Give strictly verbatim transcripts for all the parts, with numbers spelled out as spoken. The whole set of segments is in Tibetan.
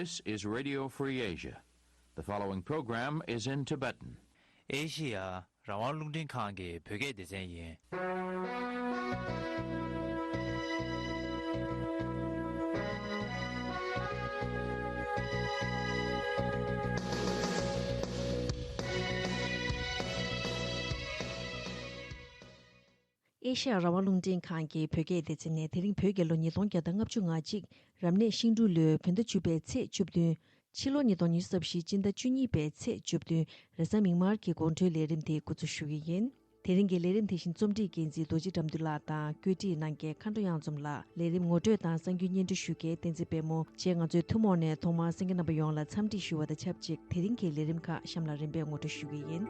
This is Radio Free Asia. The following program is in Tibetan. ཨེ་ཤི་ཡ་རང་དབང་རླུང་འཕྲིན་ཁང་གི་བོད་སྐད་སྡེ་ཚན་ཡིན། ཨེ་ཤ་ཡ་རང་དབང་རླུང་འཕྲིན་ཁང་གི་བོད་སྐད་སྡེ་ཚན་ནས། དེ་རིང་བོད་རྒྱལ་ལོ་ཉིས་སྟོང་བརྒྱ་དང་ལྔ་བཅུ་ང་གཅིག་རབ་གནས་ཤིང་འབྲུག་ལོའི་བོད་ཟླ་བཅུ་པའི་ཚེས་བཅུ་བདུན། ཕྱི་ལོ་ཉིས་སྟོང་ཉི་ཤུ་རྩ་བཞི་སྤྱི་ཟླ་བཅུ་གཉིས་པའི་ཚེས་བཅུ་བདུན། རེས་གཟའ་མིག་དམར་གྱི་དགོང་དྲོའི་ལས་རིམ་དེ་འགོ་འཛུགས་ཞུ་གི་ཡིན། དེ་རིང་གི་ལས་རིམ་དེ་བཞིན་རྩོམ་སྒྲིག་འགན་འཛིན་རྡོ་རྗེ་དགྲ་འདུལ་ལགས་དང་། བཀོད་སྒྲིག་གནང་མཁན་མཁའ་འགྲོ་གཡང་འཛོམས་ལགས། ལས་རིམ་ངོ་སྤྲོད་དང་གསར་འགྱུར་སྙན་སྒྲོན་ཞུ་མཁན་བསྟན་འཛིན་པད་མོ་བཅས། ང་ཚོའི་ཐུན་མོང་ནས་ཐོག་མར་གསན་མཁན་རྣམ་པ་ཡོངས་ལ་འཚམས་འདྲི་ཞུ་བ་དང་ཆབས་ཅིག་དེ་རིང་གི་ལས་རིམ་ཁག་གཤམ་ལ་རིམ་པས་ངོ་སྤྲོད་ཞུ་གི་ཡིན།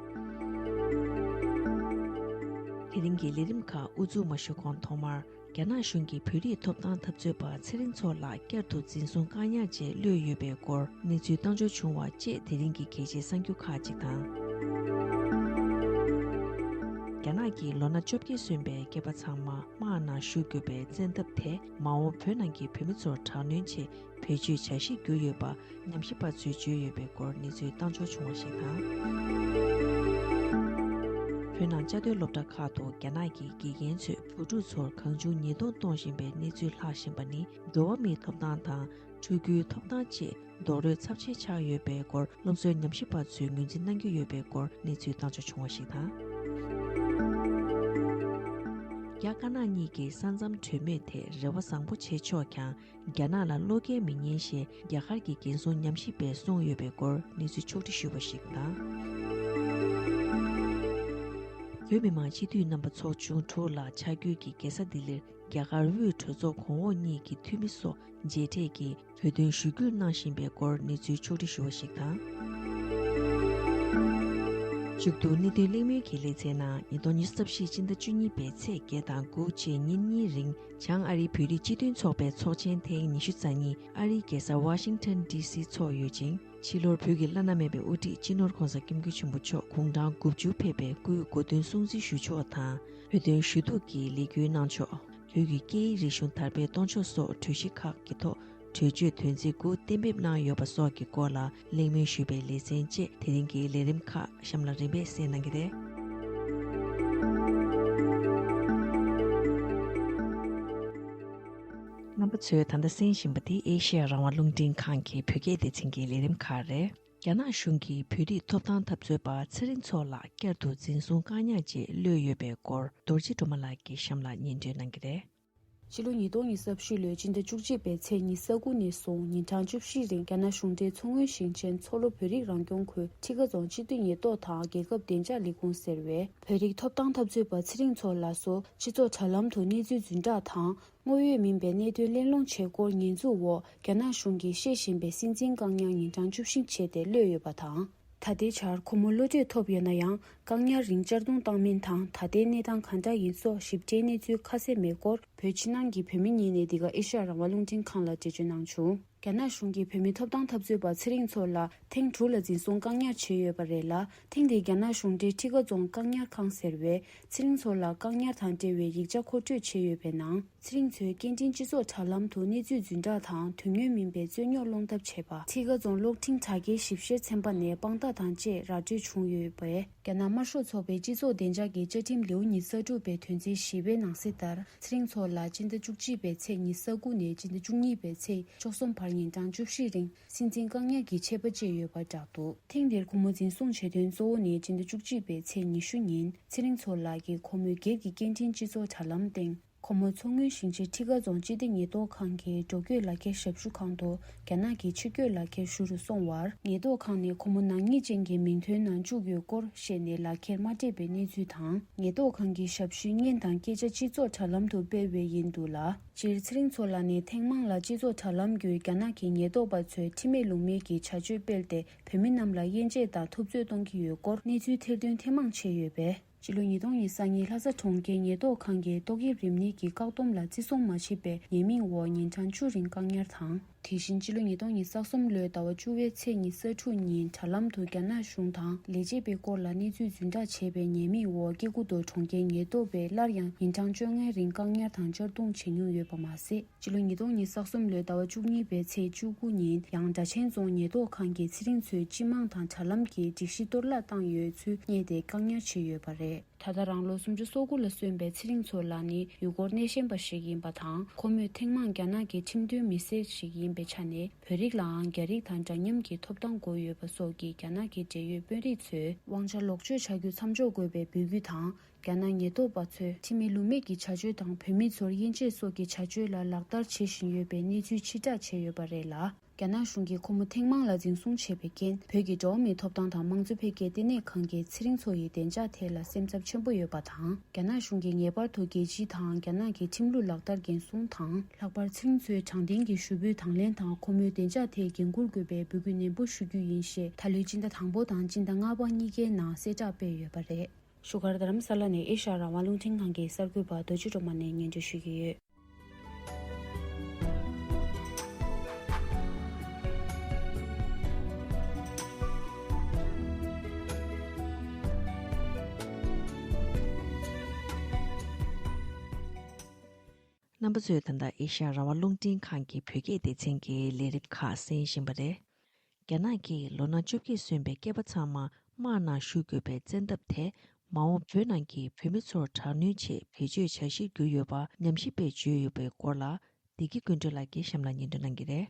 དེ་རིང་གི་ལས་རིམ་ཁག་དབུ་འཛུགས་མ་ཞུ་གོང་ཐོག་མར། རྒྱ་ནག་གཞུང་གིས་བོད་རིགས་ཐོབ་ཐང་འཐབ་རྩོད་པ་ཚེ་རིང་མཚོ་ལགས་བསྐྱར་དུ་འཛིན་བཟུང་བཀག་ཉར་བྱས་གློད་ཡོད་པའི་སྐོར་གནས་ཚུལ་བཏང་འབྱོར་བྱུང་བ་བཅས་དེ་རིང་གི་གལ་ཆེའི་གསར་འགྱུར་ཁག་ཅིག་དང་། རྒྱ་ནག་གིས་ལོ་ན་བཅོ་བརྒྱད་སོན་པའི་སྐྱེས་པ་ཚང་མ་དམག་ནང་ཞུགས་དགོས་པའི་བཙན་ཐབས་དེ་མ་འོངས་བོད་ནང་གི་བོད་མི་ཚོར་དྲག་གནོན་ཆེད་བེད་སྤྱོད་བྱ་གཞི་བསྒྱུར་ཡོད་པ་ཉམས་ཞིབ་པ་ཚོས་བརྗོད་ཡོད་པའི་སྐོར་གནས་ཚུལ་བཏང་འབྱོར་བྱུང་བ་ཞིག་དང་། བོད་ནང་བཅའ་སྡོད་སློབ་གྲྭ་ཁག་ཏུ་རྒྱ་ནག་གི་དགེ་རྒན་ཚོས་བུ་ཕྲུག་ཚོར་གང་བྱུང་ཉེས་རྡུང་གཏོང་བཞིན་པའི་གནས་ཚུལ་ལྷག་བཞིན་པ་ནི། འགྲོ་བ་མིའི་ཐོབ་ཐང་དང་ཕྲུ་གུའི་ཐོབ་ཐང་བཅས་རྡོག་རོལ་ཚབས་ཆེ་ཆགས་ཡོད་པའི་སྐོར་སློབ་གསོའི་ཉམས་ཞིབ་པ་ཚོས་ངོས་འཛིན་གནང་གི་ཡོད་པའི་སྐོར་གནས་ཚུལ་བཏང་འབྱོར་བྱུང་བ་ཞིག་དང་། རྒྱ་དཀར་ནག་གཉིས་ཀྱི་ས་མཚམས་གྲོས་མོལ་ཐད་རེ་བ་བཟང་པོ་བྱེད་ཆོག་ཀྱང་། རྒྱ་ནག་ལ་བློ་འགེལ་མི་ཉན་ཞེས་རྒྱ་གར་གྱི་རྒན་གསོ་ཉམས་ཞིབ་པས་གསུངས་ཡོད་པའི་སྐོར་གནས་ཚུལ་ཕྱོགས་སྒྲིག་ཞུས་པ་ཞིག་དང་། བོད་མི་མང་སྤྱི་འཐུས་རྣམ་པ་ཚོགས་ཆུང་དྲུག་ལ་ཆ་བགོས་ཀྱིས་རྒྱལ་ས་ལྡི་ལིར་རྒྱ་གར་དབུས་གྲོས་ཚོགས་གོང་འོག་གཉིས་ཀྱི་འཐུས་མི་སོགས་མཇལ་འཕྲད་ཀྱིས་བོད་དོན་ཞུ་སྐུལ་གནང་བཞིན་པའི་སྐོར་གནས་ཚུལ་ཕྱོགས་སྒྲིག་ཞུ་བ་ཞིག་དང་། མཇུག་ཏུ་གནད་དོན་གླེང་མོལ་གྱི་ལེ་ཚན་ནང་ཉིས་སྟོང་ཉི་ཤུ་རྩ་བཞི་སྤྱི་ཟླ་བཅུ་གཉིས་པའི་ཚེས་བརྒྱད་དང་དགུ་བཅས་ཉིན་གཉིས་རིང་བྱང་ཨ་རིའི་བོད་རིགས་སྤྱི་མཐུན་ཚོགས་པའི་ཚོགས་ཆེན་ཐེངས་ཉི་ཤུ་རྩ་གཉིས་ཨ་རིའི་རྒྱལ་ས་ཝ་ཤིང་ཊོན་ཌི་སི་འཚོགས་ཡོད་ཅིང་། ཕྱི་ལོར་བོད་ཀྱི་བླ་ན་མེད་པའི་དབུ་ཁྲིད་སྤྱི་ནོར་༧གོང་ས་༧སྐྱབས་མགོན་ཆེན་པོ་མཆོག་དགུང་གྲངས་དགུ་བཅུ་ཕེབས་པའི་སྐུའི་གོ་སྟོན་སྲུང་བརྩི་ཞུ་ཕྱོགས་དང་། བོད་དོན་ཞུ་གཏུག་གི་ལས་འགུལ་གནང་ཕྱོགས། བོད་ཀྱི་སྐད་ཡིག་རིག་གཞུང་དར་སྤེལ་གཏོང་ཕྱོགས་སོགས་གྲོས་གཞི་ཁག་གི་ཐོག་གྲོས་ཆོད་དོན་ཚན་དགུ་གཏན་འབེབས་གནང་ཡོད་པ་སོགས་ཀྱི་སྐོར་ལ་གླེང་མོལ་ཞུས་པའི་ལེ་ཚན་བཅས་དེ་རིང་གི་ལས་རིམ་ཁག་གཤམ་ལ་རིམ་པས་གསན་གནང་གི་རེད། རྣམ་པ་ཚོས་ད་ལྟ་གསན་བཞིན་པ་འདི་ཨེ་ཤེ་ཡ་རང་དབང་རླུང་འཕྲིན་ཁང་གི་བོད་སྐད་སྡེ་ཚན་གྱི་ལས་རིམ་ཁག་རེད། རྒྱ་ནག་གཞུང་གིས་བོད་རིགས་ཐོབ་ཐང་འཐབ་རྩོད་པ་ཚེ་རིང་མཚོ་ལགས་བསྐྱར་དུ་འཛིན་བཟུང་བཀག་ཉར་བྱས་གློད་ཡོད་པའི་སྐོར་རྡོ་རྗེ་སྒྲོལ་མ་ལགས་ཀྱིས་གཤམ་ལ་སྙན་སྒྲོན་གནང་གི་རེད། ཕྱི་ལོ་ཉིས་སྟོང་ཉི་ཤུ་རྩ་བཞི་ལོའི་སྤྱི་ཟླ་བཅུ་གཅིག་པའི་ཚེས་ཉི་ཤུ་རྩ་དགུ་ནས་བཟུང་ཉིན་གྲངས་བཅུ་བཞི་རིང་རྒྱ་ནག་གཞུང་འབྲེལ་མཚོ་སྔོན་ཞིང་ཆེན་མཚོ་ལྷོ་བོད་རིགས་རང་སྐྱོང་ཁུལ་ཁྲི་ཀ་རྫོང་སྤྱི་འཐུས་ཉེན་རྟོག་དང་རྒྱལ་ཁབ་བདེ་འཇགས་ལས་ཁུངས་ཟེར་བས། བོད་རིགས་ཐོབ་ཐང་འཐབ་རྩོད་པ་ཚེ་རིང་མཚོ་ལགས་སུ་སྤྱི་ཚོགས་དྲ་ལམ་དུ་གནས་ཚུལ་རྫུན་བསྒྲགས་དང་། དངོས་ཡོད་མིན་པའི་གནད་དོན་གླེང་སློང་བྱས་སྐོར་ཉེས་འཛུགས་འོག་རྒྱ་ནག་གཞུང་གིས་བཤད་བཞིན་པའི་སྲིད་འཛིན་བཀག་ཉར་ཉིན་གྲངས་བཅུ་བཞི་བྱས་ཏེ་གློད་ཡོད་པ་དང་། ད་ལྟའི་ཆར་ཁོ་མོ་གློད་གྲོལ་ཐོབ་ཡོད་ན་ཡང་། བཀག་ཉར་རིང་གཅར་རྡུང་བཏང་མིན་དང་། ད་ལྟའི་གནས་སྟངས་ག་འདྲ་ཡིན་སོགས་ཞིབ་ཕྲའི་གནས་ཚུལ་ཁ་གསལ་མེད་སྐོར། བོད་ཕྱི་ནང་གི་བོད་མི་གཉིས་ནས་འདི་ག་ཨེ་ཤ་ཡ་རང་དབང་རླུང་འཕྲིན་ཁང་ལ་འགྲེལ་བརྗོད་གནང་བྱུང་། རྒྱ་ནག་གཞུང་གིས་བོད་མི་ཐོབ་ཐང་འཐབ་རྩོད་པ་ཚེ་རིང་མཚོ་ལགས་ཐེངས་དྲུག་ལ་འཛིན་བཟུང་བཀག་ཉར་བྱས་ཡོད་པ་རེད་ལ། ཐེངས་འདིའི་རྒྱ་ནག་གཞུང་འབྲེལ་ཁྲི་ཀ་རྫོང་བཀག་ཉར་ཁང་ཟེར་བས། ཚེ་རིང་མཚོ་ལགས་བཀག་ཉར་དང་འབྲེལ་བའི་ཡིག་ཆ་མཁོ་སྤྲོད་བྱས་ཡོད་པའི་ནང་། ཚེ་རིང་མཚོས་སྐད་འཕྲིན་སྤྱི་ཚོགས་དྲ་ལམ་དུ་གནས་ཚུལ་རྫུན་བསྒྲགས་དང་དོན་དངོས་མིན་པའི་རྩོད་རྙོག་སློང་ཐབས་བྱས་པ། ཁྲི་ཀ་རྫོང་གློག་འཕྲིན་དྲ་རྒྱའི་ཞིབ་བཤེར་ཚན་པ་ནས་དཔང་རྟགས་དང་བཅས་ར་སྤྲོད་བྱུང་ཡོད་པས། རྒྱ་ནག་དམར་ཤོག་ཚོགས་པའི་སྤྱི་ཚོགས་བདེ་འཇགས་ཀྱི་བཅའ་ཁྲིམས་ལེའུ་ཉི་ཤུ་རྩ་དྲུག་པའི་དོན་ཚན་བཞི་པའི་ནང་གསེས་ལྟར། ཚེ་རིང་མཚོ་ལགས་སྤྱི་ཟླ་བཅུ་གཅིག་པའི་ཚེས་ཉི་ཤུ་རྩ་དགུ་ནས་སྤྱི་ཟླ་བཅུ་གཉིས་པའི་ཚེས་བཅུ་གསུམ་བར་ཉིན་གྲངས་བཅུ་བཞི་རིང་སྲིད་འཛིན་བཀག་ཉར་གྱི་ཆད་པ་བཅད་ཡོད་པར་བསྒྲགས་འདུག་ཐེངས་འདིར་ཁོ་མོ་འཛིན་བཟུང་བྱེད་དོན་གཙོ་བོ་ནི་སྤྱི་ཟླ་བཅུ་གཅིག་པའི་ཚེས་ཉི་ཤུ་ཉིན་ཚེ་རིང་མཚོ་ལགས་ཀྱིས་ཁོ་མོའི་སྒེར་གྱི་སྐད་འཕྲིན་སྤྱི་ཚོགས་དྲ་ལམ་སྟེང་། ཁོ་མོ་མཚོ་སྔོན་ཞིང་ཆེན་ཁྲི་ཀ་རྫོང་སྤྱི་བདེ་ཉེན་རྟོག་ཁང་གི་འགྲོ་སྐྱོད་ལག་ཁྱེར་ཞབས་ཞུ་ཁང་དུ་རྒྱ་ནག་གི་ཕྱིར་སྐྱོད་ལག་ཁྱེར་ཞུ་རུ་སོང་བར། ཉེན་རྟོག་ཁང་ནས་ཁོ་མོ་ནག་ཉེས་ཅན་གྱི་མིང་ཐོའི་ནང་བཅུག་ཡོད་སྐོར་བཤད་ནས་ལག་ཁྱེར་མ་སྤྲད་པའི་གནས་ཚུལ་དང་། ཉེན་རྟོག་ཁང་གི་ཞབས་ཞུའི་བརྙན་དང་སྐད་ཆ་སྤྱི་ཚོགས་དྲ་ལམ་དུ་སྤེལ་བས་ཡིན་འདུག་ལ། སྤྱིར་ཚེ་རིང་མཚོ་ལགས་ནི་ཐེངས་མང་ལ་སྤྱི་ཚོགས་དྲ་ལམ་བརྒྱུད་རྒྱ་ནག་གི་ཉེན་རྟོག་པ་ཚོས་ཁྲིམས་མེད་ལུགས་མེད་ཀྱི་བྱ་སྤྱོད་སྤེལ་ཏེ་བོད་མི་རྣམས་ལ་དབྱེ་འབྱེད་དང་འཐབ་རྩོད་གཏོང་གི་ཡོད་སྐོར་གནས་ཚུལ་ཐེར་འདོན་ཐེངས་མང་བྱས་ཡོད་པས། སྤྱི་ལོ་ཉིས་སྟོང་ཉེར་གཉིས་ལྷ་ས་གྲོང་ཁྱེར་ཉེན་རྟོག་ཁང་གིས་ཏོག་དབྱིབས་རིམས་ནད་ཀྱི་བཀག་སྡོམ་ལ་བརྩི་སྲུང་མ་བྱས་པའི་ཉེས་མིང་འོག་ཉིན་གྲངས་བཅུ་རིང་བཀག་ཉར་དང་ དེ་བཞིན་ཕྱི་ལོ་ཉིས་སྟོང་ཉི་ཤུ་རྩ་གསུམ་ལོའི་ཟླ་བ་བཅུ་པའི་ཚེས་ཉི་ཤུ་རྩ་དྲུག་ཉིན་དྲ་ལམ་དུ་རྒྱ་ནག་གཞུང་དང་ལས་བྱེད་པའི་སྐོར་ལ་གནས་ཚུལ་རྫུན་བསྒྲགས་བྱས་པའི་ཉེས་མིང་འོག་སྐྱེ་རྒུ་མདོ་གྲོང་ཁྱེར་ཉེན་རྟོག་པས་སླར་ཡང་ཉིན་གྲངས་བཅོ་ལྔའི་རིང་བཀག་ཉར་དང་གཅར་རྡུང་བྱེད་མྱོང་ཡོད་པ་མ་ཟད། ཕྱི་ལོ་ཉིས་སྟོང་ཉི་ཤུ་རྩ་གསུམ་ལོའི་ཟླ་བ་བཅུ་གཉིས་པའི་ཚེས་བཅུ་དགུ་ཉིན་ཡང་སྦྲ་ཆེན་རྫོང་ཉེན་རྟོག་ཁང་གིས་ཚེ་རིང་མཚོའི་སྤྱི་དམངས་དང་དྲ་ལམ་གྱི་སྒྲིག་གཞི་གཏོར་བརླག་བཏང་ཡོད་ཚུལ་བསྙད་དེ་བཀག་ཉར་བྱས་ཡོད་པ་རེད། ད་ལྟ་རང་ལོ་སུམ་ཅུ་སོ་དགུ་ལ་སོན་པའི་ཚེ་རིང་མཚོ་ལགས་ནི་ཡུལ་སྐོར་སྣེ་ཤན་པ་ཞིག་ཡིན་པ་དང་། ཁོ་མོས་ཐེངས་མང་རྒྱ་ནག་གི་ཁྲིམས་དོན་མི་སེར་ཞིག་ཡིན་པའི་ཆ་ནས། བོད་རིགས་ལའང་རྒྱ་རིགས་དང་འདྲ་མཉམ་གྱི་ཐོབ་ཐང་དགོས་ཡོད་པ་སོགས་ཀྱི་རྒྱ་ནག་གི་འབྲེལ་ཡོད་དཔོན་རིགས་ཚོས་དབང་ཆ་ལོག་སྤྱོད་བྱ་རྒྱུ་མཚམས་འཇོག་དགོས་པའི་འབོད་སྐུལ་དང་། རྒྱ་ནག་ཉེན་རྟོག་པ་ཚོས་ཁྲིམས་མེད་ལུགས་མེད་ཀྱི་བྱ་སྤྱོད་དང་། བོད་མི་ཚོར་དབྱེ་འབྱེད་སོགས་ཀྱི་བྱ་སྤྱོད་ལ་ལག་བསྟར་བྱེད་བཞིན་ཡོད་པའི་གནས་ཚུལ་ཕྱིར་བསྒྲགས་བྱས་ཡོད་པ་རེད་ལ། རྒྱ་ནག་གཞུང་གིས་ཁོ་མོ་ཐེངས་མང་ལ་འཛིན་བཟུང་བྱས་པའི་རྐྱེན། བོད་ཀྱི་འགྲོ་བ་མིའི་ཐོབ་ཐང་དང་མང་གཙོ་འཕེལ་རྒྱས་ལྟེ་གནས་ཁང་གིས་ཚེ་རིང་མཚོ་ཡི་བདེ་འཇགས་ཐད་ལ་སེམས་འཚབ་ཆེན་པོ་ཡོད་པ་དང་། རྒྱ་ནག་གཞུང་གིས་ངེས་པར་དུ་རྒྱལ་སྤྱི་དང་རྒྱ་ནག་གི་ཁྲིམས་ལུགས་ལག་བསྟར་འགན་སྲུང་དང་། ལྷག་པར་ཚེ་རིང་མཚོའི་དྲང་བདེན་གྱི་ཞུ་འབོད་དང་ལེན་དང་། ཁོ་མོའི་བདེ་འཇགས་ཐད་འགན་འཁུར་དགོས་པའི་འབོད་སྐུལ་ནན་པོ་ཞུ་རྒྱུ་ཡིན་ཞེས། ད་ལོའི་སྤྱི་ཟླ་དང་པོ་དང་སྤྱི་ཟླ་ལྔ་པ་གཉིས་ཀའི་ནང་གསལ་བསྒྲགས་སྤེལ་ཡོད་པ་རེད། བཞུགས་སྒར་རྡ་རམ་ས་ལ་ནས་ཨེ་ཤ་ཡ་རང་དབང་རླུང་འཕྲིན་ཁང་གི་གསར་འགོད་པ་རྡོ་རྗེ་སྒྲོལ་མ་ནས་སྙན་སྒྲོན་ཞུ་གི་ཡོད། རྣམ་པ་ཚོས་ད་ལྟ་ཨེ་ཤ་ཡ་རང་དབང་རླུང་འཕྲིན་ཁང་གི་བོད་སྐད་སྡེ་ཚན་གྱི་ལས་རིམ་ཁག་གསན་བཞིན་པ་རེད། རྒྱ་ནག་གིས་ལོ་ན་བཅོ་བརྒྱད་སོན་པའི་སྐྱེས་པ་ཚང་མ་དམག་ནང་ཞུགས་དགོས་པའི་བཙན་ཐབས་དེ། མ་འོངས་བོད་ནང་གི་བོད་མི་ཚོར་དྲག་གནོན་ཆེད་བེད་སྤྱོད་བྱ་གཞིར་གྱུར་ཡོད་པ་ཉམས་ཞིབ་པས་བརྗོད་ཡོད་པའི་སྐོར་ལ། བདེ་སྐྱིད་ཀུན་གྲོལ་ལགས་ཀྱིས་གཤམ་ལ་སྙན་སྒྲོན་གནང་གི་རེད།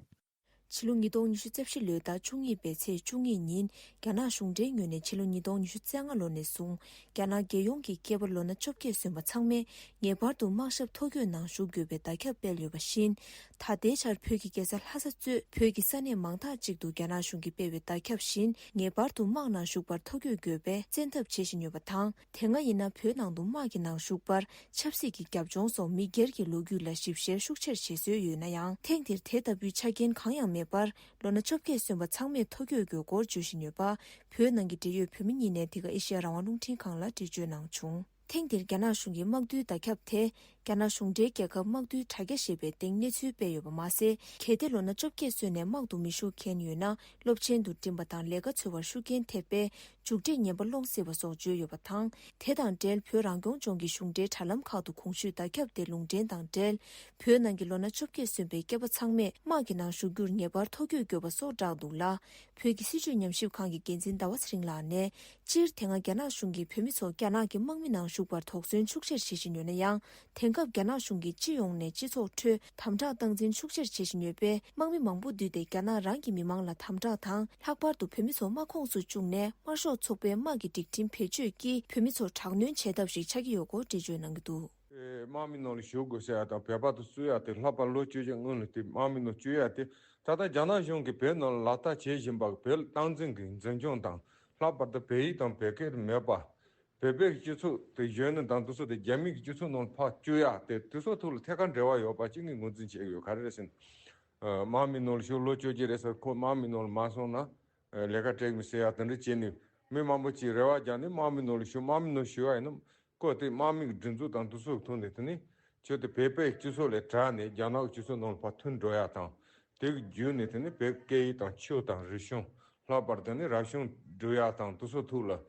ཕྱི་ལོ་ཉིས་སྟོང་ཉི་ཤུ་རྩ་བཞི་ལོའི་ཟླ་བཅུ་གཉིས་པའི་ཚེས་བཅུ་གཉིས་ཉིན། རྒྱ་ནག་གཞུང་འབྲེལ་ངོས་ནས་ཕྱི་ལོ་ཉིས་སྟོང་ཉི་ཤུ་རྩ་ལྔ་ལོ་ནས་བཟུང་རྒྱ་ནག་རྒྱལ་ཡོངས་ཀྱི་སྐྱེས་པ་ལོ་ན་བཅོ་བརྒྱད་སོན་པ་ཚང་མས་ངེས་པར་དུ་དམག་ཞབས་ཐོ་བཀོད་ནང་ཞུགས་དགོས་པའི་བརྡ་ཁྱབ་སྤེལ་ཡོད་པ་བཞིན། ད་ལྟའི་ཆར་བོད་ཀྱི་རྒྱལ་ས་ལྷ་ས་གཙོས་བོད་ཀྱི་ས་གནས་མང་དག་ཅིག་ཏུ་རྒྱ་ནག་གཞུང་གིས་སྤེལ་བའི་བརྡ་ཁྱབ་བཞིན། ངེས་པར་དུ་དམག་ནང་ཞུགས་པར་ཐོ་བཀོད་དགོས་པའི་བཙན་ཐབས་བྱེད་བཞིན་ཡོད་པ་དང་། དེ་སྔ་ཡིན་ན་བོད་ནང་དུ་དམག་གི་ནང་ཞུགས་པར་ཆབ་སྲིད་ཀྱི་རྒྱབ་ལྗོངས་སོགས་མི་སྒེར་གྱི་ལོ་རྒྱུས་ལ་ཞིབ་བཤེར་ཤུགས་ཆེར་བྱེད་སྲོལ་ཡོད་ན་ཡང་། ཐེངས་འདིར་དེ་ལྟ་བུའི་ཆ་རྐྱེན་གང་ཡང་མེད་པར། ལོ་ན་བཅོ་བརྒྱད་སོན་པ་ཚང་མས་ཐོ་བཀོད་དགོས་སྐོར་བརྗོད་བཞིན་ཡོད་པ། བོད་ནང་གི་འབྲེལ་ཡོད་བོད་མི་གཉིས་ནས་འདི་ག་ཨེ་ཤེ་ཡ་རང་དབང་རླུང་འཕྲིན་ཁང་ལ་འགྲེལ་བརྗོད་གནང་བྱུང་། ཐེངས་འདིར་རྒྱ་ནག་གཞུང་གི་དམག་བསྡུའི་བརྡ་ཁྱབ་དེ། རྒྱ་ནག་གཞུང་འབྲེལ་རྒྱལ་ཁབ་དམག་བསྡུའི་དྲ་རྒྱ་ཞེས་པའི་སྟེང་གནས་ཚུལ་སྤེལ་ཡོད་པ་མ་ཟད། གལ་ཏེ་ལོ་ན་བཅོ་བརྒྱད་སོན་ནས་དམག་ཏུ་མི་ཞུགས་མཁན་ཡོད་ན། སློབ་ཆེན་དུ་འགྲིམས་པ་དང་ལས་ཀ་འཚོལ་བར་ཤུགས་རྐྱེན་ཐེབས་པས། མཇུག་འབྲས་ངན་པ་སློང་སྲིད་པ་སོགས་བརྗོད་ཡོད་པ་དང་། དེ་དང་འབྲེལ་བོད་རང་སྐྱོང་ལྗོངས་ཀྱི་གཞུང་འབྲེལ་དྲ་ལམ་ཁག་ཏུ་གོང་ཞུས་བརྡ་ཁྱབ་དེ་ལུང་འདྲེན་དང་འབྲེལ། བོད་ནང་གི་ལོ་ན་བཅོ་བརྒྱད་སོན་པའི་སྐྱེས་པ་ཚང་མས་དམག་གི་ནང་ཞུགས་རྒྱུར་ངེས་པར་ཐོ་བཀོད་དགོས་པ་སོགས་བསྒྲགས་འདུག་ལ། བོད་ཀྱི་སྲིད་བྱུས་ཉམས་ཞིབ་ཁང་གི་འགན་འཛིན་ཟླ་བ་ཚེ་རིང་ལགས་ནས། སྤྱིར་དེ་སྔ་རྒྱ་ནག་གཞུང་གིས་བོད་མི་ཚོ་རྒྱ་ནག་གི་དམག་མི་ནང་ཞུགས་པར་དོགས་ཟོན་ཤུགས་ཆེར་བྱེད་བཞིན་ཡོད་ན་ཡང་། དེང་སྐབས་རྒྱ་ནག་གཞུང་གིས་སྤྱི་ཡོངས་ནས་སྤྱི་ཚོགས་ཁྲོད་དམ་དྲག་སྟངས་འཛིན་ཤུགས་ཆེར་བྱེད་བཞིན་ཡོད་པས། དམག་མི་མང་པོ་བསྡུས་ཏེ་རྒྱ་ནག་རང་གི་མི་མང་ལ་དམ་དྲག་དང་། ལྷག་པར་དུ་བོད་མི་ཚོ་དམག་ཁོངས་སུ་བཅུག་ནས། དམར་ཤོག་ཚོགས་པའི་དམག་གི་སྒྲིག་ཁྲིམས་བེད་སྤྱོད་ཀྱིས་བོད་མི་ཚོར་དྲག་གནོན་བྱེད་ཐབས་ཤིག་ཆགས་ཀྱི་ཡོད་སྐོར་འགྲེལ་བརྗོད་གནང་གི་འདུག། དམག་མི་ནང་ལ་ཞུགས་དགོས་ཟེར་ཡ་དང་། བོད་པ་དེ་བཙུགས་ཡ་དེ། ལྷག་པར་ལོ་བཅོ་བརྒྱད་སྔོན་ལ་དེ་དམག་མི་ནང་བཅུག་ཡ་དེ། ད་ལྟ་རྒྱ་ནག་གཞུང་གིས་བོད་ནང་ལ་ལག་བསྟར་བྱེད་བཞིན་པ། བོད་སྟངས་འཛིན་གྱི་འཛིན་སྐྱོང་དང་། ལྷག་པར་དུ་བོད་ཡིག་དང་བོད་སྐད་མེད་པ། བོད་པའི་སྤྱི་ཚོགས་དེ་གཞོན་ནུ་དང་དེ་ཚོ་དེ་རྒྱ་མི་གི་སྤྱི་ཚོགས་ནང་ལ་ཕར་བཅུག་ཡ་དེ། དེ་ཚོ་ཐོག་ལ་ཐད་ཀར་འབྲེལ་བ་ཡོད་པ་ཅིག་ངས་ངོས་འཛིན་བྱེད་ཀྱི་ཡོད། ག་རེ་རེད་ཟེར་ན། དམག་མི་ནང་ལ་ཞུགས། ལོ་བཅོ་བརྒྱད་རེད་ཟེར། ཁོ་དམག་མི་ནང་ལ་མ་སོང་ན་ལས་ཀ་སྤྲད་མི་ཟེར་ཡ་དེ་འདྲ་བྱས་ནས། མི་མང་པོ་ཅིག་རེ་བ་བརྒྱབ་ནས་དམག་མི་ནང་ལ་ཞུགས། དམག་མི་ནང་ཞུགས་ཡ་ཡིན་ན། ཁོ་དེ་དམག་མི་གི་སྒྲིག་འཛུགས་དང་དེ་ཚོ་ཐོག་ནས། དེ་ནས་ཁྱོད་དེ་བོད་པའི་སྤྱི་ཚོགས་ལས་བྲལ་ནས་རྒྱ་ནག་སྤྱི་ཚོགས་ནང་ལ་ཕར་ཐོན་འགྲོ་ཡ་དང་། དེ་གི་བརྒྱུད་ནས་དེ་ནས་བོད་སྐད་ཡིག་དང་ཆོས་དང་རིག་གཞུང་། ལྷག་པར་དུ་ནི་རབ་བྱུང་སྒྲུབ་ཡ་དང་དེ་ཚོ་ཐོག་ལ་ཨ་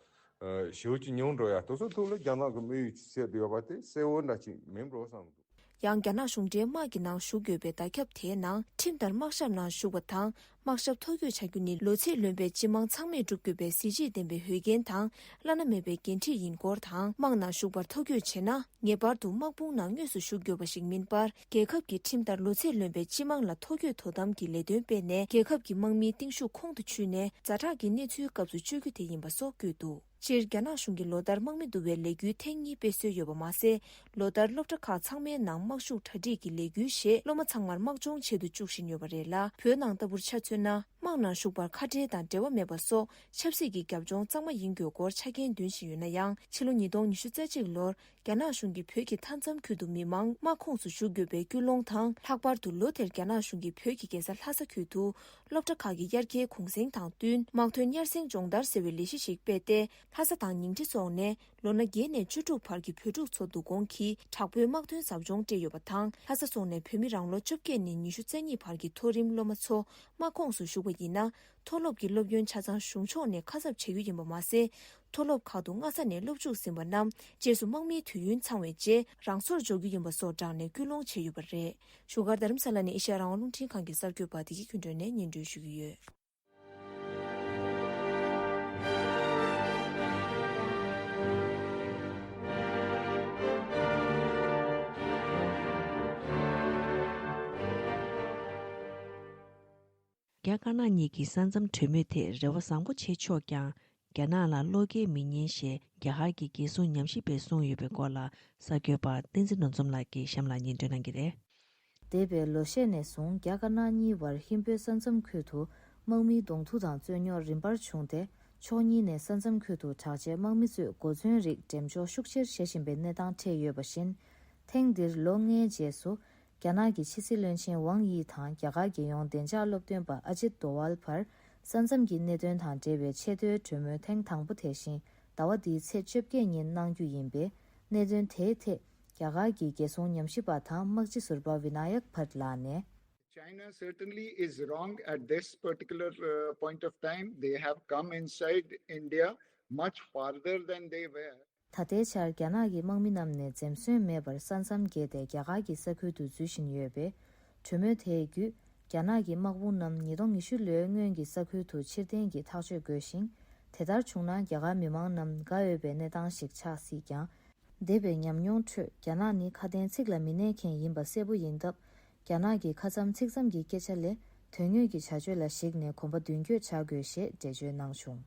ཞེ་པོ་ཅིག་ཉུང་འགྲོ་ཡ། དེ་ཚོ་ཐོག་ལ་རྒྱ་ནག་གི་དམིགས་ཡུལ་ཅིག་གསལ་དུ་ཡོད་པ་དེ་གསལ་བོ་འདྲ་ཅིག་མིན་འགྲོ་བསམ་འདུག། ཡང་རྒྱ་ནག་གཞུང་འབྲེལ་དམག་གི་ནང་ཞུགས་དགོས་པའི་བརྡ་ཁྱབ་དེའི་ནང་། ཁྲིམས་ལྟར་དམག་ཞབས་ནང་ཞུགས་པ་དང་། དམག་ཞབས་ཐོ་བཀོད་བྱ་རྒྱུ་ནི། ལོ་ཚད་ལོན་པའི་སྤྱི་དམངས་ཚང་མས་སྒྲུབ་དགོས་པའི་གཟི་བརྗིད་ལྡན་པའི་འོས་འགན་དང་། བླ་ན་མེད་པའི་འགན་འཁྲི་ཡིན་སྐོར་དང་། དམག་ནང་ཞུགས་པར་ཐོ་བཀོད་བྱས་ན། ངེས་པར་དུ་དམག་དཔུང་ནང་དངོས་སུ་ཞུགས་དགོས་པ་ཞིག་མིན་པར། རྒྱལ་ཁབ་ཀྱི་ཁྲིམས་ལྟར་ལོ་ཚད་ལོན་པའི་སྤྱི་དམངས་ལ་ཐོ་བཀོད་དོ་དམ་གྱི་ལས་དོན་སྤེལ་ནས། རྒྱལ་ཁབ་ཀྱི་དམག་མིའི་གཏིང་ཤུགས་ཁོང་དུ་ཆུད་ནས། ཛ་དྲག་གི་གནས་ཚུལ་སྐབས་སུ་སྤྱོད་རྒྱུ་དེ་ཡིན་པ་སོགས་བཀོད་འདུག། སྤྱིར་རྒྱ་ནག་གཞུང་གིས་ལོ་ལྟར་དམག་མི་བསྡུ་བའི་ལས་འགུལ་ཐེངས་གཉིས་སྤེལ་སྲོལ་ཡོད་པ་མ་ཟད། ལོ་ལྟར་སློབ་གྲྭ་ཁག་ཚང་མའི་ནང་དམག་ཤུགས་གྲ་སྒྲིག་གི་ལས་འགུལ་ཞེས། སློབ་མ་ཚང་མར་དམག་སྦྱོང་བྱེད་དུ་བཅུག་བཞིན་ཡོད་པ་རེད་ལ། བོད་ནང་ལྟ་བུར་ཆ་མཚོན་ན། དམག་ནང་ཞུགས་པར་ཁ་བྲལ་དང་འབྲེལ་བ་མེད་པ་སོགས་ཆབ་སྲིད་ཀྱི་རྒྱབ་ལྗོངས་གཙང་མ་ཡིན་དགོས་སྐོར་ཆ་རྐྱེན་འདོན་བཞིན་ཡོད་ན་ཡང་། ཕྱི་ལོ་ཉིས་སྟོང་ཉི་ཤུ་རྩ་གཅིག་ལོར་རྒྱ་ནག་གཞུང་གིས་བོད་ཀྱི་མཐའ་མཚམས་ཁུལ་དུ་མི་མང་དམག་ཁོངས་སུ་ཞུགས་དགོས་པའི་སྐུལ་སློང་དང་། ལྷག་པར་དུ་ལོ་དེར་རྒྱ་ནག་གཞུང་གིས་བོད་ཀྱི་རྒྱལ་ས་ལྷ་ས་ཁུལ་དུ་སློབ་གྲྭ་ཁག་གི་དབྱར་ཁའི་གུང་སེང་དང་བསྟུན་དམག་དོན་དབྱར་གསེང་སྦྱོང་བརྡར་ཟེར་བའི་ལས་གཞི་ཞིག་སྤེལ་ཏེ། ལྷ་ས་དང་ཉིང་ཁྲི་སོགས་ནས་ལོ་ན་བརྒྱད་ནས་བཅུ་དྲུག་བར་གྱི་བོད་ཕྲུག་ཚོ་བསྡུ་སྐོང་གིས་དྲག་པོའི་དམག་དོན་ཟབ་སྦྱོང་སྤྲད་ཡོད་པ་དང་། ལྷ་ས་སོགས་ནས་བོད་མི་རང་ལོ་བཅོ་བརྒྱད་ནས་ཉི་ཤུ་རྩ་གཉིས་བར་གྱི་མཐོ་རིམ་སློབ་མ་ཚོ་དམག་ཁོངས་སུ་ཞུགས་པ་ཡིན་ན། མཐོ་སློབ་ཀྱི་སློབ་ཡོན་ཆ་ཚང་གཞུང་ཕྱོགས་ནས་ཁ་གསབ་བྱ་རྒྱུ་ཡིན་པ་མ་ཟད། མཐོ་སློབ་ཁག་ཏུ་སྔ་ས་ནས་སློབ་འཇུག་ཟིན་པ་རྣམས་རྗེས་སུ་དམག་མིའི་དུས་ཡུན་ཚང་བའི་རྗེས་རང་སོར་འཇོག་རྒྱུ་ཡིན་པ་སོགས་དྲངས་ནས་སྐུལ་སློང་བྱས་ཡོད་པ་རེད། བཞུགས་སྒར་རྡ་རམ་ས་ལ་ནས་ཨེ་ཤ་ཡ་རང་དབང་རླུང་འཕྲིན་ཁང་གི་གསར་འགོད་པ་བདེ་སྐྱིད་ཀུན་སྒྲོན་ནས་སྙན་སྒྲོན་ཞུ་གི་ཡོད། རྒྱ་དཀར་ནག་གཉིས་ཀྱི་ས་མཚམས་གྲོས་མོལ་ཐད་རེ་བ་བཟང་པོ་བྱས་ཆོག་ཀྱང་། རྒྱ་ནག་ལ་བློ་འགེལ་མི་ཉན་ཞེས་རྒྱ་གར་གྱི་རྒྱལ་སྲུང་ཉམས་ཞིབ་པས་གསུངས་ཡོད་པའི་སྐོར་ལ། གསར་འགོད་པ་བསྟན་འཛིན་ནོར་འཛོམས་ལགས་ཀྱིས་གཤམ་ལ་སྙན་སྒྲོན་གནང་གི་རེད། འདས་པའི་ལོ་ཤས་ནས་བཟུང་རྒྱ་དཀར་ནག་གཉིས་བར་ཧིན་བོད་ས་མཚམས་ཁུལ་དུ་དམག་མིའི་གདོང་ཐུག་དང་རྩོད་རྙོག་རིམ་པར་བྱུང་སྟེ། ཕྱོགས་གཉིས་ནས་ས་མཚམས་ཁུལ་དུ་དྲག་ཆས་དམག་མི་ཚོས་གོ་མཚོན་རིགས་འགྲེམས་འཇོག་ཤུགས་ཆེར་བྱེད་བཞིན་པའི་གནས་སྟངས་འཕྲད་ཡོད་པ་བཞིན། ཐེངས་འདིར་ལོ་ལྔའི་རྗེས་སུ། རྒྱ་ནག་གི་ཕྱི་སྲིད་བློན་ཆེན་ཝང་དབྱི་དང་རྒྱ་གར་རྒྱལ་ཡོངས་བདེ་འཇགས་སློབ་སྟོན་པ་ཨ་ཇིད་དོ་ཝལ་བར་ས་མཚམས་ཀྱི་གནད་དོན་དང་འབྲེལ་བའི་ཆེས་མཐོའི་གྲོས་མོལ་ཐེངས་དང་པོ་དེ་བཞིན་ཟླ་བ་འདིའི་ཚེས་བཅོ་བརྒྱད་ཉིན་གནང་རྒྱུ་ཡིན་པས། གནད་དོན་དེའི་ཐད་རྒྱ་གར་གྱི་རྒྱལ་སྲུང་ཉམས་ཞིབ་པ་དང་དམག་སྤྱི་ཟུར་པ་ཝི་ན་ཡག་བྷཊ་ལགས་ནས། China certainly is wrong at this particular uh, point of time. They have come inside India much farther than they were. ད་ལྟའི་ཆར་རྒྱ་ནག་གི་དམག་མི་རྣམས་ནས་འཛེམ་ཟོན་མེད་པར་ས་མཚམས་བརྒལ་ཏེ་རྒྱ་གར་གྱི་ས་ཁུལ་དུ་འཛུལ་བཞིན་ཡོད་པས། གྲོས་མོལ་དེའི་བརྒྱུད། རྒྱ་ནག་གི་དམག་དཔུང་རྣམས་ཉིས་སྟོང་ཉི་ཤུ་ལོའི་སྔོན་གྱི་ས་ཁུལ་དུ་ཕྱིར་འཐེན་གྱིས་ཐག་གཅོད་དགོས་ཤིང་། དེ་ལྟར་བྱུང་ན་རྒྱ་གར་མི་མང་རྣམས་དགའ་འོས་པའི་གནས་སྟངས་ཤིག་ཆགས་སྲིད་ཀྱང་། འདས་པའི་ཉམས་མྱོང་ཁྲོད་རྒྱ་ནག་ནི་ཁ་དན་ཚིག་ལ་མི་གནས་མཁན་ཡིན་པ་གསལ་པོ་ཡིན་སྟབས། རྒྱ་ནག་གི་ཁ་མཚམས་ཚིག་མཚམས་ཀྱི་སྐད་ཆ་ལས་དོན་དངོས་ཀྱི་བྱ་སྤྱོད་ལ་གཞིགས་ནས་གོམ་པ་མདུན་སྐྱོད་བྱ་དགོས་ཞེས་འགྲེལ་བརྗོད་གནང་བྱུང་།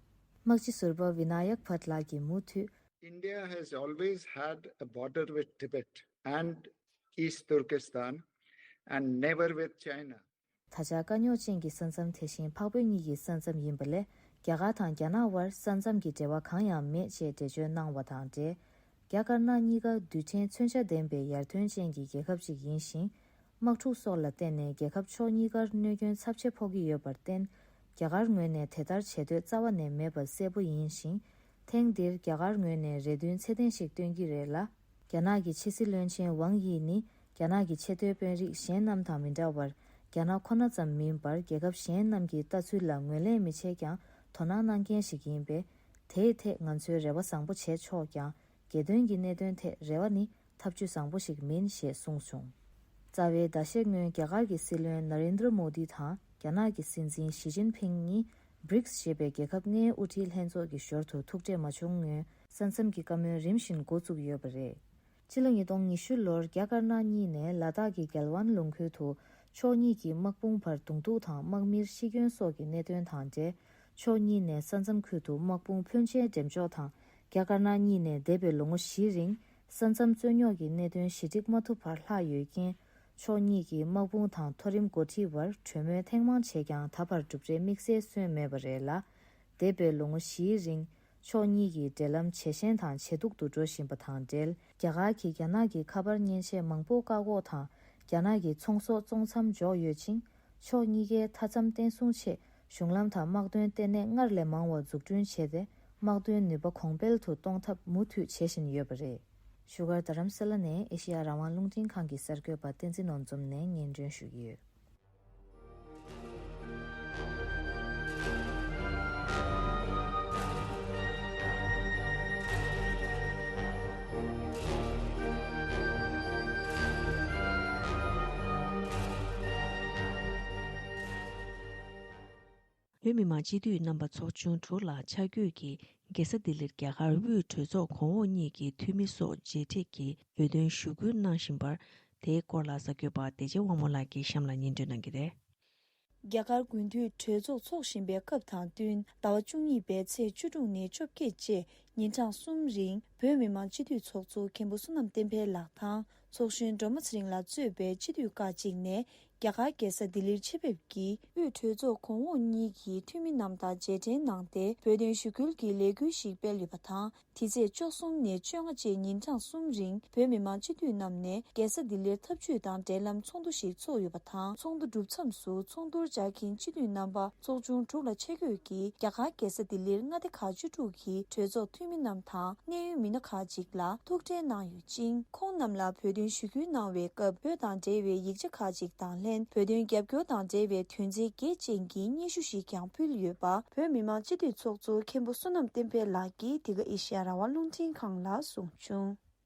དམག་སྤྱི་ཟུར་པ་ཝི་ན་ཡག་བྷཊ་ལགས་ཀྱིས་མུ་མཐུད། India has always had a border with Tibet and East Turkestan and never with China. ད་ཆ་དཀའ་རྙོག་ཅན་གྱི་ས་མཚམས་དེ་བཞིན་འཕགས་བོད་གཉིས་ཀྱི་ས་མཚམས་ཡིན་པ་ལས། རྒྱ་གར་དང་རྒྱ་ནག་དབར་ས་མཚམས་ཀྱི་འབྲེལ་བ་གང་ཡང་མེད་ཅེས་འགྲེལ་བརྗོད་གནང་བ་དང་འབྲེལ། རྒྱ་དཀར་ནག་གཉིས་ཀ་རྡུལ་ཕྲན་མཚོན་ཆ་ལྡན་པའི་ཡར་ཐོན་ཅན་གྱི་རྒྱལ་ཁབ་ཅིག་ཡིན་ཞིང་། དམག་འཁྲུག་སོགས་ལ་བརྟེན་ནས་རྒྱལ་ཁབ་ཕྱོགས་གཉིས་ཀར་གནོད་སྐྱོན་ཚབས་ཆེ་ཕོག་གི་ཡོད་པར་བརྟེན། རྒྱ་གར་ངོས་ནས་དེ་ལྟར་བྱེད་འདོད་རྩ་བ་ནས་མེད་པ་གསལ་པོ་ཡིན་ཞིང་། ཐེངས་འདིར་རྒྱ་གར་ངོས་ནས་རེ་འདུན་ཚད་ལྡན་ཞིག་བཏོན་གྱི་རེད་ལ། རྒྱ་ནག་གི་ཕྱི་སྲིད་བློན་ཆེན་ཝང་དབྱི་ནི། རྒྱ་ནག་གི་ཆེས་མཐོའི་དཔོན་རིགས་གཞན་རྣམས་དང་མི་འདྲ་བར། རྒྱ་ནག་ཁོ་ན་ཙམ་མིན་པར། རྒྱལ་ཁབ་གཞན་རྣམས་ཀྱི་ལྟ་ཚུལ་ལ་ངོས་ལེན་མི་བྱེད་ཀྱང་། དོ་སྣང་གནང་མཁན་ཞིག་ཡིན་པས། དེའི་ཐད་ང་ཚོས་རེ་བ་བཟང་པོ་བྱས་ཆོག་ཀྱང་། རྒྱལ་དོན་གྱི་གནད་དོན་ཐད་རེ་བ་ནི་ཐབས་ཇུས་བཟང་པོ་ཞིག་མིན་ཞེས་གསུངས་བྱུང་། རྩ་བའི་ཟླ་ཤས་སྔོན་རྒྱ་གར་གྱི་སྲིད་བློན་ན་རེན་དྲ་མོ་དི་དང་རྒྱ་ནག་གི་སྲིད་འཛིན་ཞི་ཅིན་ཕིང་གཉིས་བྷི་རིགས་ཞེས་པའི་རྒྱལ་ཁབ་ལྔའི་དབུ་ཁྲིད་ལྷན་ཚོགས་ཀྱི་ཞོར་དུ་ཐུག་འཕྲད་མ་བྱུང་སྔོན་ས་མཚམས་ཀྱི་བཀའ་མོལ་རིམ་བཞིན་འགོ་བཙུགས་ཡོད་པ་རེད། སྤྱི་ལོ་ཉིས་སྟོང་ཉི་ཤུ་ལོར་རྒྱ་དཀར་ནག་གཉིས་ནས་ལ་དྭགས་ཀྱི་གལ་ཝན་ལུང་ཁུལ་དུ་ཕྱོགས་གཉིས་ཀྱི་དམག་དཔུང་བར་གདོང་ཐུག་དང་དམག་མིར་ཤི་སྐྱོན་སོགས་ཀྱི་གནད་དོན་དང་འབྲེལ། ཕྱོགས་གཉིས་ནས་ས་མཚམས་ཁུལ་དུ་དམག་དཔུང་ཕོན་ཆེན་འགྲེམས་འཇོག་དང་། རྒྱ་དཀར་ནག་གཉིས་ནས་འདས་པའི་ལོ་ངོ་བཞིའི་རིང་ས་མཚམས་རྩོད་རྙོག་གི་གནད་དོན་ཞི་འགྲིག་མ་ཐུབ་པར་ལྷག་ཡོད་རྐྱེན། ཕྱོགས་གཉིས་ཀྱི་དམག་དཔུང་དང་མཐོ་རིམ་འགོ་ཁྲིད་བར་གྲོས་མོལ་ཐེངས་མང་བྱས་ཀྱང་ད་བར་གྲུབ་འབྲས་དམིགས་བསལ་སོན་མེད་པ་རེད་ལ། འདས་པའི་ལོ་ངོ་བཞིའི་རིང་ཕྱོགས་གཉིས་ཀྱི་འབྲེལ་ལམ་ཇེ་ཞན་དང་ཇེ་སྡུག་ཏུ་འགྲོ་བཞིན་པ་དང་འབྲེལ། རྒྱ་གར་གྱིས་རྒྱ་ནག་གི་ཁ་པར་མཉེན་ཆས་མང་པོ་བཀག་འགོག་དང་། རྒྱ་ནག་གི་ཚོང་ཟོག་བཙོང་མཚམས་འཇོག་ཡོད་ཅིང་། ཕྱོགས་གཉིས་ཀའི་མཐའ་མཚམས་བརྟན་སྲུང་ཆེད་གཞུང་ལམ་དང་དམག་དོན་ལྟེ་གནས་སྔར་ལས་མང་བ་འཛུགས་སྐྲུན་བྱས་ཏེ། དམག་དོན་ནུས་པ་གོང་འཕེལ་དུ་གཏོང་ཐབས་མུ་མཐུད་བྱེད་བཞིན་ཡོད་པ་རེད། བཞུགས་སྒར་རྡ་རམ་ས་ལ་ནས་ཨེ་ཤེ་ཡ་རང་དབང་རླུང་འཕྲིན་ཁང་གི་གསར་འགོད་པ་བསྟན་འཛིན་ནོར་འཛོམས་ནས་སྙན་སྒྲོན་ཞུ་གི་ཡོད། བོད་མི་མང་སྤྱི་འཐུས་རྣམ་པ་ཚོགས་ཆུང་དྲུག་ལ་ཆ་བགོས་ཀྱིས་རྒྱལ་ས་ལྡི་ལིར་རྒྱ་གར་དབུས་གྲོས་ཚོགས་གོང་འོག་གཉིས་ཀྱི་འཐུས་མི་སོགས་མཇལ་འཕྲད་ཀྱིས་འབོད་དོན་ཞུ་སྐུལ་གནང་བཞིན་པར། དེའི་སྐོར་ལ་གསར་འགོད་པ་བདེ་ཆེན་དབང་མོ་ལགས་ཀྱིས་གཤམ་ལ་སྙན་སྒྲོན་གནང་གི་རེད། རྒྱ་གར་དགུན་དུས་གྲོས་ཚོགས་འཚོགས་བཞིན་པའི་སྐབས་དང་བསྟུན། ཟླ་བ་བཅུ་གཉིས་པའི་ཚེས་བཅུ་དྲུག་ནས་བཅོ་བརྒྱད་བཅས་ཉིན་གྲངས་གསུམ་རིང་། བོད་མི་མང་སྤྱི་འཐུས་ཚོགས་གཙོ་མཁན་པོ་བསོད་ནམས་བསྟན་འཕེལ་ལགས་དང་། ཚོགས་གཞོན་སྒྲོལ་མ་ཚེ་རིང་ལགས་གཙོས་པའི་སྤྱི་འཐུས་ཁག་ཅིག་ནས། རྒྱ་གར་རྒྱལ་ས་ལྡི་ལིར་ཆེད་ཕེབས་ཀྱིས་དབུས་གྲོས་ཚོགས་གོང་འོག་གཉིས་ཀྱི་འཐུས་མི་རྣམས་དང་མཇལ་འཕྲད་གནང་སྟེ་བོད་དོན་ཞུ་སྐུལ་གྱི་ལས་འགུལ་ཞིག་སྤེལ་ཡོད་པ་དང་། དེ་ཚེས་བཅུ་གསུམ་ནས་བཅོ་ལྔ་བཅས་ཉིན་གྲངས་གསུམ་རིང་བོད་མི་མང་སྤྱི་འཐུས་རྣམས་ནས་རྒྱལ་ས་ལྡི་ལིར་འཐབ་ཇུས་དང་འབྲེལ་ལམ་ཚོགས་འདུ་ཞིག་ཚོགས་ཡོད་པ་དང་། ཚོགས་འདུ་གྲུབ་མཚམས་སུ་ཚོགས་འདུར་བཅར་མཁན་སྤྱི་འཐུས་རྣམ་པ་ཚོགས་ཆུང་དྲུག་ལ་ཆེད་བསྐོས་ཀྱིས་རྒྱ་གར་རྒྱལ་ས་ལྡི་ལིར་མངའ་སྡེ་ཁག་བཅུ་དྲུག་གི་གྲོས་ཚོགས་འཐུས་མི་རྣམས་དང་གནད་ཡོད་མི་སྣ་ཁག་ཅིག་ལ་ཐུག་འཕྲད་གནང་ཡོད་ཅིང་། ཁོང་རྣམས་ལ་བོད་དོན་ཞུ་སྐུལ་གནང་བའི་སྐབས་བོད་དང་འབྲེལ་བའི་ཡིག་ཆ་ཁག་ཅིག་དང་ལྷན། བོད་དོན་རྒྱབ་སྐྱོར་དང་འབྲེལ་བའི་དོན་ཚན་བརྒྱད་ཅན་གྱི་སྙན་ཞུ་ཞིག་ཀྱང་ཕུལ་ཡོད་པ། བོད་མི་མང་སྤྱི་འཐུས་ཚོགས་གཙོ་མཁན་པོ་བསོད་ནམས་བསྟན་འཕེལ་ལགས་ཀྱིས་འདི་ག་ཨེ་ཤེ་ཡ་རང་དབང་རླུང་འཕྲིན་ཁང་ལ་གསུངས་བྱུང་།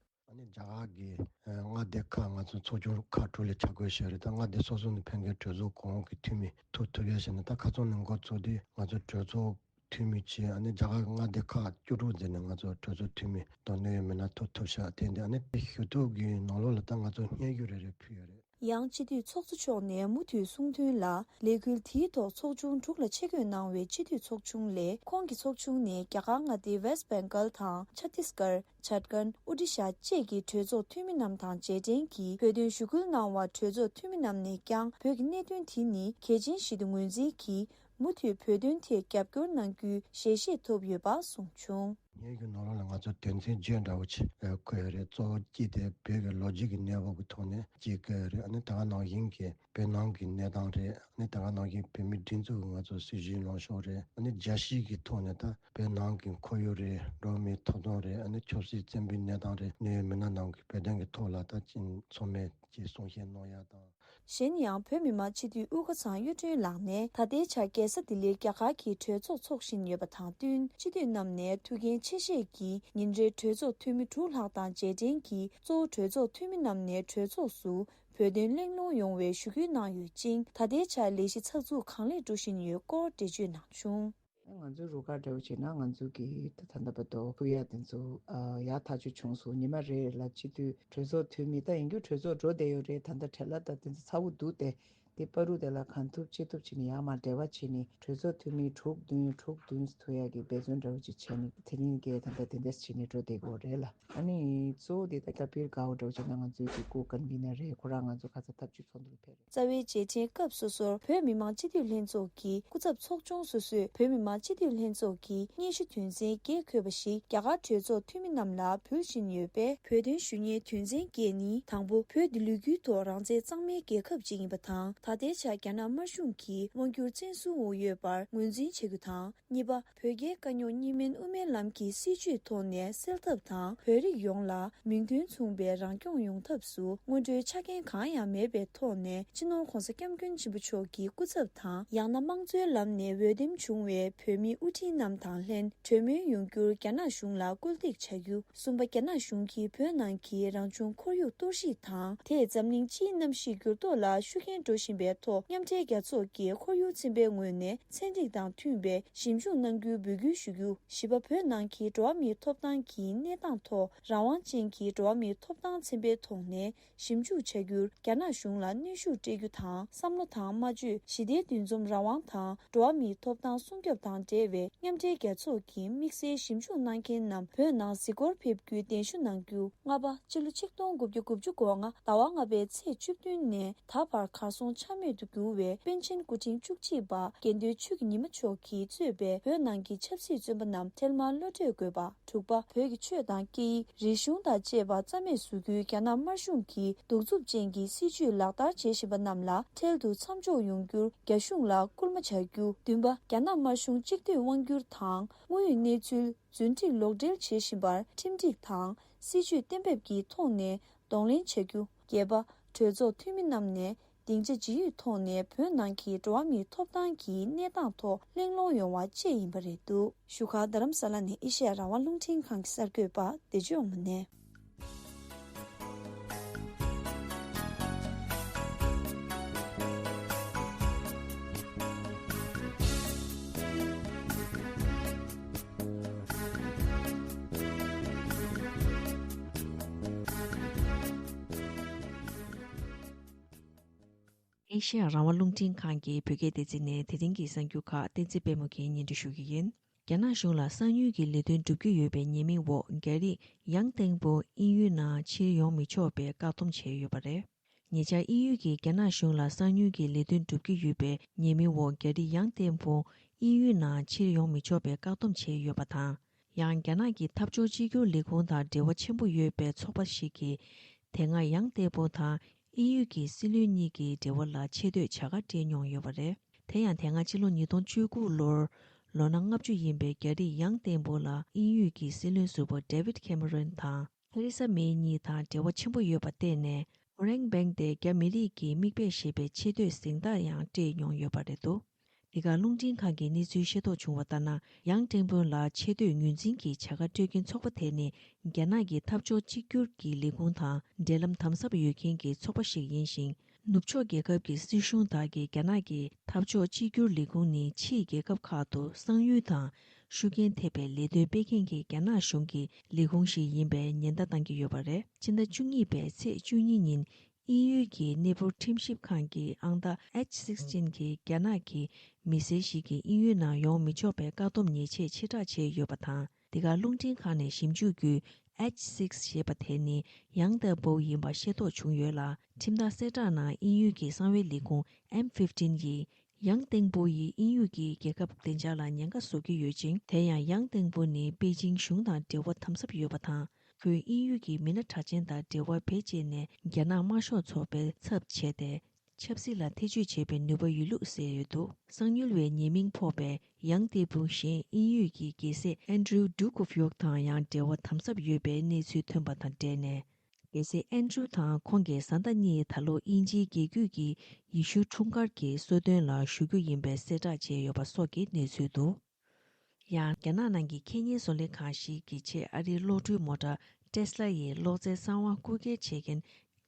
ཨ་ནི་རྒྱ་གར་གྱི་ཨ་མངའ་སྡེ་ཁག་ང་ཚོ་ཚོགས་ཆུང་ཁག་དྲུག་ལ་ཆ་བགོས་བྱས་རེད། ད་མངའ་སྡེ་སོ་སོ་ནས་ཕེབས་མཁན་གྲོས་ཚོགས་གོང་འོག་གི་འཐུས་མི་ཐུག་ཐུབ་ཡ་བྱས་ནས། ད་ཁ་སང་ནས་འགོ་བཙུགས་དུས་ང་ཚོ་གྲོས་ཚོགས་འཐུས་མི་བྱས། ཨ་ནི་རྒྱ་གར་གྱི་མངའ་སྡེ་ཁག་བཅུ་དྲུག་ཟེར་ནས་ང་ཚོ་གྲོས་ཚོགས་འཐུས་མི་དང་གནད་ཡོད་མི་སྣ་ཐུག་ཐུབ་ཤག་དེ་འདི་ཨ་ནི་ཞུ་གཏུག་གི་ནང་ལོགས་ལ་ད་ང་ཚོ་སྙན་ཞུ་རེ་རེ་ཕུལ་ཡོད་རེད། ཡང་སྤྱི་འཐུས་ཚོགས་གཙོ་མཆོག་ནས་མུ་མཐུད་གསུངས་དོན་ལ། ལས་འགུལ་དེའི་ཐོག་ཚོགས་ཆུང་དྲུག་ལ་ཆེད་བསྐོས་གནང་བའི་སྤྱི་འཐུས་ཚོགས་ཆུང་ལས། ཁོང་གི་ཚོགས་ཆུང་ནས་རྒྱ་གར་མངའ་སྡེ་West Bengal དང་ཆ་ཏིས་གར། ཇར་ཁན། ཨོ་ཌི་ཤ་བཅས་ཀྱི་གྲོས་ཚོགས་འཐུས་མི་རྣམས་དང་མཇལ་འཕྲད་ཀྱིས་བོད་དོན་ཞུ་སྐུལ་གནང་བར། གྲོས་ཚོགས་འཐུས་མི་རྣམས་ནས་ཀྱང་བོད་ཀྱི་གནད་དོན་དེ་ནི་གལ་ཆེན་ཞིག་ཏུ་ངོས་འཛིན་གྱིས། མུ་མཐུད་བོད་དོན་ཐད་རྒྱབ་སྐྱོར་གནང་རྒྱུའི་ཞལ་བཞེས་ཐོབ་ཡོད་པ་གསུངས་བྱུང་། སྙན་ཞུ་ནང་ལོགས་ལ་ང་ཚོ་དོན་ཚན་བརྒྱད་འདྲ་བོ་ཅིག་བཀོད་ཡོད་རེད། གཙོ་བོ་གཅིག་དེ་བོད་ཀྱི་ལོ་རྒྱུས་ཀྱི་གནས་བབ་ཀྱི་ཐོག་ནས་གཅིག་བཀོད་ཡོད་རེད། ཨ་ནི་ད་ག་ནང་བཞིན་གྱི་བོད་ནང་གི་གནས་སྟངས་རེད། ཨ་ནི་ད་ག་ནང་བཞིན་བོད་མིའི་སྒྲིག་འཛུགས་ཀྱི་ང་ཚོ་སྲིད་བྱུས་ལངས་ཕྱོགས་རེད། ཨ་ནི་རྒྱལ་སྤྱི་གི་ཐོག་ནས་ད་བོད་ནང་གི་ཁོར་ཡུག་རེད། འགྲོ་བ་མིའི་ཐོབ་ཐང་རེད། ཨ་ནི་ཆབ་སྲིད་བཙོན་པའི་གནས་སྟངས་རེད། གནད་ཡོད་མི་སྣ་རྣམས་ཀྱིས་བོད་དོན་གྱི་ཐོག་ལ་ད་ཅིག་ཚང་མས་ཀྱི་གསུང་བཤད་གནང་ཡ་དང་། གཞན་ཡང་བོད་མི་མང་སྤྱི་འཐུས་དབུ་དཀར་ཚང་གཡུ་སྒྲོན་ལགས་ནས། ད་ལྟའི་ཆར་རྒྱལ་ས་ལྡི་ལིར་རྒྱ་གར་གྱི་གྲོས་ཚོགས་འཚོགས་བཞིན་ཡོད་པ་དང་བསྟུན། སྤྱི་འཐུས་རྣམས་ནས་ཐུགས་འགན་ཆེ་བཞེས་ཀྱིས་ཉིན་རེར་གྲོས་ཚོགས་འཐུས་མི་དྲུག་ལྷག་དང་མཇལ་འཕྲད་ཀྱིས། གཙོ་བོ་གྲོས་ཚོགས་འཐུས་མི་རྣམས་ནས་གྲོས་ཚོགས་སུ་བོད་དོན་གླེང་སློང་ཡོང་བའི་ཞུ་སྐུལ་གནང་ཡོད་ཅིང་། ད་ལྟའི་ཆར་ལས་གཞི་ཚགས་ཚུད་གང་ལེགས་འགྲོ་བཞིན་ཡོད་སྐོར་འགྲེལ་བརྗོད་གནང་བྱུང་། ང་ཚོའི་རུ་ཁག་འདྲ་བོ་བྱས་ན་ང་ཚོ་གི་ད་ད་ལྟ་བར་དུ་ཕུལ་ཡ་དེ་ཚོ་ཨ་ཡག་ཐག་ཆོད་བྱུང་སོང་། ཉི་མ་རེ་ལ་སྤྱི་འཐུས་གྲོས་ཚོགས་འཐུས་མི་ད་ཡིན་རྒྱུ་གྲོས་ཚོགས་འགྲོ་བསྡད་ཡོད་རེད། ད་ལྟ་བྲེལ་བ་ད་དེ་ཚོ་ཚ་བོ་འདུག་སྟེ། དེ་བར་དུ་དེ་ལ་གང་ཐུབ་ཅི་ཐུབ་བྱས་ནས་ཡར་མར་འབྲེལ་བ་བྱས་ནས་གྲོས་ཚོགས་འཐུས་མི་དྲུག་བདུན་དྲུག་བདུན་ཐུག་ཡ་གི་འབད་བརྩོན་འདྲ་བོ་ཅིག་བྱས་ནས་དེ་རིང་གི་ད་ལྟ་དེ་འདྲས་བྱས་ནས་འགྲོ་བསྡད་ཀྱི་ཡོད་རེད་ལ། ཨ་ནི་གཙོ་བོ་དེ་ད་ལྟ་པིར་དགའ་བོ་འདྲ་བོ་བྱས་ན་ང་ཚོའི་གི་ཀོ་ཀན་བི་ནར་རེད། ཁོ་རང་ང་ཚོ་ཁ་ཚ་ཐབས་ཇུས་ཚོགས་འདུ་ལ་ཕེབས་རེད། རྩ་བའི་མཇལ་འཕྲད་སྐབས་སོ་སོར་བོད་མི་མང་སྤྱི་འཐུས་ལྷན་ཚོགས་ཀྱི་སྐུ་ཚབ་ཚོགས་ཆུང་སོ་སོས་བོད་མི་མང་སྤྱི་འཐུས་ལྷན་ཚོགས་ཀྱི་སྙན་ཞུ་དོན་ཚན་བརྒྱད་འཁོད་པ་ཞིག་རྒྱ་གར་གྲོས་ཚོགས་འཐུས་མི་རྣམས་ལ་ཕུལ་བཞིན་ཡོད་པས། བོད་དོན་ཞུ་སྙན་དོན་ཚན་བརྒྱད་ནི། དང་པོ། བོད་འདི་ལོ་རྒྱུས་ཐོག་རང་བཙན་གཙང་མའི་རྒྱལ་ཁབ་ཅིག་ཡིན་པ་དང་། ད་ལྟའི་ཆར་རྒྱ་ནག་དམར་གཞུང་གིས་དབང་སྒྱུར་བཙན་བཟུང་འོག་ཡོད་པར་ངོས་འཛིན་བྱ་རྒྱུ་དང་། གཉིས་པ། བོད་རྒྱའི་དཀའ་རྙོག་གཉིས་སྨན་དབུ་མའི་ལམ་གྱི་སྲིད་བྱུས་ཐོག་ནས་སེལ་ཐབས་དང་། བོད་རིགས་ཡོངས་ལ་མིང་དོན་མཚུངས་པའི་རང་སྐྱོང་ཡོང་ཐབས་སུ་སྔོན་འགྲོའི་ཆ་རྐྱེན་གང་ཡང་མེད་པའི་ཐོག་ནས་སྤྱི་ནོར་༸གོང་ས་༸སྐྱབས་མགོན་ཆེན་པོ་མཆོག་གི་སྐུ་ཚབ་དང་། ཡང་ན་དམངས་གཙོའི་ལམ་ནས་འོས་འདེམས་བྱུང་བའི་བོད་མིའི་དབུ་ཁྲིད་རྣམས་དང་ལྷན་གྲོས་མོལ་ཡོང་རྒྱུར་རྒྱ་ནག་གཞུང་ལ་སྐུལ་འདེད་བྱ་རྒྱུ། གསུམ་པ། རྒྱ་ནག་གཞུང་གིས་བོད་ནང་གི་རང་བྱུང་ཁོར་ཡུག་གཏོར་བཤིག་དང་། དེས་འཛམ་གླིང་སྤྱིའི་གནམ་གཤིས་འགྱུར་ལྡོག་ལ་ཤུགས་རྐྱེན་འགྲོ་བཞིན་པའི་ཐོག་མཉམ་འབྲེལ་རྒྱལ་ཚོགས་ཀྱིས་ཁོར་ཡུག་ཚན་པའི་ངོས་ནས་ཚན་རིག་དང་མཐུན་པའི་ཞིབ་འཇུག་གནང་རྒྱུའི་འབོད་སྐུལ་ཞུ་རྒྱུ། བཞི་པ། བོད་ནང་གི་འགྲོ་བ་མིའི་ཐོབ་ཐང་གི་གནས་སྟངས་ཐོག་རང་དབང་ཅན་གྱི་འགྲོ་བ་མིའི་ཐོབ་ཐང་ཚན་པའི་ཐོག་ནས་ཞིབ་འཇུག་བྱ་རྒྱུར་རྒྱ་ནག་གཞུང་ལ་གནོན་ཤུགས་སྤྲད་རྒྱུ་དང་། བསམ་བློ་དང་སྨྲ་བརྗོད། ཞི་བདེའི་འདུ་འཛོམས་རང་དབང་དང་། འགྲོ་བ་མིའི་ཐོབ་ཐང་སྲུང་སྐྱོབ་དང་འབྲེལ་བའི་མཉམ་འབྲེལ་རྒྱལ་ཚོགས་ཀྱི་དམིགས་བསལ་ཞིབ་འཇུག་གནང་མཁན་རྣམས་བོད་ནང་གཟིགས་སྐོར་ཕེབས་རྒྱུའི་གདན་ཞུ་གནང་རྒྱུ། ལྔ་པ། སྤྱི་ལོ་ཆིག་སྟོང་དགུ་བརྒྱ་དགུ་བཅུ་གོ་ལྔ་ཟླ་བ་ལྔ་པའི་ཚེས་བཅུ་བདུན་ནས་ད་བར་གར་སོང་ཆ་མེད་དུ་གྱུར་བའི་པཎ་ཆེན་སྐུ་ཕྲེང་བཅུ་གཅིག་པ་དགེ་འདུན་ཆོས་ཀྱི་ཉི་མ་མཆོག་གིས་གཙོས་པའི་བོད་ནང་གི་ཆབ་སྲིད་བཙོན་པ་རྣམས་འཕྲལ་མར་གློད་གྲོལ་དགོས་པ། དྲུག་པ། བོད་ཀྱི་ཆོས་དང་སྐད་ཡིག་རིག་གཞུང་དང་བཅས་པ་རྩ་མེད་བཟོ་རྒྱུའི་རྒྱ་ནག་དམར་གཞུང་གི་གདུག་རྩུབ་ཅན་གྱི་སྲིད་བྱུས་ལག་བསྟར་བྱེད་བཞིན་པ་རྣམས་ལ་འཕྲལ་དུ་མཚམས་འཇོག་ཡོང་རྒྱུར་རྒྱ་གཞུང་ལ་སྐུལ་མ་བྱ་རྒྱུ། བདུན་པ། རྒྱ་ནག་དམར་གཞུང་གཅིག་སྡུད་དབང་བསྒྱུར་དང་དངོས་ཡོད་གནས་ཚུལ་རྫུན་སྒྲིག་ལོག་འགྲེལ་བྱེད་བཞིན་པར་ཁྲིམས་སྒྲིག་དང་སྲིད་བྱུས་གཏན་འབེབས་ཀྱི་ཐོག་ནས་གདོང་ལེན་བྱ་རྒྱུ། བརྒྱད་པ། གྲོས་ཚོགས་འཐུས་མི་རྣམས་ནས་སྡིངས་ཆ་ཇི་ཡོད་ཐོག་ནས་བོད་ནང་གི་འགྲོ་བ་མིའི་ཐོབ་ཐང་གི་གནས་སྟངས་ཐོག་གླེང་སློང་ཡོང་བ་བཅས་ཡིན་པ་རེད་འདུག་བཞུགས་སྒར་རྡ་རམ་ས་ལ་ནས་ཨེ་ཤེ་ཡ་རང་དབང་རླུང་འཕྲིན་ཁང་གི་གསར་འགོད་པ་བདེ་ཆོས་དབང་མོ་ནས། ཨེ་ཤེ་ཡ་རང་དབང་རླུང་འཕྲིན་ཁང་གི་བོད་སྐད་སྡེ་ཚན་ནས་དེ་རིང་གི་གསར་འགྱུར་ཁག་བསྟན་འཛིན་དཔལ་མོ་གིས་སྙན་སྒྲོན་ཞུ་གི་ཡིན། རྒྱ་ནག་གཞུང་ལ་གསང་ཉུལ་གྱི་ལས་དོན་སྒྲུབ་ཀྱི་ཡོད་པའི་ཉེས་མིང་འོག་རྒྱ་རིགས་ཡང་ཏེང་པོ་དབྱིན་ཡུལ་ནང་ཕྱིར་ཡོང་མི་ཆོག་པའི་བཀག་སྡོམ་བྱས་ཡོད་པ་རེད། ཉེ་ཆར་དབྱིན་ཡུལ་གྱིས་རྒྱ་ནག་གཞུང་ལ་གསང་ཉུལ་གྱི་ལས་དོན་སྒྲུབ་ཀྱི་ཡོད་པའི་ཉེས་མིང་འོག་རྒྱ་རིགས་ཡང་ཏེན་ཕུང་དབྱིན་ཡུལ་ནང་ཕྱིར་ཡོང་མི་ཆོག་པའི་བཀག་སྡོམ་བྱས་ཡོད་པ་དང་། ཡང་རྒྱ་ནག་གི་འཐབ་ཕྱོགས་གཅིག་གྱུར་ལས་ཁུངས་དང་འབྲེལ་བ་ཆེན་པོ་ཡོད་པའི་ཚོགས་པ་ཞིག་གིས། དེ་སྔ་ཡང་ཏེན་ཕུང་དང་དབྱིན་ཡུལ་གྱི་སྲིད་བློན་གཉིས་ཀྱི་འབྲེལ་བ་ལ་ཆེ་བསྟོད་བྱ་དགའ་སྤྲད་མྱོང་ཡོད་པ་རེད། དེ་ཡང་དེ་སྔ་ཕྱི་ལོ་ཉིས་སྟོང་བཅུ་དགུ་ལོར་ལོ་ན་ལྔ་བཅུ་ཡིན་པའི་རྒྱ་རིགས་ཡང་ཏེན་ཕུང་ལ་དབྱིན་ཡུལ་གྱི་སྲིད་བློན་ཟུར་པ་ཌེ་ཝིད་ཁེ་མ་རོན་དང་ཐེ་རེ་ས་མེ་གཉིས་དང་འབྲེལ་བ་ཆེན་པོ་ཡོད་པར་བརྟེན་ནས། ཨོ་རེང་བེང་དེ་རྒྱ་མི་རིགས་ཀྱི་མིག་དཔེ་ཞེས་པའི་ཆེ་བསྟོད་གཟེངས་རྟགས་ཡང་སྤྲད་མྱོང་ཡོད་པ་རེད་འདུག་འདི་ག་རླུང་འཕྲིན་ཁང་གི་གནས་ཚུལ་ཤེས་རྟོགས་བྱུང་བ་ལྟར་ན། ཡང་ཏེན་ཕུང་ལ་ཆེ་བསྟོད་ངོས་འཛིན་གྱི་བྱ་དགའ་སྤྲོད་མཁན་ཚོགས་པ་དེ་ནི། རྒྱ་ནག་གི་འཐབ་ཕྱོགས་གཅིག་གྱུར་གྱི་ལས་ཁུངས་དང་འབྲེལ་ལམ་དམ་ཟབ་ཡོད་མཁན་གྱི་ཚོགས་པ་ཞིག་ཡིན་ཞིང་། ནུབ་ཕྱོགས་རྒྱལ་ཁབ་ཀྱི་སྲིད་གཞུང་དག་གིས་རྒྱ་ནག་གི་འཐབ་ཕྱོགས་གཅིག་གྱུར་ལས་ཁུངས་ནི་ཕྱིའི་རྒྱལ་ཁབ་ཁག་ཏུ་གསང་ཡུལ་དང་ཤུགས་རྐྱེན་ཐེབས་པའི་ལས་དོན་སྤེལ་མཁན་གྱི་རྒྱ་ནག་གཞུང་གི་ལས་ཁུངས་ཤིག་ཡིན་པའི་ཉེན་བརྡ་བཏང་གི་ཡོད་པ་རེད། ཕྱི་ཟླ་བཅུ་གཉིས་པའི་ཚེས་བཅུ་གཉིས་ཉིན། དབྱིན་ཡུལ་གྱི་གནས་སྤོར་ཁྲིམས་ཞིབ་ཁང་གི་ཨང་རྟགས་ཨེཆ་སིགས་ཊིན་གྱིས་རྒྱ་ནག་གི་མི་སེར་ཞིག་གིས་དབྱིན་ཡུལ་ནང་ཡོང་མི་ཆོག་པའི་བཀག་སྡོམ་ཉེས་ཆད་ཕྱིར་བསྒྲགས་བྱས་ཡོད་པ་དང་། འདི་ག་རླུང་འཕྲིན་ཁང་ནས་ཞིབ་འཇུག་བརྒྱུད། ཨེཆ་སིགས་ཞེས་པ་དེ་ནི་ཡང་ཏེན་ཕུང་ཡིན་པ་ཤེས་རྟོགས་བྱུང་ཡོད་ལ། ཁྲིམས་ཐག་གསལ་བསྒྲགས་ནང་དབྱིན་ཡུལ་གྱི་གསང་བའི་ལས་ཁུངས་ཨེམ་ཕིབ་ཊིན་ཡིས། ཡང་ཏེན་ཕུང་ཡིས་དབྱིན་ཡུལ་གྱི་རྒྱལ་ཁབ་བདེ་འཇགས་ལ་ཉེན་ཁ་བཟོ་གི་ཡོད་ཅིང་། དེ་ཡང་ཡང་ཏེན་ཕུང་ནི་པེ་ཅིང་གཞུང་དང་འབྲེལ་བ་དམ་ཟབ་ཡོད་པ་དང་། ཁོས་དབྱིན་ཡུལ་གྱི་མི་སྣ་གྲགས་ཅན་དང་འབྲེལ་བ་བེད་སྤྱད་ནས་རྒྱ་ནག་དམར་ཤོག་ཚོགས་པའི་ཚབ་བྱས་ཏེ། ཆབ་སྲིད་ལ་ཐེ་བྱུས་བྱེད་པའི་ནུས་པ་ཡོད་ལུགས་གསལ་ཡོད་འདུག་གསང་ཉུལ་བའི་ཉེས་མིང་ཕོག་པའི་ཡང་ཏེ་ཕུང་གཞན་དབྱིན་ཡུལ་གྱི་རྒྱལ་སྲས་ཨན་ཌྲུ་ཌུག་ཨོཕ་ཡོག་དང་ཡང་འབྲེལ་བ་དམ་ཟབ་ཡོད་པའི་གནས་ཚུལ་ཐོན་པ་དང་འབྲེལ་ནས། རྒྱལ་སྲས་ཨན་ཌྲུ་དང་ཁོང་གི་བཟའ་ཟླ་གཉིས་ད་ལོ་དབྱིན་ཇིའི་རྒྱལ་རྒྱུད་ཀྱི་ཡེ་ཤུ་འཁྲུངས་སྐར་གྱི་གསོལ་སྟོན་ལ་ཞུགས་རྒྱུ་ཡིན་པའི་གསལ་བསྒྲགས་བྱས་ཡོད་པ་སོགས་ཀྱི་གནས་ཚུལ་འདུག་ཡང་རྒྱ་ནག་ནང་གི་ཁེ་ཉེན་བཟོ་ལས་ཁང་ཞིག་གི་ཆེད་ཨ་རིའི་གློག་འཕྲུལ་མོ་ཊ་ཊེ་སི་ལ་ཡི་གློག་རྫས་གསང་བ་རྐུ་འཁྱེར་བྱེད་མཁན།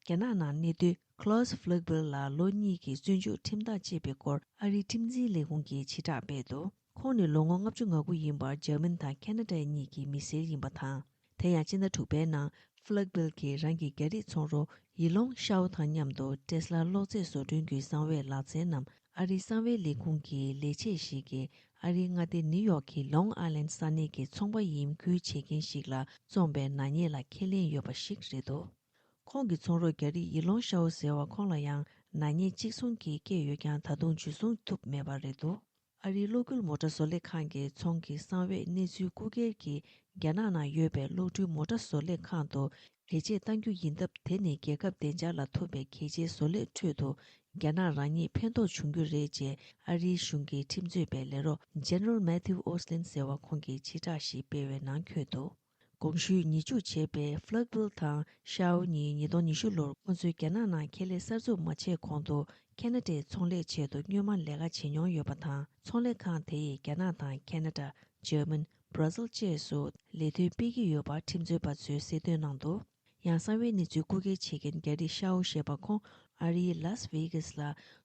རྒྱ་ནག་ནང་གནས་སྡོད་Klaus Flegelbill ལ་ལོ་གཉིས་ཀྱི་བཙོན་འཇུག་ཁྲིམས་ཐག་བཅད་པའི་སྐོར་ཨ་རིའི་ཁྲིམས་འཛིན་ལས་ཁུངས་ཀྱིས་ཕྱིར་བསྒྲགས་སྤེལ་འདུག་ཁོང་ནི་ལོ་ངོ་ལྔ་བཅུ་ང་དགུ་ཡིན་པར་འཇར་མན་དང་ཁེ་ན་ཌ་གཉིས་ཀྱི་མི་སེར་ཡིན་པ་དང་། དེ་ཡང་སྤྱི་ཟླ་དྲུག་པའི་ནང་Flegelbill གྱིས་རང་གི་རྒྱ་རིགས་ཚོང་རོགས་ཡི་ལོང་ཤའོ་དང་མཉམ་དུ་ཊེ་སི་ལ་གློག་རྫས་བཟོ་སྐྲུན་གྱི་གསང་བའི་ལག་རྩལ་རྣམས་ཨ་རིའི་གསང་བའི་ལས་ཁུངས་ཀྱི་ལས་བྱེད་ཞིག་གིས་ཨ་རིའི་མངའ་སྡེ་ནིའུ་ཡོག་གི་Long Island ས་གནས་ཀྱི་ཚོང་པ་ཡིན་ཁུལ་བྱེད་མཁན་ཞིག་ལ་བཙོངས་པའི་ནག་ཉེས་ལ་ཁས་ལེན་ཡོད་པ་ཞིག་རེད་འདུག་ཁོང་གི་ཚོང་རོགས་རྒྱ་རིགས་ཡི་ལོང་ཤའོ་ཟེར་བ་ཁོང་ལ་ཡང་ནག་ཉེས་གཅིག་མཚུངས་ཀྱི་བཀལ་ཡོད་ཀྱང་ད་དུང་འཇུ་བཟུང་ཐུབ་མེད་པ་རེད་འདུག་ཨ་རིའི་གློག་སྒུལ་མོ་ཊ་བཟོ་ལས་ཁང་གི་ཚོང་གི་གསང་བའི་གནས་ཚུལ་རྐུ་འཁྱེར་གྱིས་རྒྱ་ནག་ནང་ཡོད་པའི་གློག་འཕྲུལ་མོ་ཊ་བཟོ་ལས་ཁང་དུ་ལས་བྱེད་གཏང་རྒྱུ་ཡིན་སྟབས། དེ་ནི་རྒྱལ་ཁབ་བདེ་འཇགས་ལ་ཐུག་པའི་གལ་ཆེའི་བཟོ་ལས་ཁྲོད་དུ་རྒྱ་ནག་རང་ཉིད་ཕན་ཐོགས་བྱུང་རྒྱུ་རེད་ཅེས་ཨ་རིའི་གཞུང་གི་ཁྲིམས་རྩོད་པའི་ལས་རོགས་General Matthew Olsen ཟེར་བ་ཁོང་གིས་ཕྱིར་བསྒྲགས་ཤིག་སྤེལ་བའི་ནང་འཁོད་དུ། གོང་ཞུས་ཉེས་འཛུགས་བྱས་པའི་Flegelbill དང་Shao གཉིས་ཉིས་སྟོང་ཉི་ཤུ་ལོར་ཁོང་ཚོས་རྒྱ་ནག་ནང་ཁེ་ལས་གསར་འཛུགས་མ་བྱས་གོང་དུ་ཁེ་ན་ཌའི་ཚོང་ལས་ཆེད་དུ་སྔོན་མ་ལས་ཀ་བྱེད་མྱོང་ཡོད་པ་དང་། ཚོང་ལས་ཁང་དེ་ཡིས་རྒྱ་ནག་དང་ཁེ་ན་ཌ། འཇར་མན། བྷར་ཛིལ་བཅས་སུ་ལས་དོན་སྤེལ་གྱི་ཡོད་པ་ཁྲིམས་རྩོད་པ་ཚོས་གསལ་སྟོན་གནང་འདུག་ཡང་གསང་བའི་གནས་ཚུལ་རྐུ་འཁྱེར་བྱེད་མཁན་རྒྱ་རིགས་ཤའོ་ཞེས་པ་ཁོང་ཨ་རིའི་Las Vegas ལ་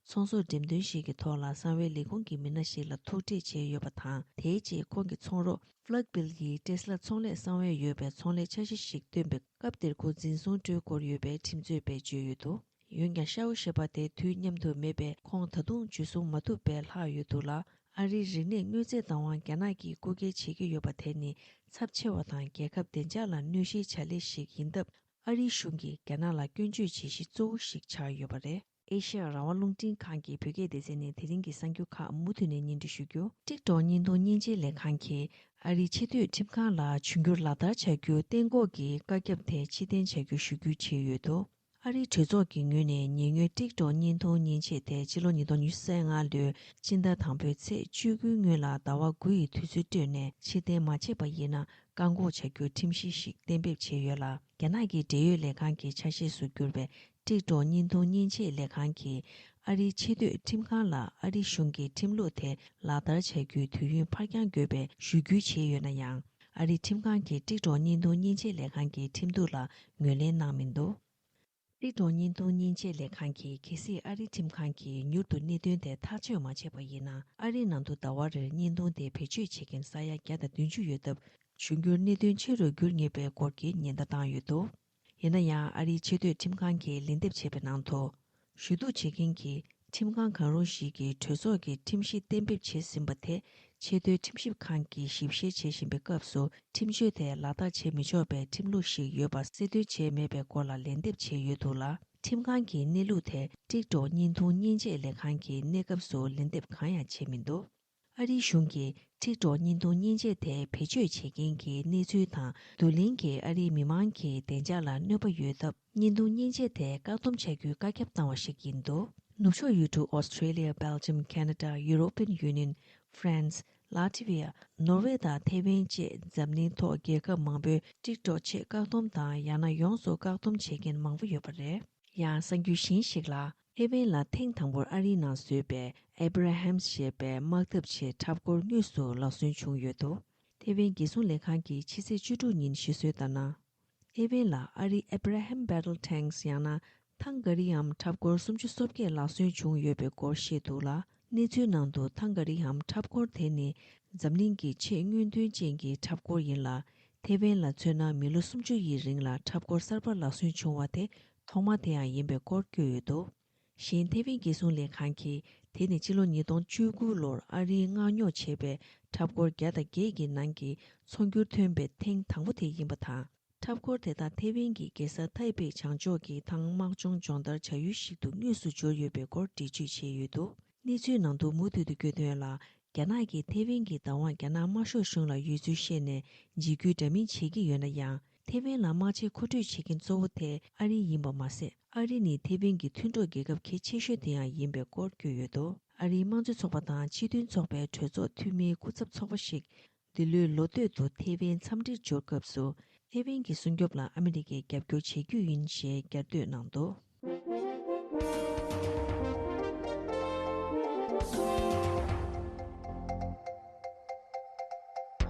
ཚོང་ཟོག་འགྲེམས་སྟོན་ཞིག་གི་ཐོག་ལ་གསང་བའི་ལས་ཁུངས་ཀྱི་མི་སྣ་ཞིག་ལ་ཐུག་འཕྲད་བྱས་ཡོད་པ་དང་། དེའི་རྗེས་ཁོང་གི་ཚོང་རོགས་Flegelbill ཡིས་ཊེ་སི་ལ་ཚོང་ལས་གསང་བའི་ཡོད་པའི་ཚོང་ལས་འཆར་གཞི་ཞིག་བཏོན་པའི་སྐབས་དེར་ཁོ་འཛིན་བཟུང་སྤྲོད་དགོས་ཡོད་པའི་ཁྲིམས་རྩོད་པས་བརྗོད་ཡོད་འདུག་འོན་ཀྱང་ཤའོ་ཞེས་པ་དེ་དུས་མཉམ་དུ་མེད་པས་ཁོང་ད་དུང་འཇུ་བཟུང་མ་ཐུབ་པས་ལྷག་ཡོད་འདུག་ལ། ཨ་རིའི་རིག་གནས་དངོས་རྫས་བདག་དབང་རྒྱ་ནག་གིས་རྐུ་འཁྱེར་བྱེད་ཀྱི་ཡོད་པ་དེ་ནི་ཚབས་ཆེ་བ་དང་རྒྱལ་ཁབ་བདེ་འཇགས་ལ་གནོད་གཞིའི་བྱ་ལས་ཤིག་ཡིན་སྟབས། ཨ་རིའི་གཞུང་གིས་རྒྱ་ནག་ལ་སྐྱོན་བརྗོད་བྱེད་གཞི་གཙོ་བོ་ཞིག་ཆགས་ཡོད་པ་རེད། ཨེ་ཤ་ཡ་རང་དབང་རླུང་འཕྲིན་ཁང་གི་བོད་སྐད་སྡེ་ཚན་ནས་དེ་རིང་གི་གསར་འགྱུར་ཁག་མུ་མཐུད་ནས་སྙན་སྒྲོན་ཞུ་རྒྱུ། ཊིག་ཊོག་བརྙན་ཐུང་མཉེན་ཆས་ལས་ཁང་གིས་ཨ་རིའི་ཆེས་མཐོའི་ཁྲིམས་ཁང་ལ་ཆུང་འགྱུར་ལག་བསྟར་བྱ་རྒྱུ་གཏན་འགོག་གི་བཀའ་ཁྱབ་དེ་ཕྱིར་འཐེན་བྱ་རྒྱུ་ཞུ་རྒྱུ་བྱས་ཡོད་འདུག་ཨ་རིའི་གྲོས་ཚོགས་ཀྱི་ངོས་ནས་ཉེ་སྔོན་ཊིག་ཊོག་བརྙན་ཐུང་མཉེན་ཆས་དེ་ཕྱི་ལོ་ཉིས་སྟོང་ཉི་ཤུ་རྩ་ལྔ་ལོའི་སྤྱི་ཟླ་དང་པོའི་ཚེས་བཅུ་དགུའི་སྔོན་ལ་ཟླ་བ་དགུ་ཡི་དུས་ཚོད་སྤྲོད་ནས་ཕྱིར་འཐེན་མ་བྱས་པ་ཡིན་ན་བཀག་འགོག་བྱ་རྒྱུའི་ཁྲིམས་གཞི་ཞིག་གཏན་འབེབས་བྱས་ཡོད་ལ། རྒྱ་ནག་གི་འབྲེལ་ཡོད་ལས་ཁང་གི་ཆ་ཤས་སུ་གྱུར་པའི་ཊིག་ཊོག་བརྙན་ཐུང་མཉེན་ཆས་ལས་ཁང་གིས་ཨ་རིའི་ཆེས་མཐོའི་ཁྲིམས་ཁང་ལ་ཨ་རིའི་གཞུང་གི་ཁྲིམས་ལུགས་དེ་ལག་བསྟར་བྱ་རྒྱུའི་དུས་ཡུན་ཕར་འགྱངས་དགོས་པའི་ཞུ་རྒྱུ་བྱས་ཡོད་ན་ཡང་། ཨ་རིའི་ཁྲིམས་ཁང་གིས་ཊིག་ཊོག་བརྙན་ཐུང་མཉེན་ཆས་ལས་ཁང་གི་ཁྲིམས་གཏུག་ལ་ངོས་ལེན་གནང་མི་འདུག་ཊིག་ཊོག་བརྙན་ཐུང་མཉེན་ཆས་ལས་ཁང་གིས་གལ་སྲིད་ཨ་རིའི་ཁྲིམས་ཁང་གིས་མྱུར་དུ་གནད་དོན་དེ་ཐག་གཅོད་མ་བྱས་པ་ཡིན་ན། ཨ་རིའི་ནང་དུ་ཟླ་བ་རེར་བརྙན་ཐུང་དེ་བེད་སྤྱོད་བྱེད་མཁན་ས་ཡ་བརྒྱ་དང་བདུན་ཅུ་ཡོད་སྟབས། འབྱུང་འགྱུར་གནད་དོན་ཆེ་རུ་འགྱུར་ངེས་པའི་སྐོར་གྱི་ཉེན་བརྡ་བཏང་ཡོད་འདུག་ཡིན་ན་ཡང་། ཨ་རིའི་ཆེས་མཐོའི་ཁྲིམས་ཁང་གིས་ལན་འདེབས་བྱས་པའི་ནང་དུ། ཞུ་གཏུག་བྱེད་མཁན་གྱིས་ཁྲིམས་ཁང་གང་རུང་ཞིག་གིས་གྲོས་ཚོགས་ཀྱི་ཁྲིམས་གཞི་གཏན་འབེབས་བྱས་ཟིན་པ་དེ། ཆེས་མཐོའི་ཁྲིམས་ཞིབ་ཁང་གིས་ཞིབ་བཤེར་བྱེད་བཞིན་པའི་སྐབས་སུ། ཁྲིམས་གཅོད་དེ་ལག་བསྟར་བྱེད་མི་ཆོག་པའི་ཁྲིམས་ལུགས་ཤིག་ཡོད་པ་གསལ་སྟོན་བྱས་མེད་པའི་སྐོར་ལ་ལན་འདེབས་བྱས་ཡོད་འདུག་ལ། ཁྲིམས་ཁང་གིས་གནས་ལུགས་དེ་ཊིག་ཊོག་བརྙན་ཐུང་མཉེན་ཆས་ལས་ཁང་གི་གནས་སྐབས་སུ་ལན་འདེབས་གང་ཡང་བྱས་མི་འདུག་ཨ་རིའི་གཞུང་གིས་ཊིག་ཊོག་བརྙན་ཐུང་མཉེན་ཆས་དེ་བེད་སྤྱོད་བྱེད་མཁན་གྱི་གནས་ཚུལ་དང་བསྡུ་ལེན་གྱིས་ཨ་རིའི་མི་མང་གི་བདེ་འཇགས་ལ་གནོད་པ་ཡོད་སྟབས། བརྙན་ཐུང་མཉེན་ཆས་དེ་བཀག་སྡོམ་བྱ་རྒྱུའི་བཀའ་ཁྱབ་བཏང་བ་ཞིག་ཡིན་འདུག་ནུབ་ཕྱོགས་ཡུལ་གྲུ་ཨོ་སི་ཁྲེ་ལི་ཡ། སྦེལ་ཇམ། ཁེ་ན་ཌ། ཡུ་རོ་པན་ཡུ་ནི་ཡན། ཧྥ་རན་སི། ལ་ཏི་ཝི་ཡ། ནོར་ཝེ་དང་ཐེ་ཝན་བཅས་འཛམ་གླིང་ཐོག་རྒྱལ་ཁབ་མང་པོས་ཊིག་ཊོག་ཆེད་བཀག་སྡོམ་དང་ཡང་ན་ཡོངས་སུ་བཀག་སྡོམ་བྱེད་མཁན་མང་པོ་ཡོད་པ་རེད། ཡང་གསར་འགྱུར་གཞན་ཞིག་ལ། ཐེ་ཝན་ལ་ཐེངས་དང་པོར་ཨ་རིའི་ནང་བཟོས་པའི་ཨེ་བྷ་ར་ཧམ་ཞེས་པའི་དམག་འཐབ་ཆེད་འཁྲབ་སྐོར་དངོས་སུ་ལག་སོན་བྱུང་ཡོད་འདུག་ཐེ་ཝན་རྒྱལ་སྲུང་ལས་ཁང་གིས་ཕྱི་ཚེས་བཅུ་དྲུག་ཉིན་ཤོད་སྲོལ་ལྟར་ན། ཐེ་ཝན་ལ་ཨ་རིའི་Abrams battle tanks ཡང་ན་ཐང་ག་རི་འམ་འཁྲབ་སྐོར་སུམ་ཅུ་སོ་བརྒྱད་ལག་སོན་བྱུང་ཡོད་པའི་སྐོར་བཤད་འདུག་ལ། གནས་ཚུལ་ནང་དུ་ཐང་ག་རི་འམ་འཁྲབ་སྐོར་དེ་ནི་འཛམ་གླིང་གི་ཆེས་སྔོན་ཐོན་ཅན་གྱི་འཁྲབ་སྐོར་ཡིན་ལ། ཐེ་ཝན་ལ་མཚོན་ན་མི་ལོ་སུམ་ཅུ་ཡི་རིང་ལ་འཁྲབ་སྐོར་གསར་པ་ལག་སོན་བྱུང་བ་དེ་ཐོག་མ་དེ་ཡང་ཡིན་པའི་སྐོར་བཀོད་ཡོད་འདུག་གཞན་ཐེ་ཝན་རྒྱལ་སྲུང་ལས་ཁང་གིས་དེ་ནི་ཕྱི་ལོ་ཉིས་སྟོང་བཅུ་དགུ་ལོར་ཨ་རིའི་མངགས་ཉོ་བྱས་པའི་འཁྲབ་སྐོར་བརྒྱ་དང་བརྒྱད་ཀྱི་ནང་གི་ཚོང་སྒྱུར་ཐོན་པའི་ཐེངས་དང་པོ་དེ་ཡིན་པ་དང་། འཁྲབ་སྐོར་དེ་དག་ཐེ་ཝན་གྱི་རྒྱལ་ས་ཐའེ་པེ་བྱང་ཕྱོགས་ཀྱི་ཐང་དམག་སྦྱོང་སྦྱོང་བརྡར་བྱ་ཡུལ་ཞིག་ཏུ་དངོས་སུ་འབྱོར་ཡོད་པའི་སྐོར་འགྲེལ་བརྗོད་བྱས་ཡོད་འདུག་གནས་ཚུལ་ནང་དུ་མུ་མཐུད་དུ་བཀོད་དོན་ལ། རྒྱ་ནག་གིས་ཐེ་ཝན་གྱི་བདག་དབང་རྒྱ་ནག་དམར་ཤོག་གཞུང་ལ་ཡོད་ཚུལ་བཤད་ནས་འཇིགས་སྐུལ་འདྲ་མིན་བྱེད་ཀྱི་ཡོད་ན་ཡང་། ཐེ་ཝན་ལ་དམག་ཆས་མཁོ་སྤྲོད་བྱེད་མཁན་གཙོ་བོ་དེ་ཨ་རི་ཡིན་པ་མ་ཟད། ཨ་རི་ནི་ཐེ་ཝན་གྱི་མཐུན་གྲོགས་རྒྱལ་ཁབ་གལ་ཆེ་ཤོས་དེ་ཡང་ཡིན་པའི་སྐོར་བཀོད་ཡོད་འདུག་ཨ་རིའི་དམངས་གཙོའི་ཚོགས་པ་དང་སྤྱི་མཐུན་ཚོགས་པའི་གྲོས་ཚོགས་འཐུས་མིའི་སྐུ་ཚབ་ཚོགས་པ་ཞིག་འདི་ལོའི་ལོ་སྟོད་དུ་ཐེ་ཝན་འཚམས་འདྲིར་འབྱོར་སྐབས་སུ། ཐེ་ཝན་གྱི་སྲུང་སྐྱོབ་ལ་ཨ་མི་རི་ཀས་རྒྱབ་སྐྱོར་བྱེད་རྒྱུ་ཡིན་ཞེས་བསྐྱར་ཟློས་གནང་འདུག་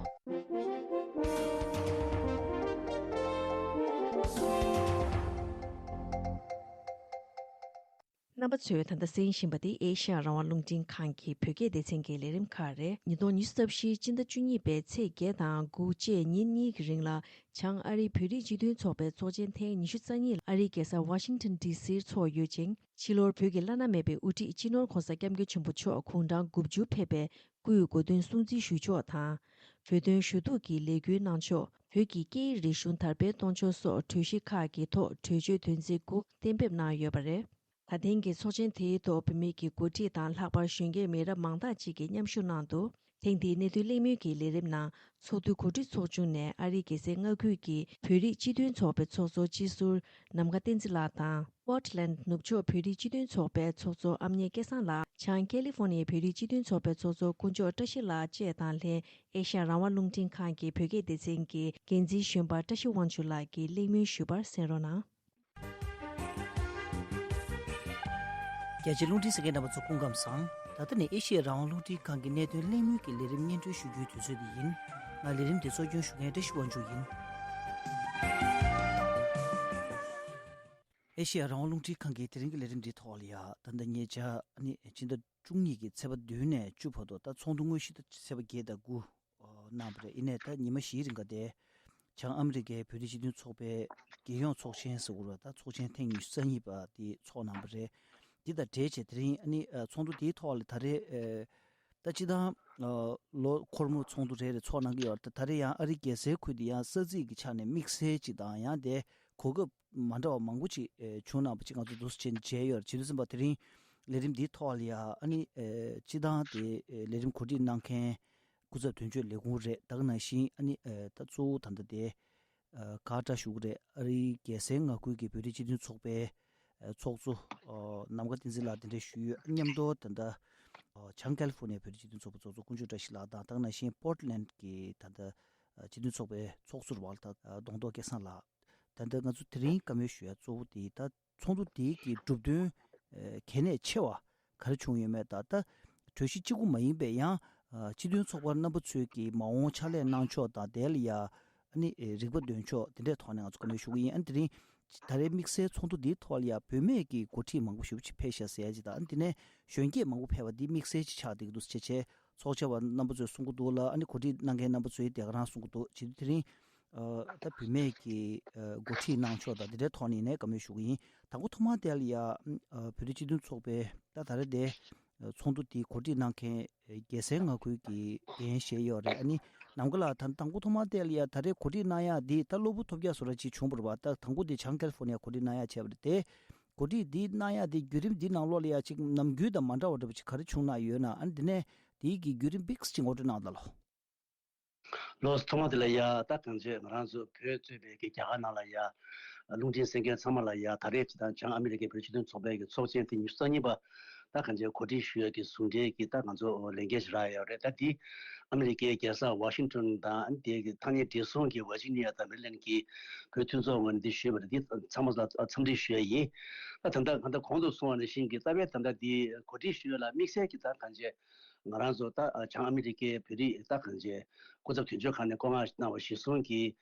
རྣམ་པ་ཚོས་ད་ལྟ་གསན་བཞིན་པ་འདི་ཨེ་ཤ་ཡ་རང་དབང་རླུང་འཕྲིན་ཁང་གི་བོད་སྐད་སྡེ་ཚན་གྱི་ལས་རིམ་ཁག་རེད། ཉིས་སྟོང་ཉི་ཤུ་རྩ་བཞིའི་སྤྱི་ཟླ་བཅུ་གཉིས་པའི་ཚེས་བརྒྱད་དང་དགུ་བཅས་ཉིན་གཉིས་ཀྱི་རིང་ལ། བྱང་ཨ་རིའི་བོད་རིགས་སྤྱི་མཐུན་ཚོགས་པའི་ཚོགས་ཆེན་ཐེངས་ཉི་ཤུ་རྩ་གཉིས་ཨ་རིའི་རྒྱལ་ས་ཝ་ཤིང་ཊོན་ཌི་སིར་འཚོགས་ཡོད་ཅིང་། ཕྱི་ལོར་བོད་ཀྱི་བླ་ན་མེད་པའི་དབུ་ཁྲིད་སྤྱི་ནོར་༧གོང་ས་༧སྐྱབས་མགོན་ཆེན་པོ་མཆོག་དགུང་གྲངས་དགུ་བཅུར་ཕེབས་པའི་སྐུའི་གོ་སྟོན་སྲུང་བརྩི་ཞུ་ཕྱོགས་དང་། བོད་དོན་ཞུ་གཏུག་གི་ལས་འགུལ་གནང་ཕྱོགས། བོད་ཀྱི་སྐད་ཡིག་རིག་གཞུང་དར་སྤེལ་གཏོང་ཕྱོགས་སོགས་གྲོས་གཞི་ཁག་གི་ཐོག་གྲོས་ཆོད་དོན་ཚན་དགུ་གཏན་འབེབས་གནང་ཡོད་པ་རེད། ད་ཐེངས་ཀྱི་ཚོགས་ཆེན་དེའི་ཐོག་བུད་མེད་ཀྱི་འགོ་ཁྲིད་དང་ལྷག་པར་གཞོན་སྐྱེས་མི་རབས་མང་དག་ཅིག་གིས་མཉམ་ཞུགས་གནང་འདུག་ཐེངས་འདིའི་གནད་དོན་གླེང་མོལ་གྱི་ལས་རིམ་ནང་ཚོགས་འདུའི་གོ་སྒྲིག་ཚོགས་ཆུང་ནས་ཨ་རིའི་རྒྱལ་སའི་མངའ་ཁུལ་གྱི་བོད་རིགས་སྤྱི་མཐུན་ཚོགས་པའི་ཚོགས་གཙོ་སྤྱི་ཟུར་ནམ་མཁའ་བསྟན་འཛིན་ལགས་དང་། པོར་ཊི་ལེན་ཌི་ནུབ་ཕྱོགས་བོད་རིགས་སྤྱི་མཐུན་ཚོགས་པའི་ཚོགས་གཙོ་ཨམ་ཉེ་སྐལ་བཟང་ལགས། བྱང་ཀེ་ལི་ཧྥོར་ནི་ཡའི་བོད་རིགས་སྤྱི་མཐུན་ཚོགས་པའི་ཚོགས་གཙོ་དཀོན་མཆོག་བཀྲ་ཤིས་ལགས་བཅས་དང་ལྷན་ཨེ་ཤ་ཡ་རང་དབང་རླུང་འཕྲིན་ཁང་གི་བོད་སྐད་སྡེ་ཚན་གྱི་འགན་འཛིན་གཞོན་པ་བཀྲ་ཤིས་དབང་ཕྱུག་ལགས་ཀྱིས་གླེང་མོལ་ཞུས་པར་གསན་རོགས་གནང་། རྒྱ་ཆེའི་རླུང་འཕྲིན་གསན་མཁན་རྣམ་པ་ཚོ་སྐུ་ཁམས་བཟང་། ད་ལྟ་ནི་ཨེ་ཤི་ཡའི་རང་དབང་རླུང་འཕྲིན་ཁང་གི་གནད་དོན་གླེང་མོལ་གྱི་ལས་རིམ་སྙན་སྒྲོན་ཞུ་རྒྱུའི་དུས་ཚོད་འདི་ཡིན། ང་ལས་རིམ་འདི་གཙོ་སྐྱོང་ཞུ་མཁན་བཀྲ་ཤིས་དབང་ཕྱུག་ཡིན། ཨེ་ཤི་ཡ་རང་དབང་རླུང་འཕྲིན་ཁང་གི་དེ་རིང་གི་ལས་རིམ་འདིའི་ཐོག་ལ་ཡ། ད་ལྟ་ཉེ་ཆར་ནི་ཕྱི་ཟླ་བཅུ་གཉིས་ཀྱི་ཚེས་པ་བདུན་ནས་བཅུ་བར་དུ། ད་ཚོགས་འདུ་དངོས་གཞི་ད་ཚེས་པ་བརྒྱད་དང་དགུ་གནང་བ་རེད། ཡིན་ནའི་ད་ཉི་མ་བཞིའི་རིང་ག་དེ་བྱང་ཨ་མི་རི་ཀའི་བོད་རིགས་སྤྱི་མཐུན་ཚོགས་པའི་རྒྱལ་ཡོངས་ཚོགས་ཆེན་ཟེར་དགོས་རེད། ད་ཚོགས་ཆེན་ཐེངས་ཉི་ཤུ་རྩ་གཉིས་པ་དེ་ཚོགས་གནང་བ་རེད། འདི་དང་འབྲེལ་བྱས་དེ་རིང་ཨ་ནི་ཚོགས་འདུ་དེའི་ཐོག་ལ་ད་རེས། ད་སྤྱི་བཏང་ལོ་འཁོར་མོ་ཚོགས་འདུ་རེ་རེ་ཚོགས་གནང་གི་ཡོད་རེད། ད་རེས་ཡང་ཨ་རིའི་རྒྱལ་སའི་ཁུལ་དེ་ཡང་ས་ཚིགས་ཀྱི་ཆ་ནས་དམིགས་བསལ་ཅིག་དང་། ཡང་དེ་གོ་སྐབས་མ་འདྲ་བ་མང་པོ་ཅིག་བྱུང་གནང་བ་ཅིག་ང་ཚོ་འདུག་སེ་བྱས་ནས་མཇལ་ཡོད་རེད། བྱས་དུས་ཙམ་པ་དེ་རིང་ལས་རིམ་འདིའི་ཐོག་ལ་ཡ་ཨ་ནི་སྤྱི་བཏང་དེ་ལས་རིམ་གོ་སྒྲིག་གནང་མཁན་སྐུ་ཚབ་དོན་གཅོད་ལས་ཁུངས་རེད། ད་ག་ནང་བཞིན་ཨ་ནི་ད་གཙོ་བོ་ད་ལྟ་དེ། ཨ། ག་བཀྲ་ཤིས་རེད། ཨ་རིའི་རྒྱལ་སའི་མངའ་ཁུལ་གྱི་བོད་རིགས་སྤྱི་མཐུན་ཚོགས་པའི་ཨ་ཚོགས་གཙོ་ཨ་ནམ་མཁའ་བསྟན་འཛིན་ལགས་དེ་འདྲ་ཞུས་ཡོད། མཉམ་དུ་ད་ལྟ་ཨ་བྱང་ཀེ་ལི་ཧྥོར་ནི་ཡའི་བོད་རིགས་སྤྱི་མཐུན་ཚོགས་པའི་ཚོགས་གཙོ་དཀོན་མཆོག་བཀྲ་ཤིས་ལགས་དང་། ད་ག་ནང་བཞིན་པོར་ཊི་ལེན་ཌི་གི་ད་ལྟ་ཨ་སྤྱི་མཐུན་ཚོགས་པའི་ཚོགས་ཟུར་བ་ད་ཨ་གདོང་ཐོག་སྐལ་བཟང་ལགས། ད་ལྟ་ང་ཚོ་དེ་རིང་བཀའ་མོལ་ཞུ་ཡ་གཙོ་བོ་དེ་ད་ཚོགས་འདུ་དེ་གི་གྲུབ་དོན་ཨ་གལ་གནད་ཆེ་བ་ག་རེ་བྱུང་ཡོད་མེད་དང་། ད་གྲོས་གཞི་གཅིག་པུ་མ་ཡིན་པའི་ཡང་ཨ་སྤྱི་མཐུན་ཚོགས་པ་རྣམ་པ་ཚོས་ཀྱི་མ་འོངས་ཕྱག་ལས་གནང་ཕྱོགས་དང་། དེ་ལ་ཡ་ཨ་ནི་རིག་པ་འདོན་ཕྱོགས་དེ་འདྲའི་ཐོག་ནས་ང་ཚོ་བཀའ་མོལ་ཞུ་གི་ཡིན། ཨ་ནི་དེ་རིང་ད་རེས་དམིགས་བསལ་ཚོགས་འདུ་འདིའི་ཐོག་ལ་ཡ་བུད་མེད་ཀྱི་འགོ་ཁྲིད་མང་པོ་ཞེ་པོ་ཅིག་ཕེབས་ཤག་ཟེར་ཡ་ཅིག་དང་། ཨ་ནི་དེ་ནས་གཞོན་སྐྱེས་མང་པོ་ཕེབས་པ་འདི་དམིགས་བསལ་ཅིག་ཆགས་བསྡད་ཀྱི་འདུག་ཟེར་བྱས་བྱས་ཚོགས་བཅར་བ་རྣམ་པ་ཚོས་གསུང་གི་འདུག་ལ། ཨ་ནི་གོ་སྒྲིག་གནང་མཁན་རྣམ་པ་ཚོས་དེ་ག་རང་གསུང་གི་འདུག་བྱས་དུས་དེ་རིང་ཨ་ད་བུད་མེད་ཀྱི་ཨ་འགོ་ཁྲིད་གནང་ཕྱོགས་དང་དེ་འདྲའི་ཐོག་ནས་ནས་བཀའ་མོལ་ཞུ་གི་ཡིན། དང་པོ་ཐོག་མར་དེ་ལ་ཡ་ཨ་བོད་རིགས་སྤྱི་མཐུན་ཚོགས་པའི་ད་ད་རེས་དེ་ཨ་ཚོགས་འདུ་དེ་གོ་སྒྲིག་གནང་མཁན་རྒྱལ་སའི་མངའ་ཁུལ་གྱི་འགན་བཞེས་ཡོད་རེད། ཨ་ནི་ནམ་མཁའ་ལགས་ད་དང་པོ་ཐོག་མར་དེ་ལ་ཡ་ད་རེས་གོ་སྒྲིག་གནང་ཡ་འདི་ད་གློ་བུར་ཐོལ་རྒྱག་བཟོ་འདྲ་ཅིག་བྱུང་བ་རེད་པ། ད་དང་པོ་དེ་བྱང་ཀེ་ལི་ཧྥོར་ནི་ཡ་གོ་སྒྲིག་གནང་ཡ་བྱས་པ་རེད་དེ། གོ་སྒྲིག་འདི་གནང་ཡ་དེ་བརྒྱུད་རིམ་འདི་ནང་ལོགས་ལ་ཡ་ཅིག་ནམ་རྒྱུན་དང་མ་འདྲ་བ་འདྲ་པོ་ཅིག་ག་རེ་བྱུང་གནང་ཡོད་ན། ཨ་ནི་འདི་ནས་དེའི་གི་བརྒྱུད་རིམ་པིག་ཅིག་ངོ་སྤྲོད་གནང་དང་ལོ། ལོ་ཐོག་མ་དེ་ལ་ཡ་ད་གང་བྱས་ང་རང་ཚོ་བོད་གཙོས་པའི་གི་རྒྱ་གར་ནང་ལ་ཡ་རླུང་འཕྲིན་གསན་མཁན་ཚང་མ་ལ་ཡ་ད་རེས་ཅིག་དང་བྱང་ཨ་མི་རི་ཀའི་བོད་སྤྱི་མཐུན་ཚོགས་པའི་གི་ཚོགས་ཆེན་ཐེངས་ཉི་ཤུ་རྩ་གཉིས་པ་ད་གང་བྱས་གོ་སྒྲིག་ཞུ་ཡ་གི་ཟུང་འབྲེལ་གི་ད་ང་ཚོ་ལས་འགན་ཞིག་རག་ཡོད་རེད། ད་འདི་ཨ་མི་རི་ཀའི་རྒྱལ་ས་ཝ་ཤིང་ཊོན་དང་དེ་གི་ཐག་ཉེ་བགྲེས་སོང་གི་ཝར་ཇི་ནི་ཡ་དང་མེ་རི་ལེན་གི་བོད་མཐུན་ཚོགས་ངོས་ནས་འདི་ཞུས་པ་རེད། འདི་ཚང་མ་ལ་འཚམས་འདྲི་ཞུ་ཡ་ཡིན། ད་ད་ལྟ་ད་ལྟ་གོང་དུ་གསུངས་པ་ནང་བཞིན་གི་རྩ་བའི་ད་ལྟ་འདི་གོ་སྒྲིག་ཞུ་ཡ་ལ་དམིགས་བསལ་གྱི་ད་གང་བྱས་ང་རང་ཚོ་ད་བྱང་ཨ་མི་རི་ཀའི་བོད་རིགས་ད་གང་བྱས་སྐུ་ཚབ་དོན་གཅོད་ཁང་ནས་བཀའ་མངགས་གནང་བ་གཞིར་བཟུང་གིས་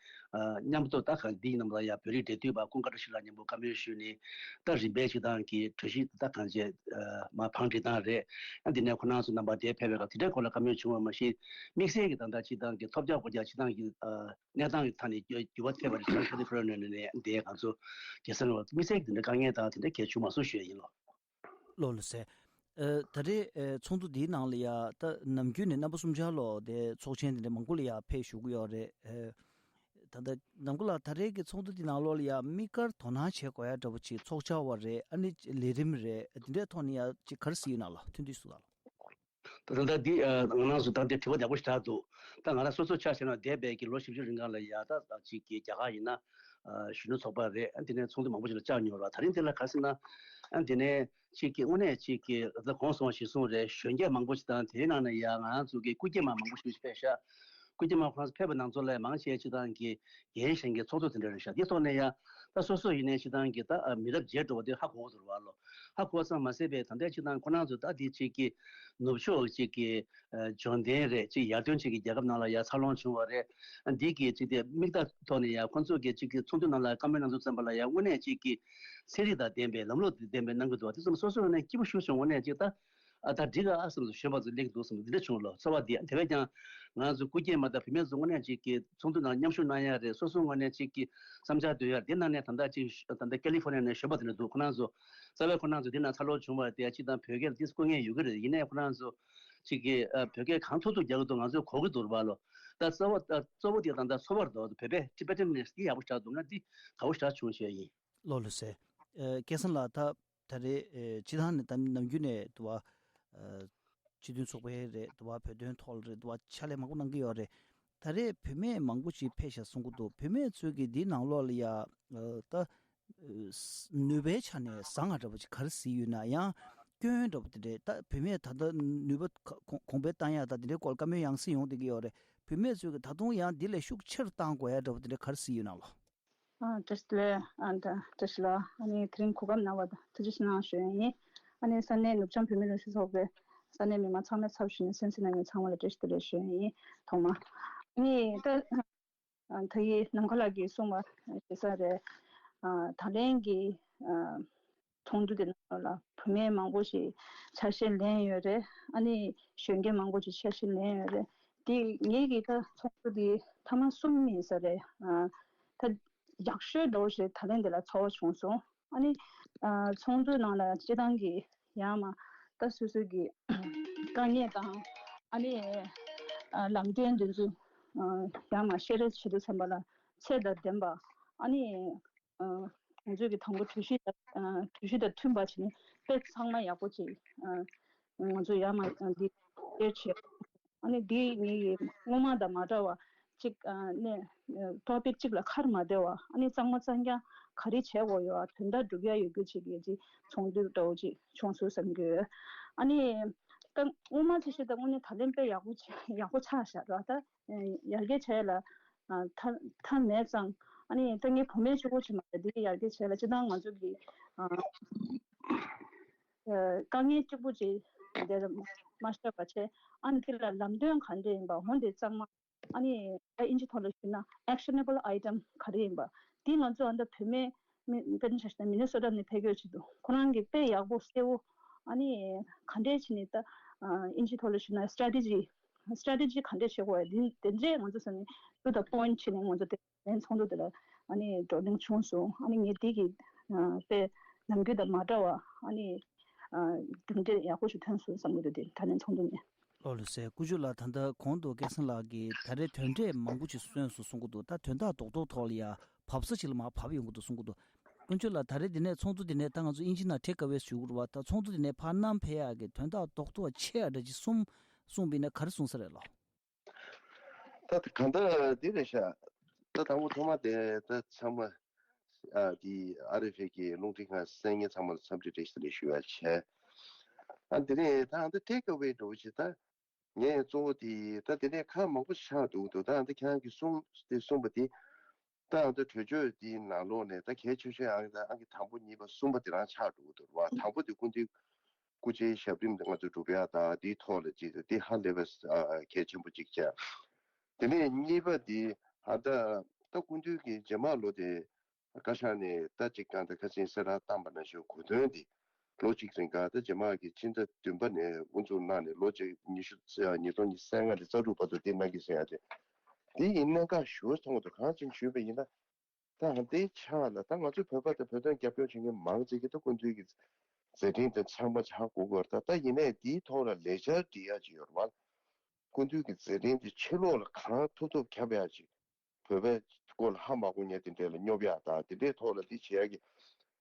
མཉམ་དུ་ད་གང་འདི་ཡིན་ནམ་ལ་ཡ་བོད་རིགས་འབྲེལ་མཐུད་པ་ཀུན་དགའ་བཀྲ་ཤིས་ལགས་མཉམ་པོ་བཀའ་མོལ་ཞུས་ནས་ད་རིམ་པས་ཅིག་ཏང་གི་གྲོས་གཞི་ད་གང་བྱས་མ་བང་སྒྲིག་སྟངས་རེད། ཨ་འདི་ནས་ཁོ་རང་ཚོ་རྣམ་པ་དེ་ཕེབས་པའི་སྐབས་དེ་འདྲའི་སྐོར་ལ་བཀའ་མོལ་བྱུང་བ་མ་ཟད་དམིགས་བསལ་གྱི་ད་ལྟ་ཅིག་ཏང་གི་ཐོབ་རྒྱག་སྒོ་རྒྱག་ཅིག་ཏང་གི་གནས་སྟངས་ཀྱི་ཐད་ནས་འགྱུར་བ་ཐེབས་པ་རེད། ཁ་ལི་ཕོར་ནི་ཡ་ནས་འདི་ང་ཚོ་རྒྱལ་ས་ནང་དམིགས་བསལ་གྱི་དེ་འདྲའི་དཀའ་ངལ་དང་དེ་འདྲ་གལ་བྱུང་མ་སོང་ཞུ་ཡ་ཡིན་ལོ། ལོ་ལོ་ཟེར། ཨ་ད་རེས་ཨ་ཚོགས་འདུ་འདིའི་ནང་ལ་ཡ་ད་ནམ་རྒྱུན་ནས་རྣམ་པ་གསུམ་ཆར་ལོ་དེ་ཚོགས་ཆེན་དེ་འདྲ་མང་པོ་ལ་ཡ་ཕེབས་བཞུགས་ཀྱི་ཡོད་རེད། ཨ་ད་ལྟ་ནམ་མཁའ་ལགས་ད་རེས་ཀྱི་ཚོགས་འདུ་འདི་ནང་ལོགས་ལ་ཡ་དམིགས་བཀར་དོ་སྣང་བྱེད་དགོས་ཡ་འདྲ་པོ་ཅིག་ཚོགས་བཅར་བ་རེད། ཨ་ནི་ལས་རིམ་རེད། དེ་འདྲའི་ཐོག་ནས་ཡ་ཅིག་ག་རེ་གཟིགས་ཡོད་ན་ལ་ཐུགས་འདུན་ཞུ་དང་ལ། ད་ད་ལྟ་འདི་ང་རང་ཚོ་ད་འདི་དྲི་བ་ཡག་པོ་ཞིག་དྲག་འདུག་ད་ང་རང་སོ་སོ་ཆ་བཞག་ན་འདས་པའི་གི་ལོ་བཞི་བཅུ་རིང་ག་ལ་ཡ་ད་ཅིག་གི་རྒྱ་གར་ཡིན་ན་གཞོན་ནུ་ཚོགས་པ་རེད། ཨ་དེ་ནས་ཚོགས་འདུ་མང་པོ་ཞིག་ལ་བཅར་མྱོང་ར། ད་རིང་འདི་ལ་ག་ཟེར་ན་ཨ་དེ་ནས་ཅིག་གི་དངོས་གནས་ཅིག་གི་ད་གོང་སོང་བ་ཞིག་གསུངས་རེད། གཞོན་སྐྱེས་མང་པོ་ཞིག་དང་དེའི་ནང་ནས་ཡ་ང་རང་ཚོ་གི་སྐུ་སྐྱེས་མ་མང་པོ་ཞིག་ཕེབས་ཤག་སྐུ་སྐྱེས་མ་ཁོང་ཚོ་ཕེབས་པ་ནང་ཚོ་ལས་མང་ཆེ་ཅིག་དང་གི་རྒན་གཞོན་གྱི་ཚོགས་གཙོ་དེ་འདྲ་རེད་ཤག་འདི་ཐོག་ནས་ཡ་ད་སོ་སོ་ཡིན་ནའི་ཅིག་དང་གི་ད་མི་རབས་བརྗེ་འགྲོ་བ་དེ་ཧ་གོ་གི་འདུག་བ་ལོ། ཧ་གོ་ཙམ་མ་ཟད་པའི་ད་ལྟའི་སྤྱི་བཏང་ཁོ་རང་ཚོ་ད་འདི་གཅིག་གི་ནུབ་ཕྱོགས་གཅིག་གི་འབྱོར་ལྡན་རེད། གཅིག་ཡར་ཐོན་གཅིག་གི་རྒྱལ་ཁབ་ནང་ལ་ཡར་འཚར་ལོངས་བྱུང་བ་རེད། འདི་གི་གཅིག་དེ་མིག་ལྟ་ཐོག་ནས་ཡར་ཁོ་ཚོ་གི་གཅིག་གི་ཚོགས་འདུ་ནང་ལ་བཀའ་མོལ་གནང་ཚུལ་ཙམ་པ་ལ་ཡར་དངོས་གནས་གཅིག་གི་ཚན་རིག་དང་ལྡན་པའི་ལམ་ལུགས་དང་ལྡན་པའི་གནང་གི་འདུག་བ། དེ་ཚོ་སོ་སོ་ནས་སྐྱིད་པོ་ཞུ་བྱུང་། དངོས་གནས་གཅིག་ད་ཨ་ད་འགྲིག་ག་ཨ་བསམ་ཚུལ་གཞོན་པ་ཚོ་སླེབས་འདུག་བསམ་འདི་འདྲ་བྱུང་ལོ། ཚོར་བ་འདི་དེ་བས་ཀྱང་ང་ཚོ་སྐུ་སྐྱེས་མ་དང་བུད་མེད་ཚོ་དངོས་གནས་གཅིག་གི་ཚོགས་འདུ་ནང་མཉམ་ཞུགས་གནང་ཡ་རེད། སོ་སོ་དངོས་གནས་གཅིག་གི་བསམ་འཆར་འདོན་ཡ་རེད། དེ་ནང་ནས་ད་ལྟ་གཅིག་ད་ལྟ་ཀེ་ལི་ཧྥོར་ནི་ཡ་ནས་གཞོན་པ་དེ་འདྲ་འདུག་ཁོ་རང་ཚོ་རྩ་བའི་ཁོ་རང་ཚོ་འདི་ན་འཚར་ལོངས་བྱུང་བ་དེ་སྤྱི་དང་བོད་སྐད་ལ་ཏིས་སྐུ་ངལ་ཡོད་ཀྱི་རེད། ཡིན་ནའི་ཁོ་རང་ཚོ་གཅིག་གིས་ཨ་བོད་སྐད་གང་ཐུབ་ཐུབ་རྒྱག་གི་འདུག་ང་ཚོས་གོ་གི་འདུག་ར་བ་ལོ། ད་གཙོ་བོ་ཨ་གཙོ་བོ་དེ་ད་ལྟ་ཚོར་བར་འདུག་བོད་པའི་ཊི་བེ་ཊན་ནི་ཡ་སི་དེ་ཡག་པོ་ཞེ་དྲག་འདུག་ང་འདི་དགའ་བོ་ཞེ་དྲག་བྱུང་བྱས་ཡིན། ལོ་ལོ་ཟེར། ཨ་སྐལ་བཟང་ལགས་ད་ད་རེས་ཨ་སྤྱི་བཏང་ནས་ད་ནམ་རྒྱུན་ནས་འདུག་བ། ཨ་སྤྱི་མཐུན་ཚོགས་པའི་རེད་འདུག་བ། བོད་དོན་ཐོག་ལ་རེད་འདུག་བ། ཕྱག་ལས་མང་པོ་གནང་གི་ཡོད་རེད། ད་རེས་བུད་མེད་མང་པོ་ཅིག་ཕེབས་ཤག་གསུང་གི་འདུག་བུད་མེད་ཚོའི་གི་འདི་ནང་ལོགས་ལ་ཡ་ཨ་ད་ནུས་པའི་ཆ་ནས་བཟང་ང་འདྲ་པོ་ཅིག་ག་རེ་གཟིགས་ཡོད་ན། ཡང་སྐྱོན་འདྲ་པོ་དེ་འདྲས་ད་བུད་མེད་ད་ལྟ་ནུས་པ་ག་གོང་གོང་འཕེལ་བཏང་ཡག་ད་དེ་འདྲའི་སྐོར་བཀའ་མོལ་ཡང་སེ་ཡོང་བསྡད་ཀྱི་ཡོད་རེད། བུད་མེད་ཚོས་གི་ད་དུང་ཡང་འདི་ལས་ཤུགས་ཆེར་བཏང་དགོས་ཡག་འདྲ་པོ་དེ་འདྲས་ག་རེ་གཟིགས་ཡོད་ན་ལོ། ཨ་བཀྲ་ཤིས་བདེ་ལེགས། ཨ་ད་བཀྲ་ཤིས་ལགས། ཨ་ནི་དེ་རིང་གོ་སྐབས་གནང་བ་ཐུགས་རྗེ་ཆེ་གནང་ཞུ་ཡ་ཡིན། ཨ་ནི་ས་གནས་ནུབ་བྱང་བོད་མིའི་སྒྲིག་འཛུགས་ཚོགས་པའི་ས་གནས་མི་མང་ཚང་མའི་ཚབ་ཞུས་ནས་གསན་གཟིགས་གནང་མཁན་ཚང་མ་ལ་བཀྲ་ཤིས་བདེ་ལེགས་ཞུ་ཡ་ཡིན། ཐོག་མར་ཨ་ནི་ད་ཨ་ད་ཡིན་ནམ་མཁའ་ལགས་ཀྱིས་གསུངས་པ་ཞུ་ས་རེད། ཨ་ད་ལན་གྱི་ཨ་ཚོགས་འདུ་དེ་ནང་ལ་བུད་མེད་མང་པོ་ཞིག་ཆ་ཤས་ལེན་ཡོད་རེད། ཨ་ནི་གཞོན་སྐྱེས་མང་པོ་ཞིག་ཆ་ཤས་ལེན་ཡོད་རེད། དེ་ངེད་ཀྱི་ད་ཚོགས་འདུ་དེ་ཐེངས་མ་གསུམ་ཡིན་ས་རེད། ཨ་ད་ཡག་ཤོས་འདྲ་བོ་ཞིག་ད་ལན་དེ་ལ་ཚོར་བ་བྱུང་སོང་། ཨ་ནི་ཨ་ཚོགས་འདུའི་ནང་ལ་སྤྱི་བཏང་གི་ཡང་མ་ད་སོ་སོའི་གི་དཀའ་ངལ་དང་ཨ་ནི་ཨ་ལམ་སྟོན་དེ་ཚོ་ཨ་ཡང་མ་བཤད་རེས་བྱེད་དུས་ཙམ་པ་ལ་ཚད་དང་ལྡན་པ་ཨ་ནི་ཨ་ང་ཚོའི་གི་དང་པོ་གྲོས་གཞི་དང་ཨ་གྲོས་གཞི་དང་མཐུན་པ་བྱས་ནས་དཔེ་ཚང་མ་ཡག་པོ་ཅིག་ཨ་ང་ཚོ་ཡར་མར་འདི་སྟེར་བྱས། ཨ་ནི་འདི་ངའི་སྔོན་མ་དང་མ་འདྲ་བ་ཅིག་ཨ་ནས་ཊོ་པིག་གཅིག་ལ་ཁར་མ་བསྡད་པ། ཨ་ནི་གཙང་མ་གཙང་རྐྱང་ག་རེ་བྱས་དགོས་ཡོད། དོན་དག་སྒྲུབ་ཡ་ཡོད་རྒྱུ་ཅིག་གི་ཅིག་ཚོགས་འདུ་འདྲ་བོ་ཅིག་བྱུང་སོང་བསམ་གྱི་ཡོད། ཨ་ནི་ད་སྔོན་མ་ཅིག་བཤད་ད་དངོས་གནས་ད་ལན་དཔེ་ཡག་པོ་ཆགས་ཡག་པོ་ཆགས་བཞག་ར། ད་ཡར་རྒྱས་བྱས་ལ་ཨ་མཐའ་མཐའ་མེད་ཙང་། ཨ་ནི་ད་ངའི་བུ་མེད་གཅིག་པོ་ཅིག་མ་རེད། འདི་ཡར་རྒྱས་བྱས་ལ་སྤྱི་བཏང་ང་ཚོ་གི་ཨ་དཀའ་ངལ་གཅིག་པུ་ཅིག་འདིར་མ་བཤད་པ་བྱས། ཨ་ནི་འདི་ལ་ལམ་སྟོན་ག་འདྲ་ཡིན་པ། འོ་འདི་གཙང་མ། ཨ་ནི་ཨ་ཨིན་ཇི་ཐོག་ལ་ཞུས་ན་actionable item ག་རེ་ཡིན་པ། འདི་ང་ཚོ་ཨ་ད་བུད་མེད་མི་དཔེར་ན་ཆ་བཞག་ན་མི་ནི་སོ་ཊ་ནས་ཕེབས་ཡོད་ཅིག་འདུག་ཁོ་རང་གིས་དཔེ་ཡག་པོ་གསལ་བོ། ཨ་ནི་ག་འདྲས་བྱས་ནས་ད་ཨ་ཨིན་ཇི་ཐོག་ལ་ཞུས་ན་strategy strategy ག་འདྲས་བྱེད་དགོས་ཡ་འདི་དེ་འདྲས་ང་ཚོ་ས་ནས་to the point བྱས་ནས་ང་ཚོ་དེ། ལན་ཚོགས་འདུ་དེ་ལ་ཨ་ནི་བགྲོ་གླེང་བྱུང་སོང་། ཨ་ནི་ངས་འདི་གི་ཨ་དཔེ་ནམ་རྒྱུན་དང་མ་འདྲ་བ་ཨ་ནི་ཨ་གྲུབ་འབྲས་ཡག་པོ་ཞིག་ཐོན་སོང་བསམ་གྱི་འདུག་དེ་ད་ལན་ཚོགས་འདུ་ནས། ལགས་ལགས་སེ། ཀུ་ཅོ་ལགས། ད་ལྟ་གོང་དུ་སྐལ་བཟང་ལགས་ཀྱིས་ད་རེས་དོན་འབྲས་མང་པོ་ཞིག་སོན་སོང་གསུང་གི་འདུག་ད་དོན་དག་རྡོག་རྡོག་ཐོག་ལ་ཡ་བབས་ས་ཅིག་ལ་མར་བབས་ཡོང་གི་འདུག་གསུང་གི་འདུག་དཀོན་མཆོག་ལགས། ད་རེས་འདི་ནས་ཚོགས་འདུ་འདི་ནས་ད་ང་ཚོ་དབྱིན་ཇི་ནང་ཐེག་ཨ་ཝེ་ཞུ་དགོས་རེད་བ། ད་ཚོགས་འདུ་འདི་ནས་ཕར་བསྣམས་ཕེབས་ཡག་གི་དོན་དག་རྡོག་རྡོག་ཆེ་ཡག་འདྲ་ཅིག་གསུམ་གསུངས་པ་ཡིན་ན་ག་རེ་གསུངས་ས་རེད་ལགས། ད་གང་ལྟར་འདི་རེད་ཤག་ད་དང་པོ་ཐོག་མ་དེ་ད་ཚང་མ་ཨ་འདི་ཨ་རི་ཕེ་གི་རླུང་འཕྲིན་ཁང་གསན་མཁན་ཚང་མ་ལ་འཚམས་འདྲི་བཀྲ་ཤིས་བདེ་ལེགས་ཞུ་ཡག་བྱས། ཨ་འདི་ནས་ད་ཨ་འདི་ཐེག་ཨ་ཝེ་འདྲ་བོ་ཞིག་ད། ངས་གཙོ་བོ་དེ་ད་དེ་ནས་ཁག་མང་པོ་ཆགས་འདུག་འདུག་ད་ཨ་ད་ཁྱེད་རང་གིས་གསུངས་དེ་གསུངས་པ་དེ་ད་ཨ་ད་གྲོས་ཆོད་དེའི་ནང་ལོགས་ནས་ད་གལ་ཆེ་ཤོས་ཨང་ད་ཨང་ཀི་དང་པོ་གཉིས་པ་གསུམ་པ་དེ་རང་ཆགས་འདུག་འདུག་བ། དང་པོ་དེ་སྐུ་མདུན་སྐུ་ཕྱྭའི་ཞབས་རིམ་དེ་ང་ཚོ་སྒྲུབ་ཡག་ད་དེའི་ཐོག་ལ་ཅིག་དེ་ཧ་ལས་པ་གལ་ཆེན་པོ་ཅིག་བྱས། དེ་ནས་གཉིས་པ་དེ་ཨ་ད་ད་སྐུ་མདུན་གྱི་རྗེས་མ་ལོ་དེ། བཀའ་ཤག་ནས་ད་ཅིག་ཀྱང་ད་ཁ་སང་གསལ་བསྒྲགས་བཏང་པ་ནང་བཞིན་གོ་དོན་དེ་ལོ་གཅིག་རིང་ག་ད་རྗེས་མ་གི་ཕྱི་ཟླ་བདུན་པ་ནས་དབུ་འཛུགས་གནང་ནས་ལོ་གཅིག་ཉི་ཤུ་ཉིས་སྟོང་ཉི་ཤུ་རྩ་ལྔ་ནས་རྩ་དྲུག་བར་དུ་དེ་གནང་གི་ཟེར་ཡ་དེ་དེ་ཡིན་གནད་འགག་ཞུ་བ་མཐོང་གི་འདུག་གང་ཅིག་ཞུས་པ་ཡིན་ན་ད་ཧ་དེའི་ཆ་ལ་ད་ང་ཚོའི་བོད་པ་དང་བོད་དོན་རྒྱབ་སྐྱོར་བྱེད་མཁན་མང་ཆེ་གི་ད་སྐུ་མདུན་གྱི་མཛད་འཕྲིན་དེ་ཚང་མ་ཧ་གོ་དགོས་རེད། ད་ད་ཡིན་ནའི་དེའི་ཐོག་ལ་ལས་འཆར་སྒྲིག་ཡ་ཅིག་ཡོད་རེད་བ། སྐུ་མདུན་གྱི་མཛད་འཕྲིན་དེ་ཕྱི་ལོགས་ལ་གང་ཐུབ་ཐུབ་ཁྱབ་ཡ་ཅིག་བོད་པའི་སྐོར་ལ་ཧ་མ་གོ་མཁན་དེ་འདྲས་ལ་སྙོབ་ཡག་དང་དེ་འདྲའི་ཐོག་ལ་དེ་བྱེད་ཡག་གི་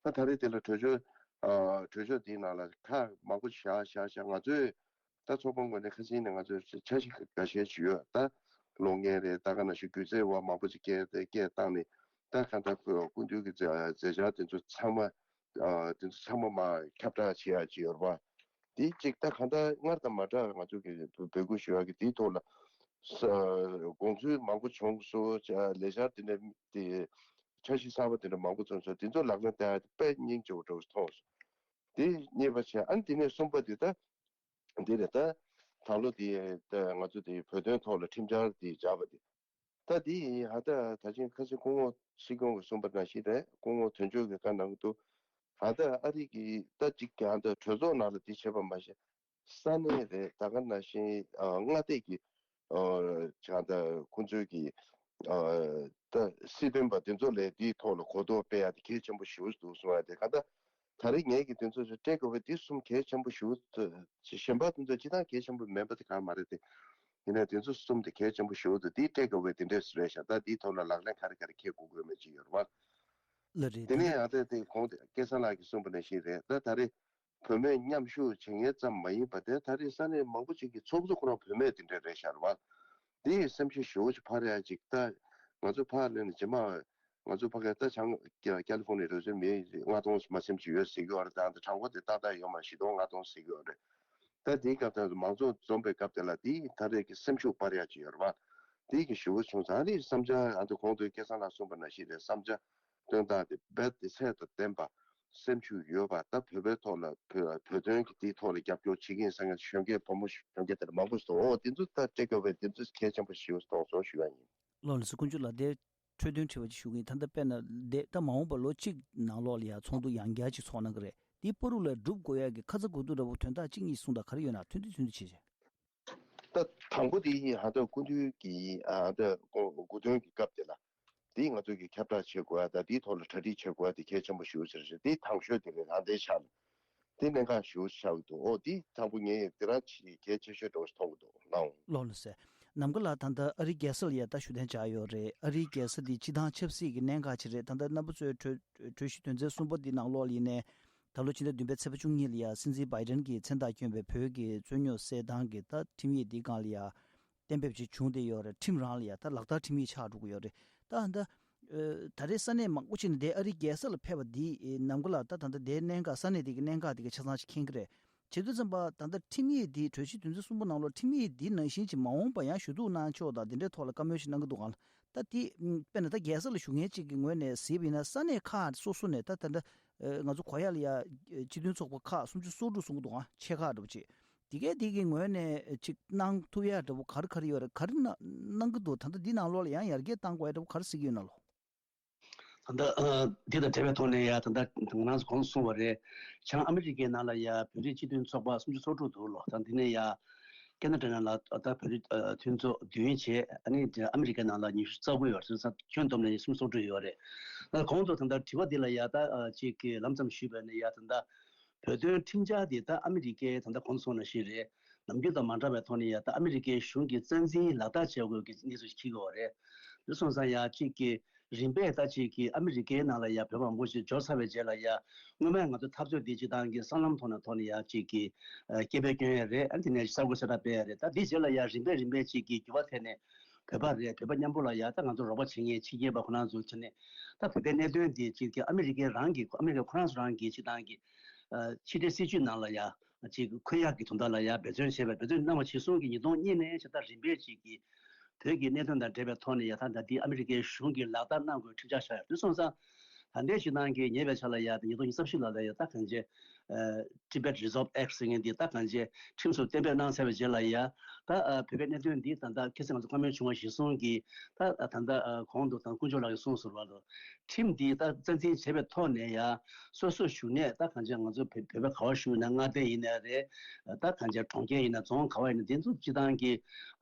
ད་ད་རེས་དེ་ལ་གྲོས་ཆོད་ཨ་གྲོས་ཆོད་དེའི་ནང་ལ་ཁག་མང་པོ་བཞག་བཞག་བཞག་ང་ཚོས་ད་ཚོགས་པ་ངོས་ནས་ཁ་སང་ནས་ང་ཚོས་འཆར་གཞི་འགའ་ཤས་ཞུས་ཡོད། ད་ལོ་ལྔའི་རེད། ད་ག་ནང་བཞིན་སྒྱུ་རྩལ་བ་མང་པོ་ཅིག་སྐད་སྐད་བཏང་ནས་ད་གང་ལྟར་སྐུ་མདུན་གྱི་མཛད་མཛད་འཆར་དེ་ཚོ་ཚང་མ་ཨ་དེ་ཚོ་ཚང་མ་མར་ཁྱབ་བསྒྲགས་བྱེད་ཡག་ཅིག་ཡོད་རེད་པ། དེ་གཅིག་ད་གང་ལྟར་སྔར་དང་མ་འདྲ་བའི་ང་ཚོ་གི་འབོད་སྐུལ་ཞུ་ཡག་གི་དེའི་ཐོག་ལ་ས་དགོངས་ཚུལ་མང་པོ་བྱུང་སོང་། ལས་འཆར་དེ་འདྲ་དེ་འཆར་གཞི་གསར་པ་དེ་འདྲ་མང་པོ་བྱུང་སོང་། དེ་ཚོ་ལག་ལེན་བསྟར་ཡག་དེ་དཔེ་སྙིང་རྗེ་པོ་འདྲ་བོ་མཐོང་སོང་། དེ་གཉིས་པ་བྱས། ཨ་ནི་དེ་ནས་གསུམ་པ་དེ་ད་འདི་རེད། ད་ད་ལོ་དེ་ད་ང་ཚོ་དེ་བོད་དོན་ཐོག་ལ་ཁྲིམས་འཆར་དེ་བཞག་པ་དེ། ད་དེ་ཡིན་ཧ་ད་ད་ཅིང་ཁ་སང་སྐུ་ངོ་སྲིད་སྐྱོང་གིས་གསུངས་པ་ནང་བཞིན་རེད། སྐུ་ངོ་དོན་གཅོད་ཀྱིས་བཀའ་གནང་གི་འདུག་ཧ་ད་ཨ་རི་གི་ད་ཅིག་ཀྱང་ད་གྲོས་ཚོགས་ནང་ལ་དེ་བྱས་པ་མ་ཟད་ས་གནས་རེད། ད་ག་ནང་བཞིན་ཨ་མངའ་སྡེ་གི་ཨ་ཅང་ད་ཁོང་ཚོའི་གི་ཨ་ད་སྲིད་དོན་པ་དེ་ཚོ་ལས་དེའི་ཐོག་ལ་གོ་རྟོགས་སྤེལ་ཡ་དེ་གལ་ཆེན་པོ་ཞེ་པོ་འདུག་གསུངས་ཡ་དེ་ག་ད་ད་རེས་ངས་ཀྱི་དེ་ཚོ་ཞིག་སྤྲད་དགོས་པ་དེ་གསུམ་གལ་ཆེན་པོ་ཞེ་པོ་གཞན་པ་དེ་ཚོ་སྤྱི་བཏང་གལ་ཆེན་པོ་མིན་པ་དེ་གང་མ་རེད་དེ། ཡིན་ནའི་དེ་ཚོ་གསུམ་དེ་གལ་ཆེན་པོ་ཞེ་པོ་འདུག་དེའི་སྤྲད་དགོས་པའི་དེ་འདྲས་རེད་ཤག་ད་དེའི་ཐོག་ལ་ལག་ལེན་ག་རེ་ག་རེ་འཁེལ་དགོས་དགོས་མེད་ཅིག་ཡོད་རེད་བ། ལགས་རེད། དེ་ནས་ཡང་ད་དེ་གོང་དེ་སྐལ་བཟང་ལགས་ཀྱིས་གསུངས་པ་ནང་བཞིན་རེད། ད་ད་རེས་བུད་མེད་མཉམ་ཞུགས་བྱེད་མཁན་ཙམ་མ་ཡིན་པ་དེ་ད་རེས་ས་གནས་མང་པོ་ཅིག་གི་ཚོགས་གཙོ་ཁོ་རང་བུད་མེད་དེ་འདྲས་རེད་ཤག་རེད་བ། དེ་ཡིས་སེམས་ཤུགས་ཞེ་པོ་ཅིག་འཕར་ཡ་ཅིག་ད་ང་ཚོ་ཕར་ལོན་ནས་རྗེས་མ་ང་ཚོ་ཕ་གིར་ད་བྱང་ཀ་ལི་ཧྥོ་ནི་ཡའི་རོལ་རྩེད་མི་ལྔ་སྟོང་མ་ཟིན་ཅིག་ཡོད་ཟེར་གྱི་ཡོད་རེད། ད་ད་གྲངས་ཀ་དེ་ཏག་ཏག་ཡོད་མ་རེད། བཞི་སྟོང་ལྔ་སྟོང་ཟེར་གྱི་ཡོད་རེད། ད་དེའི་སྐབས་དེར་མང་ཚོགས་འཛོམས་པའི་སྐབས་དེ་ལ་དེའི་ད་རེས་ཀྱི་སེམས་ཤུགས་སྤར་ཡག་ཅིག་ཡོད་རེད་བ། དེའི་གི་ཞུ་བ་བྱུང་ཙང་ཨ་ནི་བསམ་འཆར་ཨ་ད་གོང་དུ་སྐལ་བཟང་ལགས་གསུངས་པ་ནང་བཞིན་རེད། བསམ་འཆར་བཏོན་སྟངས་དེ་རྦད་དེ་ཚད་དང་ལྡན་པ། སེམས་ཤུགས་ཡོད་པ། ད་བོད་པའི་ཐོག་ལ་བོད་བོད་དོན་གྱི་དེའི་ཐོག་ལ་རྒྱབ་སྐྱོར་བྱེད་ཀྱི་ཡིན་ཟེར་མཁན་གཞོན་སྐྱེས་བུ་མོ་གཞོན་སྐྱེས་དེ་འདྲ་མང་པོ་ཞིག་འདུག་འོ་དེ་ཚོ་ད་སྤྲད་དགོས་པས་དེ་ཚོ་གལ་ཆེན་པོ་ཞིག་གཏོང་སོང་ཞུ་ཡ་ཡིན། ལགས་ལགས་སོ། དཀོན་མཆོག་ལགས་དེ། འཕྲོས་དོན་དྲི་བ་ཅིག་ཞུ་གི་ཡིན། ད་ལྟ་དཔེར་ན་དེ་ད་མ་འོངས་པ་ལོ་གཅིག་ནང་ལོགས་ལ་ཡང་ཚོགས་འདུ་ཡང་བསྐྱར་ཅིག་ཚོགས་གནང་གི་རེད། དེའི་བར་དུ་ལ་སྒྲུབ་དགོས་ཡག་གི་ཁ་ཚ་དགོས་གཏུགས་འདྲ་པོ་དོན་དག་གཅིག་གཉིས་གསུངས་དང་ག་རེ་ཡོད་ན་ཐུང་ཐུང་ཐུང་ཐུང་བྱས་བྱས། ད་དང་པོ་དེ་ཡིན་ཧ་ད་སྐུ་མདུན་གྱི་ཨ་ད་གོ་གོ་སྟོན་གྱི་སྐབས་དེ་ལ་དེ་ང་ཚོ་གི་ཁྱབ་བསྒྲགས་བྱེད་དགོས་ཡ་ད་དེའི་ཐོག་ལ་གྲ་སྒྲིག་བྱེད་དགོས་ཡ་དེ་གལ་ཆེན་པོ་ཞེ་པོ་ཅིག་རེད། དེ་དང་ཤོས་དེ་རེད། ད་ལྟའི་ཆ་ལ། དེ་གནད་འགག་ཞེ་པོ་ཆགས་ཀྱི་འདུག་འོ་དེ་དང་པོ་ངས་དེ་རང་ཆེས་གལ་ཆེ་ཤོས་འདྲ་བོ་ཞིག་མཐོང་གི་འདུག་ལགས། ལགས་ལགས་སོ། ནམ་མཁའ་ལགས། ད་ལྟ་ཨ་རིའི་རྒྱལ་ས་ལ་ཡ་ད་བཞུགས་གདན་འཇགས་ཡོད་རེད། ཨ་རིའི་རྒྱལ་ས་འདི་སྤྱི་བཏང་ཆབ་སྲིད་ཀྱི་གནད་འགག་ཅིག་རེད། ད་ལྟ་རྣམ་པ་ཚོའི་གྲོས་གྲོས་གཞི་དོན་ཚན་གསུམ་པ་འདི་ནང་ལོགས་ལ་ཡིན་ནའི་ད་ལོ་ཕྱི་ཟླ་བདུན་པའི་ཚེས་པ་བཅུ་གཉིས་ལ་ཡ་སྲིད་འཛིན་བྷའི་ཌེན་གྱིས་མཚན་རྟགས་བསྐྱོན་པའི་བོད་ཀྱི་རྩོད་རྙོག་སེལ་སྟངས་ཀྱི་ད་ཁྲིམས་ཡིག་འདིའི་སྒང་ལ་ཡ། གཏན་འབེབས་ཅིག་བྱུང་བསྡད་ཡོད་རེད། ཁྲིམས་རང་ལ་ཡ་ད་ལག་བསྟར་ཁྲིམས་ཡིག་ཆགས་འགྲོ་གི་ཡོད་རེད། ད་ད་ཨ་ད་རེས་ས་གནས་མང་པོ་ཅིག་ནས་འདས་ཨ་རིའི་རྒྱལ་ས་ལ་ཕེབས་པ་འདི་ནམ་མཁའ་ལགས་ད་ད་ལྟ་དེའི་གནད་འགག་ས་གནས་དེ་གི་གནད་འགག་དེ་གི་ཆ་ཚང་ཅིག་མཁྱེན་གི་རེད། བྱེད་དུས་ཙམ་པ་ད་ལྟ་ཁྲིམས་ཡིག་འདི་གྲོས་གཞི་དོན་ཚན་གསུམ་པོ་ནང་ལོགས་ཁྲིམས་ཡིག་འདི་ནང་བཞིན་ཅིག་མ་འོངས་པ་ཡང་ཞུ་གཏུག་གནང་ཕྱོགས་དང་དེ་འདྲའི་ཐོག་ལ་བཀའ་མོལ་ཞིག་གནང་གི་འདུག་ག་ད་དེ་དཔེར་ན་ད་རྒྱལ་ས་ལ་བཞུགས་མཁན་ཅིག་གི་ངོས་ནས་གཟིགས་པ་ཡིན་ན་ས་གནས་ཁག་སོ་སོ་ནས་ད་ད་ལྟ་ང་ཚོ་གོ་ཡ་ལ་ཡ་སྤྱི་མཐུན་ཚོགས་པ་ཁག་སུམ་ཅུ་སོ་དྲུག་གསུང་གི་འདུག་ག་ཆེ་ཁག་འདྲ་པོ་ཅིག་དེ་གའི་དེ་གི་ངོས་ནས་ཅིག་གནང་ཐུབ་ཡ་འདྲ་པོ་ག་རེ་ག་རེ་ཡོད་རེད། ག་རེ་གནང་གནང་གི་འདུག་ད་ལྟ་འདི་ནང་ལོགས་ལ་ཡང་ཡར་རྒྱས་གཏང་དགོས་ཡ་འདྲ་པོ་ག་རེ་གཟིགས་ཀྱི་ཡོད་ན་ལོ། ད་ལྟ་འདི་དང་འབྲེལ་བའི་ཐོག་ནས་ཡ་ད་ལྟ་ང་རང་ཚོ་གོང་དུ་གསུངས་པ་རེད། བྱང་ཨ་མི་རི་ཀའི་ནང་ལ་ཡ་བོད་རིགས་སྤྱི་མཐུན་ཚོགས་པ་སུམ་ཅུ་སོ་དྲུག་འདུག་ལོ། ད་འདི་ནས་ཡ་ཁེ་ན་ཌ་ནང་ལ་ད་བོད་རིགས་མཐུན་ཚོགས་བདུན་བྱས། ཨ་ནི་ཨ་མི་རི་ཀའི་ནང་ལ་ཉི་ཤུ་རྩ་དགུ་ཡོད་རེད། ཁྱོན་བསྡོམས་ནས་སུམ་ཅུ་སོ་དྲུག་ཡོད་རེད། ད་གོང་དུ་ད་ལྟ་དྲི་བ་འདི་ལ་ཡ་ད་ཅིག་གི་ལམ་ཙམ་ཞུས་པ་ནས་ཡ་ད་ལྟ་བོད་དོན་ཁྲིམས་འཆར་འདི་ད་ཨ་མི་རི་ཀའི་ད་ལྟ་གོང་དུ་སོང་ནང་བཞིན་རེད། ནམ་རྒྱུན་དང་མ་འདྲ་བའི་ཐོག་ནས་ཡ་ད་ཨ་མི་རི་ཀའི་གཞུང་གི་རྩ་འཛིན་ལག་བསྟར་བྱེད་དགོས་ཀྱི་གནས་ཚུལ་ཞིག་འཁྱེར་གྱི་ཡོད་རེད། འདི་སོང་ཙང་ཡ་གཅིག་གི་ རིམ་པས་ད་ཅིག་གི་ཨ་མི་རི་ཀའི་ནང་ལ་ཡ་བོད་པ་མང་པོ་ཞིག་འབྱོར་ཚར་བའི་རྗེས་ལ་ཡ། སྔོན་མ་ང་ཚོ་འཐབ་རྩོད་འདི་སྤྱི་བཏང་གི་སྲང་ལམ་ཐོག་ནས་ཐོག་ནས་ཡ་ཅིག་གི་ཨ་སྐད་འབོད་སྐྱོན་ཡ་རེད། ཨ་དེ་ནས་གསར་འགོད་གསལ་བསྒྲགས་སྤེལ་ཡ་རེད། ད་དེའི་རྗེས་ལ་ཡ་རིམ་པས་རིམ་པས་ཅིག་གི་འགྱུར་བ་ཐེབས་ནས། བོད་པ་རེད། བོད་པ་མཉམ་པོ་ལ་ཡ་ད་ང་ཚོ་རོགས་པ་བྱེད་མཁན་ཕྱི་རྒྱལ་པ་ཁོ་རང་ཚོ་བྱས་ནས། ད་བོད་པའི་གནད་དོན་འདི་ཅིག་གི་ཨ་མི་རི་ཀའི་རང་གི་ཨ་མི་རི་ཀ་ཁོ་རང་ཚོ་རང་གི་སྤྱི་བཏང་གི་ཨ་ཕྱི་འབྲེལ་སྲིད་ཇུས་ནང་ལ་ཡ་ཅིག་འཁོད་ཡག་གི་དོན་དག་ལ་ཡ་འབད་བརྩོན་བྱས་པ། འབད་བརྩོན་གནང་བ་གཞིར་བཟུང་གི་ཉིས་སྟོང་གཉིས་ནས་ཞེ་ད་རིམ་པས་ཅིག་གི་བོད་ཀྱི་གནད་དོན་དང་འབྲེལ་བའི་ཐོག་ནས་ཡ་ད་ད་ལྟའི་ཨ་མི་རི་ཀའི་གཞུང་གིས་ལག་བསྟར་གནང་དགོས་ཁྲིམས་འཆར་ཤར་ཡ་དེ་སོང་ཙང་། ད་ལྟའི་སྤྱི་བཏང་གི་ཉེ་བའི་ཆར་ལ་ཡ་ད་ཉིས་སྟོང་ཉི་ཤུ་རྩ་བཞི་ལ་ལ་ཡ་ད་གང་ཅི། ཨ་Tibet Resolve Act ཟེར་མཁན་འདི་ད་གང་ཅི་ཁྲིམས་སུ་གཏན་འབེབས་གནང་ཚར་བའི་རྗེས་ལ་ཡ། ད་ཨ་བོད་པའི་གནད་དོན་འདི་ད་ལྟ་ཁ་སང་ང་ཚོ་བཀའ་མོལ་བྱུང་བ་གཞིར་བཟུང་གིས། ད་ཨ་ད་ལྟ་ཨ་གོང་དུ་ད་དཀོན་མཆོག་ལགས་ཀྱིས་གསུངས་ཟེར་བ་ལ། ཁྲིམས་འདི་ད་རྩ་འཛིན་བྱས་པའི་ཐོག་ནས་ཡ། སོ་སོའི་གཞུང་ནས་ད་གང་ཅི་ང་ཚོ་བོད་བོད་པ་ག་བ་བཞུགས་ན། མངའ་སྡེ་ཡིན་ནའི་རེད། ད་གང་ཅི་གྲོང་ཁྱེར་ཡིན་ན། རྫོང་ག་བ་ཡིན་ན། འདི་ཚོ་སྤྱི་བཏང་གི་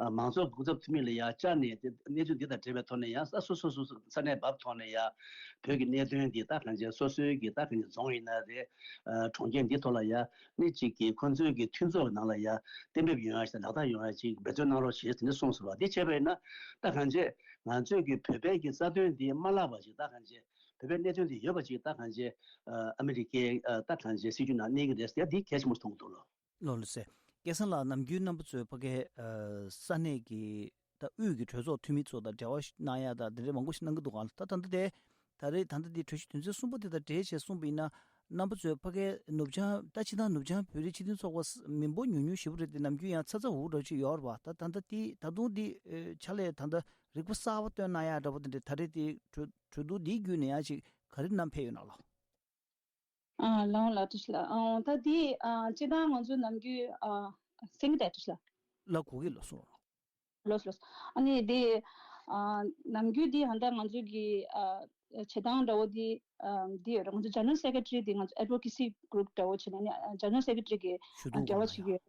ཨ་མང་ཚོགས་སྐུ་ཚབ་འཐུས་མི་ལ་ཡ་བཅར་ནས། དེ་གནས་ཚུལ་འདི་དང་འབྲེལ་བའི་ཐོག་ནས་ཡ་ས་སོ་སོ་སོ་སོ་ས་གནས་བབ་ཐོག་ནས་ཡ། བོད་ཀྱི་གནད་དོན་འདི་ད་གང་ཅི་སོ་སོའི་གི་ད་གང་ཅི་རྫོང་ཡིན་ན་རེད། ཨ་གྲོང་ཁྱེར་འདི་ཐོག་ལ་ཡ། ནི་གཅིག་གི་ཁོང་ཚོའི་གི་མཐུན་ཚོགས་ནང་ལ་ཡ་གཏན་འབེབས་ཡོང་ཡ་ཞིག་དང་ལག་བསྟར་ཡོང་ཡ་ཅིག་འབད་བརྩོན་གནང་རོགས་ཞེས་དེ་འདྲ་གསུངས་སོང་བ། འདི་བྱས་པ་ཡིན་ན་ད་གང་ཅི་ང་ཚོས་ཀྱི་བོད་པའི་གི་རྩ་དོན་འདི་མ་བརླག་པ་ཅིག་ད་གང་ཅི་བོད་པའི་གནད་དོན་འདི་ཡོད་པ་ཅིག་ད་གང་ཅི་ཨ་ཨ་མི་རི་ཀའི་ཨ་ད་གང་ཅི་སྲིད་ཇུས་ནང་གནས་ཀྱི་རེད་ཟེར། འདི་གལ་ཆེན་པོ་མཐོང་གི་འདུག་ལོ། ལོ་ལོ་ཟེར། སྐལ་བཟང་ལགས། ནམ་རྒྱུན་རྣམ་པ་ཚོས་ཕ་གའི་ཨ་ས་གནས་ཀྱི་ད་དབུས་ཀྱི་གྲོས་ཚོགས་འཐུས་མི་ཚོ་དང་འབྲེལ་བ་གནང་ཡ་དང་དེ་འདྲའི་མང་པོ་ཞིག་གནང་གི་འདུག་ག་ལ། ད་ད་ལྟ་དེ། ད་རེས་ད་ལྟ་འདི་གྲོས་གཞི་དོན་ཚན་གསུམ་པ་དེ་དང་འབྲེལ་བྱས་གསུངས་པ་ཡིན་ན། རྣམ་པ་ཚོས་ཕ་གའི་ནུབ་བྱང་། ད་སྤྱི་བཏང་ནུབ་བྱང་བོད་རིགས་སྤྱི་མཐུན་ཚོགས་པ་མི་འབོར་ཉུང་ཉུང་ཞེ་པོ་རེད་དེ། ནམ་རྒྱུན་ཡང་ཚ་ཚ་འུར་འུར་འདྲ་ཅིག་ཡོད་རེད་པ། ད་ད་ལྟ་དེ་ད་དུང་དེ་ཨེ་ཕྱག་ལས་ད་ལྟ་རིག་པ་གསར་པ་བཏོན་གནང་ཡག་འདྲ་པོ་དེ་འདྲ། ད་རེས་དེ་གྲོས་གྲོས་བསྡུར་འདིའི་བརྒྱུད་ནས་ཡང་ཅིག་ག་རེ་བསྣམས་ཕེབས་ཡོད་ན་ལགས། ཨ་ལགས་ལགས། བཀྲ་ཤིས་ལགས། ཨ་ད་དེ་ཨ་སྤྱི་བཏང་ང་ཚོ་ནམ་རྒྱུན་ཨ་སེང་གེ་དང་བཀྲ་ཤིས་ལགས། ལགས། གོ་གི་ལགས་སོ། ལོས་ལོས། ཨ་ནི་དེ་ཨ་ནམ་རྒྱུན་དེ་ཧན་ད་ང་ཚོ་གི་ཨ་བྱེད་སྟངས་འདྲ་བོ་དེ་ཨ་དེ་ཡོད་རེད། ང་ཚོ་General Secretary དེ་ང་ཚོ་Advocacy Group འདྲ་བོ་བྱས་ནས་ནི་ཨ་General Secretary གི་ཞུ་ཨ་གཏུག་འབྲེལ་བ་གནང་བྱེད་ཀྱི་ཡོད།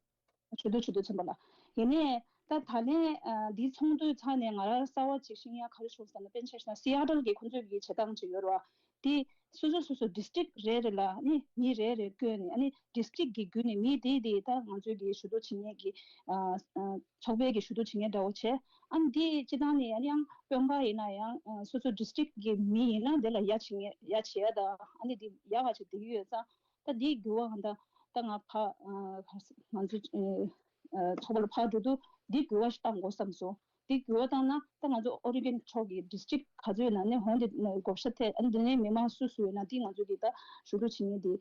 ཞུ་གཏུག་ཞུ་གཏུག་ཚན་པ་ལ། ཡིན་ནའི་ད་ད་ལན་ཨ་དེ་ཚོགས་འདུ་ཚར་ནས་ང་རང་གསར་བ་ཅིག་ཤེས་ཡ་ག་རེ་བྱུང་ཟེར་ན། དཔེར་ན་ཆ་བཞག་ན་Seattle གི་ཁོང་ཚོའི་གི་བྱེད་སྟངས་ཅིག་ཡོད་རེད་བ། དེ་སོ་སོ་སོ་སོ་district རེ་རེ་ལ་ནི་མི་རེ་རེ་བསྐོས་ནས། ཨ་ནི་district གི་བརྒྱུད་ནས་མི་དེ་དེ་ད་ང་ཚོའི་གི་ཞུ་གཏུག་བྱེད་མཁན་གི་ཨ་ཨ་ཚོགས་པའི་གི་ཞུ་གཏུག་བྱེད་མཁན་འདྲ་བོ་བྱས། ཨ་ནི་དེ་སྤྱི་བཏང་ནས་ཡང་ཡང་དཔོན་ཁག་ཡིན་ན་ཡང་ཨ་སོ་སོ་district གི་མི་ཡིན་ན་དེ་ལ་ཡ་བྱེད་མཁན་ཡ་བྱེད་ཡ་དང་། ཨ་ནི་དེ་ཡག་ག་ཅིག་བསྡད་ཀྱི་ཡོད་ཙང་། ད་དེའི་འགྱུར་བ་ད་ད་ང་ཕ་ཨ་ང་ཚོ་ཨ་ཚོགས་པ་ལ་ཕར་འགྲོ་དུས་འདི་འགྱུར་བ་ཞིག་བཏང་དགོས་བསམ་སོང་། དེ་འགྱུར་བ་བཏང་ན་ད་ང་ཚོ་ཨོ་རི་གན་ཕྱོགས་ཀྱི་district ག་ཚོད་ཡོད་ན་ནི་འོང་དེ་བགོ་བཤའ་ཐེབས། ཨ་ནི་དེ་ནས་མི་མང་སུ་སུ་ཡོད་ན་དེ་ང་ཚོ་གི་ད་ཞུ་གཏུག་བྱེད་མཁན་དེ་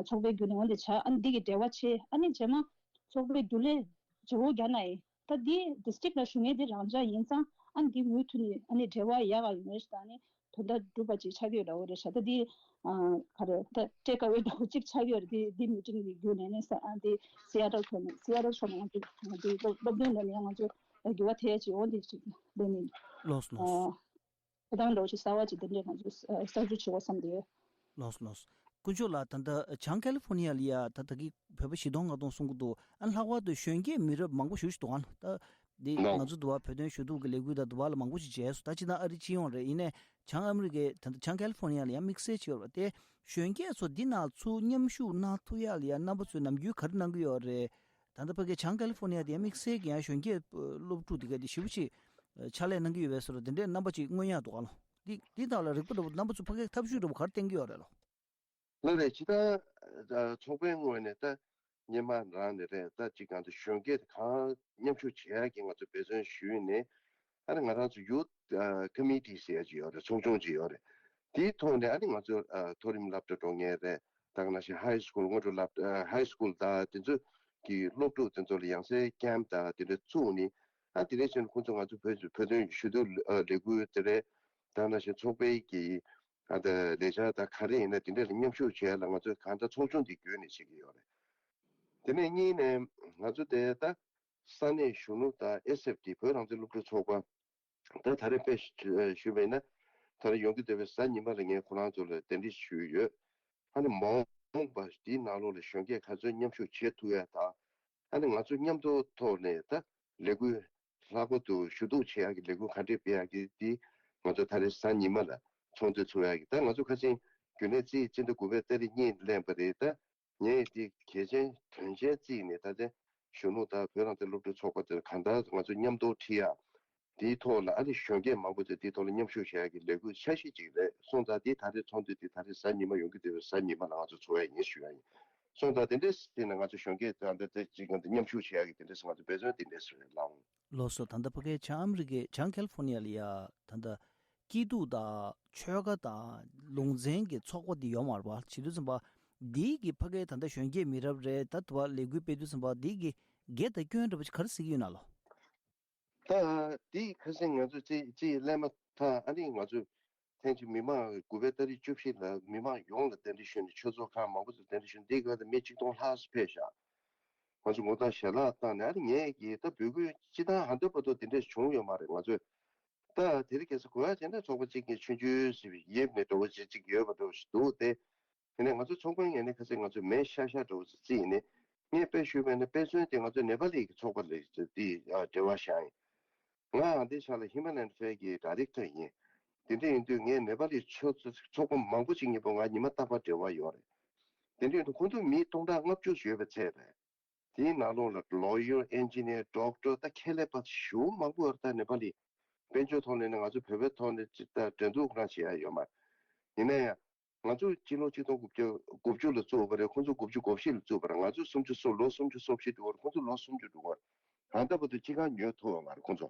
ཚོགས་པའི་བརྒྱུད་ནས་འོང་དེ་བྱ། ཨ་ནི་དེ་གི་འབྲེལ་བ་བྱེད། ཨ་ནི་རྗེས་མ་ཚོགས་པའི་རྒྱུན་ལས་བརྗེ་བོ་རྒྱག་ན་ཡིན། ད་དེ་district ལ་ཞུ་མཁན་དེ་རང་འཇགས་ཡིན་ཙང་། ཨ་ནི་དེ་མུ་མཐུད་ནས་ཨ་ནི་འབྲེལ་བ་ཡག་ག་ཡོང་ཡ་ཞིག་དང་། ཨ་ནི་དོན་དག་འགྲུབ་པ་ཅིག་ཆགས་ཀྱི་ཡོད་འདྲ་བོ་རེད་ཤག་ད་དེ་ཨ་ག་རེ་ད་སྤྲད་དཀའ་བའི་འདྲ་བོ་ཅིག་ཆགས་ཀྱི་ཡོད་རེད། དེ་དེ་meeting གི་བརྒྱུད་ནས་ནི་ས་ཨ་དེ་Seattle ཕྱོགས་ནས། Seattle ཕྱོགས་ནས་ང་ཚོ་དེ་སློབ་སློབ་སྟོན་ལ་ནས་ང་ཚོ་འགྱུར་བ་ཐེབས་ཡ་ཅིག་འོང་དེ་ཅིག་ལས་ནི་ལོས་ལོས། ཨ་ད་ལྟ་འདྲ་བོ་ཅིག་གསར་བ་ཅིག་དེ་འདྲས་ང་ཚོས་གསར་འཇུག་བྱེད་དགོས་བསམ་བསྡད་ཡོད། ལོས་ལོས། དཀོན་མཆོག་ལགས། ད་ལྟ་བྱང་California ལ་ཡ་ད་ད་གི་བོད་པ་བཞི་སྟོང་ལྔ་སྟོང་གསུང་གི་འདུག་ཨ་ལྷག་པར་དུ་གཞོན་སྐྱེས་མི་རབས་མང་པོ་ཞེ་པོ་ཞིག་འདུག་ཨ་ད་འདི་ལོ། ང་ཚོ་འདི་བ་བོད་དོན་ཞུ་གཏུག་གི་ལས་འགུལ་དང་འདི་བ་ལ་མང་པོ་ཞིག་མཇལ་སོང་། ད་སྤྱིར་བཏང་ཨ་རི་སྤྱི་ཡོངས་རེད། ཡིན་ནའི་བྱང་ཨ་མི་རི་ཀའི་ད་ལྟ་བྱང་California ལ་ཡང་དམིགས་བསལ་ཅིག་ཡོད་རེད་པ། དེ་གཞོན་སྐྱེས་ཚོ་འདི་ནང་ཚུར་མཉམ་ཞུགས་གནང་ཐུབ་ཡག་ལ་ཡ་རྣམ་པ་ཚོས་ནམ་རྒྱུན་ག་རེ་གནང་གི་ཡོད་རེད། ད་ལྟ་ཕ་གི་བྱང་California དེ་ཡང་དམིགས་བསལ་གྱི་ཡང་གཞོན་སྐྱེས་སློབ་ཕྲུག་དེ་ག་དེ་ཞེ་པོ་ཅིག་ཕྱག་ལས་གནང་གི་ཡོད་པའི་བཟོ་འདྲ་དེ་འདྲའི་རྣམ་པ་ཅིག་མངོན་ཡག་འདུག་ག་ལོ། འདི་འདི་དག་ལ་རིག་པ་འདྲ་པོ་རྣམ་པ་ཚོ་ཕ་གིའི་ཐབས་ཇུས་འདྲ་པོ་ག་རེ་བསྟན་གྱི་ཡོད་རེད་ལོ། ལགས་རེད། ཇི་ལྟར་ཚོགས་པའི་ངོས་ནས་ད་སྔོན་མ་རང་ནས་རེད། ད་ཅིག་གང་དུ་གཞོན་སྐྱེས་གང་མཉམ་ཞུགས་བྱེད་ཡག་གི་ང་ཚོ་འབད་བརྩོན་ཞུས་ནས། ཨ་ནི་ང་རང་ཚོ་Youth Committee ཟེར་ཡག་ཅིག་ཡོད་རེད། ཚོགས་ཆུང་ཅིག་ཡོད་རེད། དེའི་ཐོག་ནས་ཨ་ནི་ང་ཚོ་མཐོ་རིམ་སློབ་གྲྭ་འགྲོ་མཁན་རེད། ད་ག་ནང་བཞིན་high school སྔོན་འགྲོ་སློབ་high school དང་དེ་ཚོ་གི་སློབ་ཕྲུག་དེ་ཚོ་ལ་ཡང་སེ་camp དང་དེ་འདྲ་བཙུགས་ནས། ཨ་དེ་འདྲ་བྱས་ནས་ཁོང་ཚོ་ང་ཚོ་བོད་བོད་དོན་ཞུ་གཏུག་ལས་འགུལ་དེ་རེད། ད་ག་ནང་བཞིན་ཚོགས་པའི་གི་ཨ་ད་ལས་འཆར་དང་ག་རེ་ཡིན་ན་དེ་འདྲ་ལ་མཉམ་ཞུགས་བྱེད་ཡ་ལ་ང་ཚོས་གང་ལྟར་ཚོགས་ཆུང་དེ་བརྒྱུད་ནས་བྱེད་ཀྱི་ཡོད་རེད། དེ་ནས་གཉིས་ནས་ང་ཚོ་དེ་ད་ས་གནས་གཞོན་ནུ་དང་S F D བོད་རང་བཙན་སློབ་ཕྲུག་ཚོགས་པ། ད་ད་རེས་དཔེ་ཞུ་བས་ན། ད་རེས་ཡོང་གི་བསྡད་པའི་གཟའ་ཉི་མ་ལ་ངས་ཁོ་རང་ཚོ་ལ་གདན་འདྲེན་ཞུས་ཡོད། ཨ་ནི་མ་འོངས་པ་འདིའི་ནང་ལོགས་ལ་གཞོན་སྐྱེས་ག་ཚོད་མཉམ་ཞུགས་བྱེད་ཐུབ་ཡ་དང་། ཨ་ནི་ང་ཚོ་མཉམ་དུ་ཐོག་ནས་ད་ལས་འགུལ་ལྷག་པར་དུ་ཞུ་གཏུག་བྱེད་ཡག་གི་ལས་འགུལ་ག་འདྲས་སྤེལ་ཡག་གི་འདི་ང་ཚོ་ད་རེས་གཟའ་ཉི་མ་ལ་ཚོགས་འདུ་ཚོགས་ཡག་གི། ད་ང་ཚོ་ཁ་སང་རྒྱུན་ལས་རྩིས་སྤྱི་ཟླ་དགུ་པའི་ཏ་རིག་གཉིས་ལེན་པ་རེད། ད་ངས་འདི་གལ་ཆེན་དོན་ཆེན་བརྩིས་ནས། ད་ལྟ་གཞོན་ནུ་དང་བོད་རང་བཙན་སློབ་ཕྲུག་ཚོགས་པ་དེར་གང་ལྟར་ང་ཚོ་མཉམ་དུ་ཁྲིད་ཡག་དེའི་ཐོག་ལ་ཨ་ནི་གཞོན་སྐྱེས་མང་པོ་ཅིག་དེའི་ཐོག་ལ་མཉམ་ཞུགས་བྱེད་ཡག་གི་ལས་འགུལ་འཆར་གཞི་ཅིག་རེད། སོང་ཙང་དེ་ད་རེས་ཚོགས་འདུ་དེ་ད་རེས་གཟའ་ཉི་མ་ཡོང་གི་འདུག་པས། གཟའ་ཉི་མ་ལ་ང་ཚོ་ཚོགས་ཡ་ཡིན་ཞུ་ཡ་ཡིན། སོང་ཙང་དེ་འདྲས་དེ་ནས་ང་ཚོ་གཞོན་སྐྱེས་དང་དེ་དེ་ཅིག་ང་ཚོ་མཉམ་ཞུགས་བྱེད་ཡག་གི་དེ་འདྲས་ང་ཚོ་འབད་བརྩོན་དེ་འདྲས་རེད་ལགས། ལགས་སོ། ད་ལྟ་ཕ་གིའི་བྱང་ཨ་མི་རི་ཀའི་བྱང་ཁ་ལི་ཧྥོ་ནི་ཡ་ལ་ཡ་ད་ལྟ་སྐྱིད་སྡུག་དང་ཆོལ་ཁ་དང་ལུང་ཚན་གྱི་ཚོགས་པ་འདི་ཡོད་མ་རེད་པ། བྱེད་དུས་ཙམ་པ་འདིའི་གི་ཕ་གིའི་ད་ལྟ་གཞོན་སྐྱེས་མི་རབས་རེད། ད་དུ་བ་ལས་འགུལ་སྤེལ་དུས་ཙམ་པ་འདིའི་གི་དགེ་དང་སྐྱོན་འདྲ་པོ་ཅིག་ག་རེ་གཟིགས་ཀྱི་ཡོད་ན་ལོ། ད་དེ་ཁ་སང་ང་ཚོ་ཅི་ཅི་གླེང་མ་ཐག་ཨ་ནི་ང་ཚོ་ཐེངས་གཅིག་མི་མང་དགུ་པའི་ཏ་རིག་བཅུ་བཞི་ལ་མི་མང་ཡོངས་ལ་གདན་འདྲེན་ཞུས་ནས་ཆོས་ཚོགས་ཁག་མང་པོ་ཚོ་གདན་འདྲེན་ཞུས་ནས་འདི་ག་ལ་མི་ཆིག་སྟོང་ལྷག་ཙམ་ཕེབས་ཤག་ང་ཚོ་ངོ་རྟགས་ཞལ་ལག་བཏང་ནས་ཨ་ནི་ངས་ཀྱིས་ད་འབོད་སྐུལ་ཅི་ལྟར་ཧ་འདོད་པ་ཏོ་དེ་འདྲས་བྱུང་ཡོད་མ་རེད། ང་ཚོས་ད་དེ་རིང་ཁ་སང་གོ་ཡ་བྱས་ན་ཚོགས་པ་གཅིག་གི་ཆུང་ཆུང་ཟེར་བའི་ཡེབ་ནས་འགྲོ་བ་གཅིག་གཅིག་ཡོད་པ་འདྲ་བོ་ཞིག་འདུག་སྟེ། དེ་ནས་ང་ཚོ་ཚོགས་པའི་ངོས་ནས་ཁ་སང་ང་ཚོ་མེ་ཤ་ཤ་འགྲོ་ཙི་ཡིན་ནས་ངས་དཔེ་ཞུས་པ་ཡིན་ན་དཔེ་མཚོན་དེ་ང་ཚོ་ནེ་པ་ལི་གི་ཚོགས་པ་ལ་དེ་འབྲེལ་བ་བཞག་ཡིན། ང་འདི་ཆ་ལ་ཧི་མ་ལན་ཧྥེ་གི་ཌའི་རེག་ཊར་ཡིན། དེ་འདྲ་ཡིན་དུས་ངས་ནེ་པ་ལི་ཚོགས་པ་མང་པོ་ཅིག་གཉིས་པོ་ང་ཉི་མ་རྟག་པར་འབྲེལ་བ་ཡོད་རེད། དེ་འདྲ་ཡིན་དུས་ཁོང་ཚོ་མི་སྟོང་ཕྲག་ལྔ་བཅུ་ཡོད་པའི་ཚད་རེད། དེའི་ནང་ལོགས་ལ་ལོ་ཡར་ཨེན་ཇི་ནི་ཡར་ཌོག་ཊར་ད་ཁེ་ལས་པ་ཞེ་པོ་མང་པོ་ཡོད་རེད། ད་ནེ་པ་ལི་དཔལ་འབྱོར་ཐོག་ནས་ནི་ང་ཚོ་བོད་པའི་ཐོག་ནས་ཅི་ལྟར་འགྲན་བསྡུར་ཁོ་རང་བྱེད་ཡ་ཡོད་མ་རེད། ཡིན་ན་ཡང་ང་ཚོ་སྤྱི་ལོ་ཆིག་སྟོང་དགུ་བརྒྱ་དགུ་བཅུ་ལ་བཙུགས་པ་རེད། ཁོང་ཚོ་དགུ་བཅུ་གོ་བཞི་ལ་བཙུགས་པ་རེད། ང་ཚོ་སུམ་ཅུ་སོ་ལོ་སུམ་ཅུ་སོ་བཞི་འགྲོ་བ་རེད། ཁོང་ཚོ་ལོ་སུམ་ཅུ་འགྲོ་བ་རེད། ད་ལྟ་བར་དུ་ཅི་གང་ཉོ་ཐུབ་པ་མ་རེད་ཁོང་ཚོ།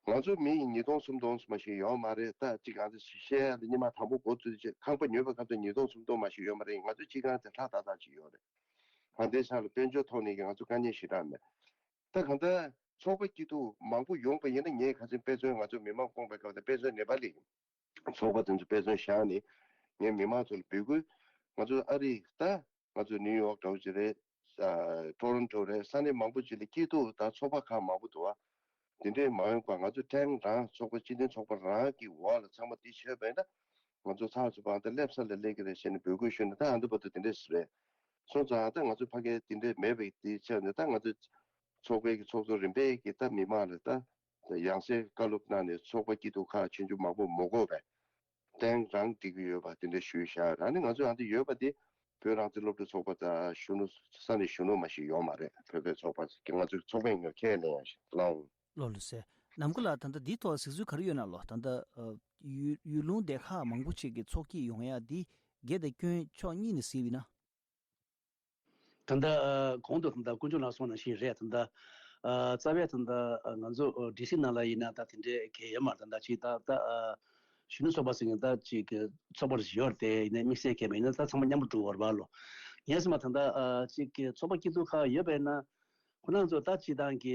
ང་ཚོ་མི་ཡིན་ཉིས་སྟོང་སུམ་སྟོང་མ་ཞིག་ཡོད་མ་རེད། ད་ཅི་གང་དེ་བཤད་ཡ་དེ་སྙེ་མ་དང་པོ་འགོ་བཙུགས་རྗེས་ཁང་པ་ཉོས་པའི་སྐབས་དུ་ཉིས་སྟོང་སུམ་སྟོང་མ་ཞིག་ཡོད་མ་རེད། ང་ཚོ་ཅི་གང་དེ་ལྷག་ཏག་ཏག་ཅིག་ཡོད་རེད། ད་ལྟའི་ཆ་ལ་དཔལ་འབྱོར་ཐོག་ནས་ཀྱི་ང་ཚོ་དཀའ་ངལ་ཞེ་དྲག་མེད། ད་གང་ལྟར་ཚོགས་པ་སྐྱིད་སྡུག་མང་པོ་ཡོང་པ་ཡིན་ན་ངས་ཁ་སང་དཔེ་མཚོན་ང་ཚོ་མི་མང་སྐོང་པའི་སྐབས་དུ་དཔེ་མཚོན་ནེ་པ་ལི་ཚོགས་པ་དེ་ཚོ་དཔེ་མཚོན་བཞག་ནས་ངས་མི་མང་ཚོ་ལ་འབོད་སྐུལ། ང་ཚོ་ཨ་རི་ད་ང་ཚོ་ནིའུ་ཡོག་འདྲ་བོ་ཅིག་རེད། ཨ་ཊོ་རོན་ཊོ་རེད། ས་གནས་མང་པོ་ཅིག་ལ་སྐྱིད་སྡུག་དང་ཚོགས་པ་ཁག་མང་པོ་འདུག་བ། དེ་འདྲས་མ་ཡོང་བར་ང་ཚོ་ཐེངས་རང་ཚོགས་པ་སྤྱི་མཐུན་ཚོགས་པ་རང་གི་འོག་ལ་ཚང་མ་འདི་བྱས་པས་ན་ང་ཚོ་ཚགས་ཚུད་པ་དང་སླེབས་ས་ལ་སླེབས་ཀྱི་རེད་ཟེར་ནས་འབོད་སྐུལ་ཞུས་ནས་ད་ཨ་འདི་བར་དུ་དེ་འདྲས་རེད། སོང་ཙང་ད་ང་ཚོ་ཕ་གིར་དེ་འདྲས་མེད་པའི་དེའི་ཆ་ནས་ད་ང་ཚོ་ཚོགས་པའི་གི་ཚོགས་གཙོ་རིམ་པས་ཀྱི་ད་མི་མང་ལ་ད་ཡང་སེ་བཀའ་སློབ་གནང་ནས་ཚོགས་པ་སྐྱིད་སྡུག་ཁག་ཆུང་ཆུང་མང་པོ་མ་དགོས་པས་ཏན་རང་འགྲིག་གི་ཡོད་པ་དེ་འདྲ་ཞུས་བཞག་ཨ་ནི་ང་ཚོ་ཨ་འདི་ཡོད་པ་དེ་བོད་རང་བཙན་སློབ་ཕྲུག་ཚོགས་པ་དང་གཞོན་ནུ་ས་གནས་གཞོན་ནུ་མ་ཞིག་ཡོད་མ་རེད། བོད་པའི་ཚོགས་པ་ང་ཚོའི་ཚོགས་པའི་ངོས་ཁས་ལེན་ཡང་ཞིག་ལའང་། ལོ་ལོ་སེ། ནམ་མཁའ་ལ་ད་ལྟ་འདིའི་ཐོག་གཟིགས་ཚུལ་ག་རེ་ཡོད་ན་ལོ། ད་ལྟ་ཡུལ་ཡུལ་ལུང་སྡེ་ཁག་མང་པོ་ཅིག་གི་ཚོགས་སྐྱིད་ཡོང་ཡ་འདི་དགེ་དང་སྐྱོན་ཕྱོགས་གཉིས་ནས་གཟིགས་པ་ཡིན་ན། ད་ལྟ་གོང་དུ་ད་ལྟ་དཀོན་མཆོག་ལགས་གསུངས་ནང་བཞིན་རེད། ད་ལྟ་རྩ་བའི་ད་ལྟ་ང་ཚོ་ཌི་སི་ནང་ལ་ཡིན་ན་ད་དེ་འདྲའི་གལ་ཡོད་མ་རེད། ད་ལྟ་ཅིག་ད་ད་གཞོན་ནུ་ཚོགས་པ་ཟེར་མཁན་ད་ཅིག་ཚོགས་པ་རེ་ཡོད་རེད་དེ་ཡིན་ནའི་དམིགས་བསལ་གལ་མེད་ཡིན་ན་ད་ཚང་མ་མཉམ་དུ་འགྲོ་བར་བ་ལོ། ངས་སེམས་པ་ད་ལྟ་ཅིག་ཚོགས་པ་སྐྱིད་སྡུག་ཁག་ཡོད་པ་ཡིན་ན་ཁོ་རང་ཚོ་ད་ཅིག་ཏང་གི་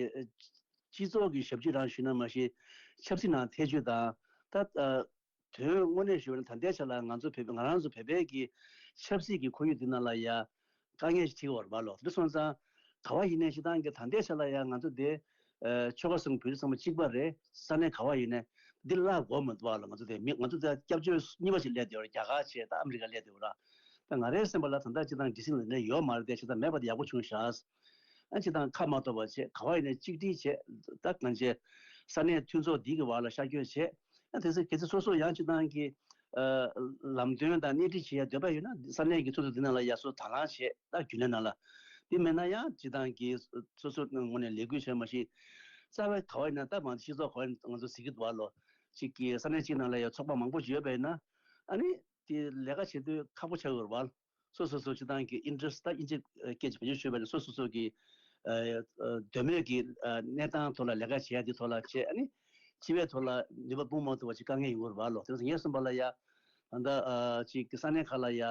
སྤྱི་ཚོགས་ཀྱི་ཞབས་ཕྱི་རང་ཞུས་ན་མ་གཞི་ཆབ་སྲིད་ནང་ཐེ་བྱུས་དང་ད། དོན་དངོས་གནས་ཞུ་བ་ན་ད་ལྟའི་ཆ་ལ་ང་ཚོ་བོད་ང་རང་ཚོ་བོད་པའི་གི་ཆབ་སྲིད་ཀྱི་ཁོར་ཡུག་འདི་ནང་ལ་ཡ་དཀའ་ངལ་ཞིག་འཕྲད་ཀྱི་ཡོད་རེད་པ་ལོ། དེ་འདྲ་སོང་ཙང་ག་བ་ཡིན་ནའི་སྤྱིར་བཏང་གི་ད་ལྟའི་ཆ་ལ་ཡ་ང་ཚོ་དེ་ཆོལ་ཁ་གསུམ་བོད་རིགས་ཚང་མ་གཅིག་པ་རེད། ས་གནས་ག་བ་ཡིན་ནའི་འདི་བརླག་དགོས་མི་འདུག་པ་ལོ། ང་ཚོ་དེ་མི་ང་ཚོ་དེ་སྐྱབས་བཅོལ་གཉིས་པ་ཞིག་སླེབས་བསྡད་ཡོད་རེད། རྒྱ་གར་བྱས་ད་ཨ་མི་རི་ཀ་སླེབས་བསྡད་ཡོད་རེད། ད་ང་རའི་སེམས་པ་ལ་ད་ལྟ་སྤྱིར་བཏང་ཌི་སི་ལ་འདྲ་ཡོད་མ་རེད་དེ་ཆ་ད་མེད་པ་དེ་ཡག་པོ་བྱུང་ཤག་ཨ་ཅི་དང་ཁ་མ་ཐོབ་པ་བྱས་ག་བ་ཡིན་ནའི་གཅིག་སྒྲིལ་བྱས་ད་གང་བྱས་ས་གནས་མཐུན་ཚོགས་འདི་གི་བར་ལ་ཤར་བསྐྱོད་བྱས་ཨ་དེ་ཚོ་གལ་སྲིད་སོ་སོ་ཡང་སྤྱི་བཏང་གི་ལམ་སྟོན་དང་སྣེ་ཁྲིད་བྱེད་ཡ་འདོད་པ་ཡོད་ན་ས་གནས་ཀྱི་ཚོགས་གཙོ་འདི་ནང་ལ་ཡར་སོ་དང་བླངས་བྱས་ད་རྒྱུན་ལས་ནང་ལ་འདི་མེད་ན་ཡང་སྤྱི་བཏང་གི་སོ་སོ་ངོས་ནས་ལས་འགུལ་བྱས་མ་ཤེས་རྩ་བའི་ག་བ་ཡིན་ན་ད་མང་སྤྱི་ཚོགས་ག་བ་ཡིན་ང་ཚོ་ཟེར་གི་འདུག་བ་ལོ་གཅིག་གི་ས་གནས་གཅིག་ནང་ལ་ཡང་ཚོགས་པ་མང་པོ་ཅིག་ཡོད་པ་ཡིན་ན་ཨ་ནི། དེ་ལས་ཀ་བྱེད་དུས་ཁག་པོ་ཆགས་ཡོད་རེད་བ། སོ་སོ་སོ་སྤྱི་བཏང་གི་ཨིན་ཊི་རེ་སི་ཊི་ད་ཨིན་ཇི་སྐད་ཀྱི་བེད་སྤྱོད་ཞུས་པ་ཡིན་ན་སོ་སོ་སོ་གི་འདོད་མོས་ཀྱི་གནས་སྟངས་ཐོག་ལ་ལས་ཀ་བྱེད་ཡ་དེ་ཐོག་ལ་བྱས་ཨ་ནི་སྤྱི་པའི་ཐོག་ལ་ནུས་པ་སྤུངས་མ་ཐུབ་པ་ཅིག་དཀའ་ངལ་ཡོང་གི་རེད་བ་ལོ། དེ་ཚོ་ངས་གསུངས་པ་ལ་ཡ་ད་ལྟ་ཅིག་ས་གནས་ཁག་ལ་ཡ་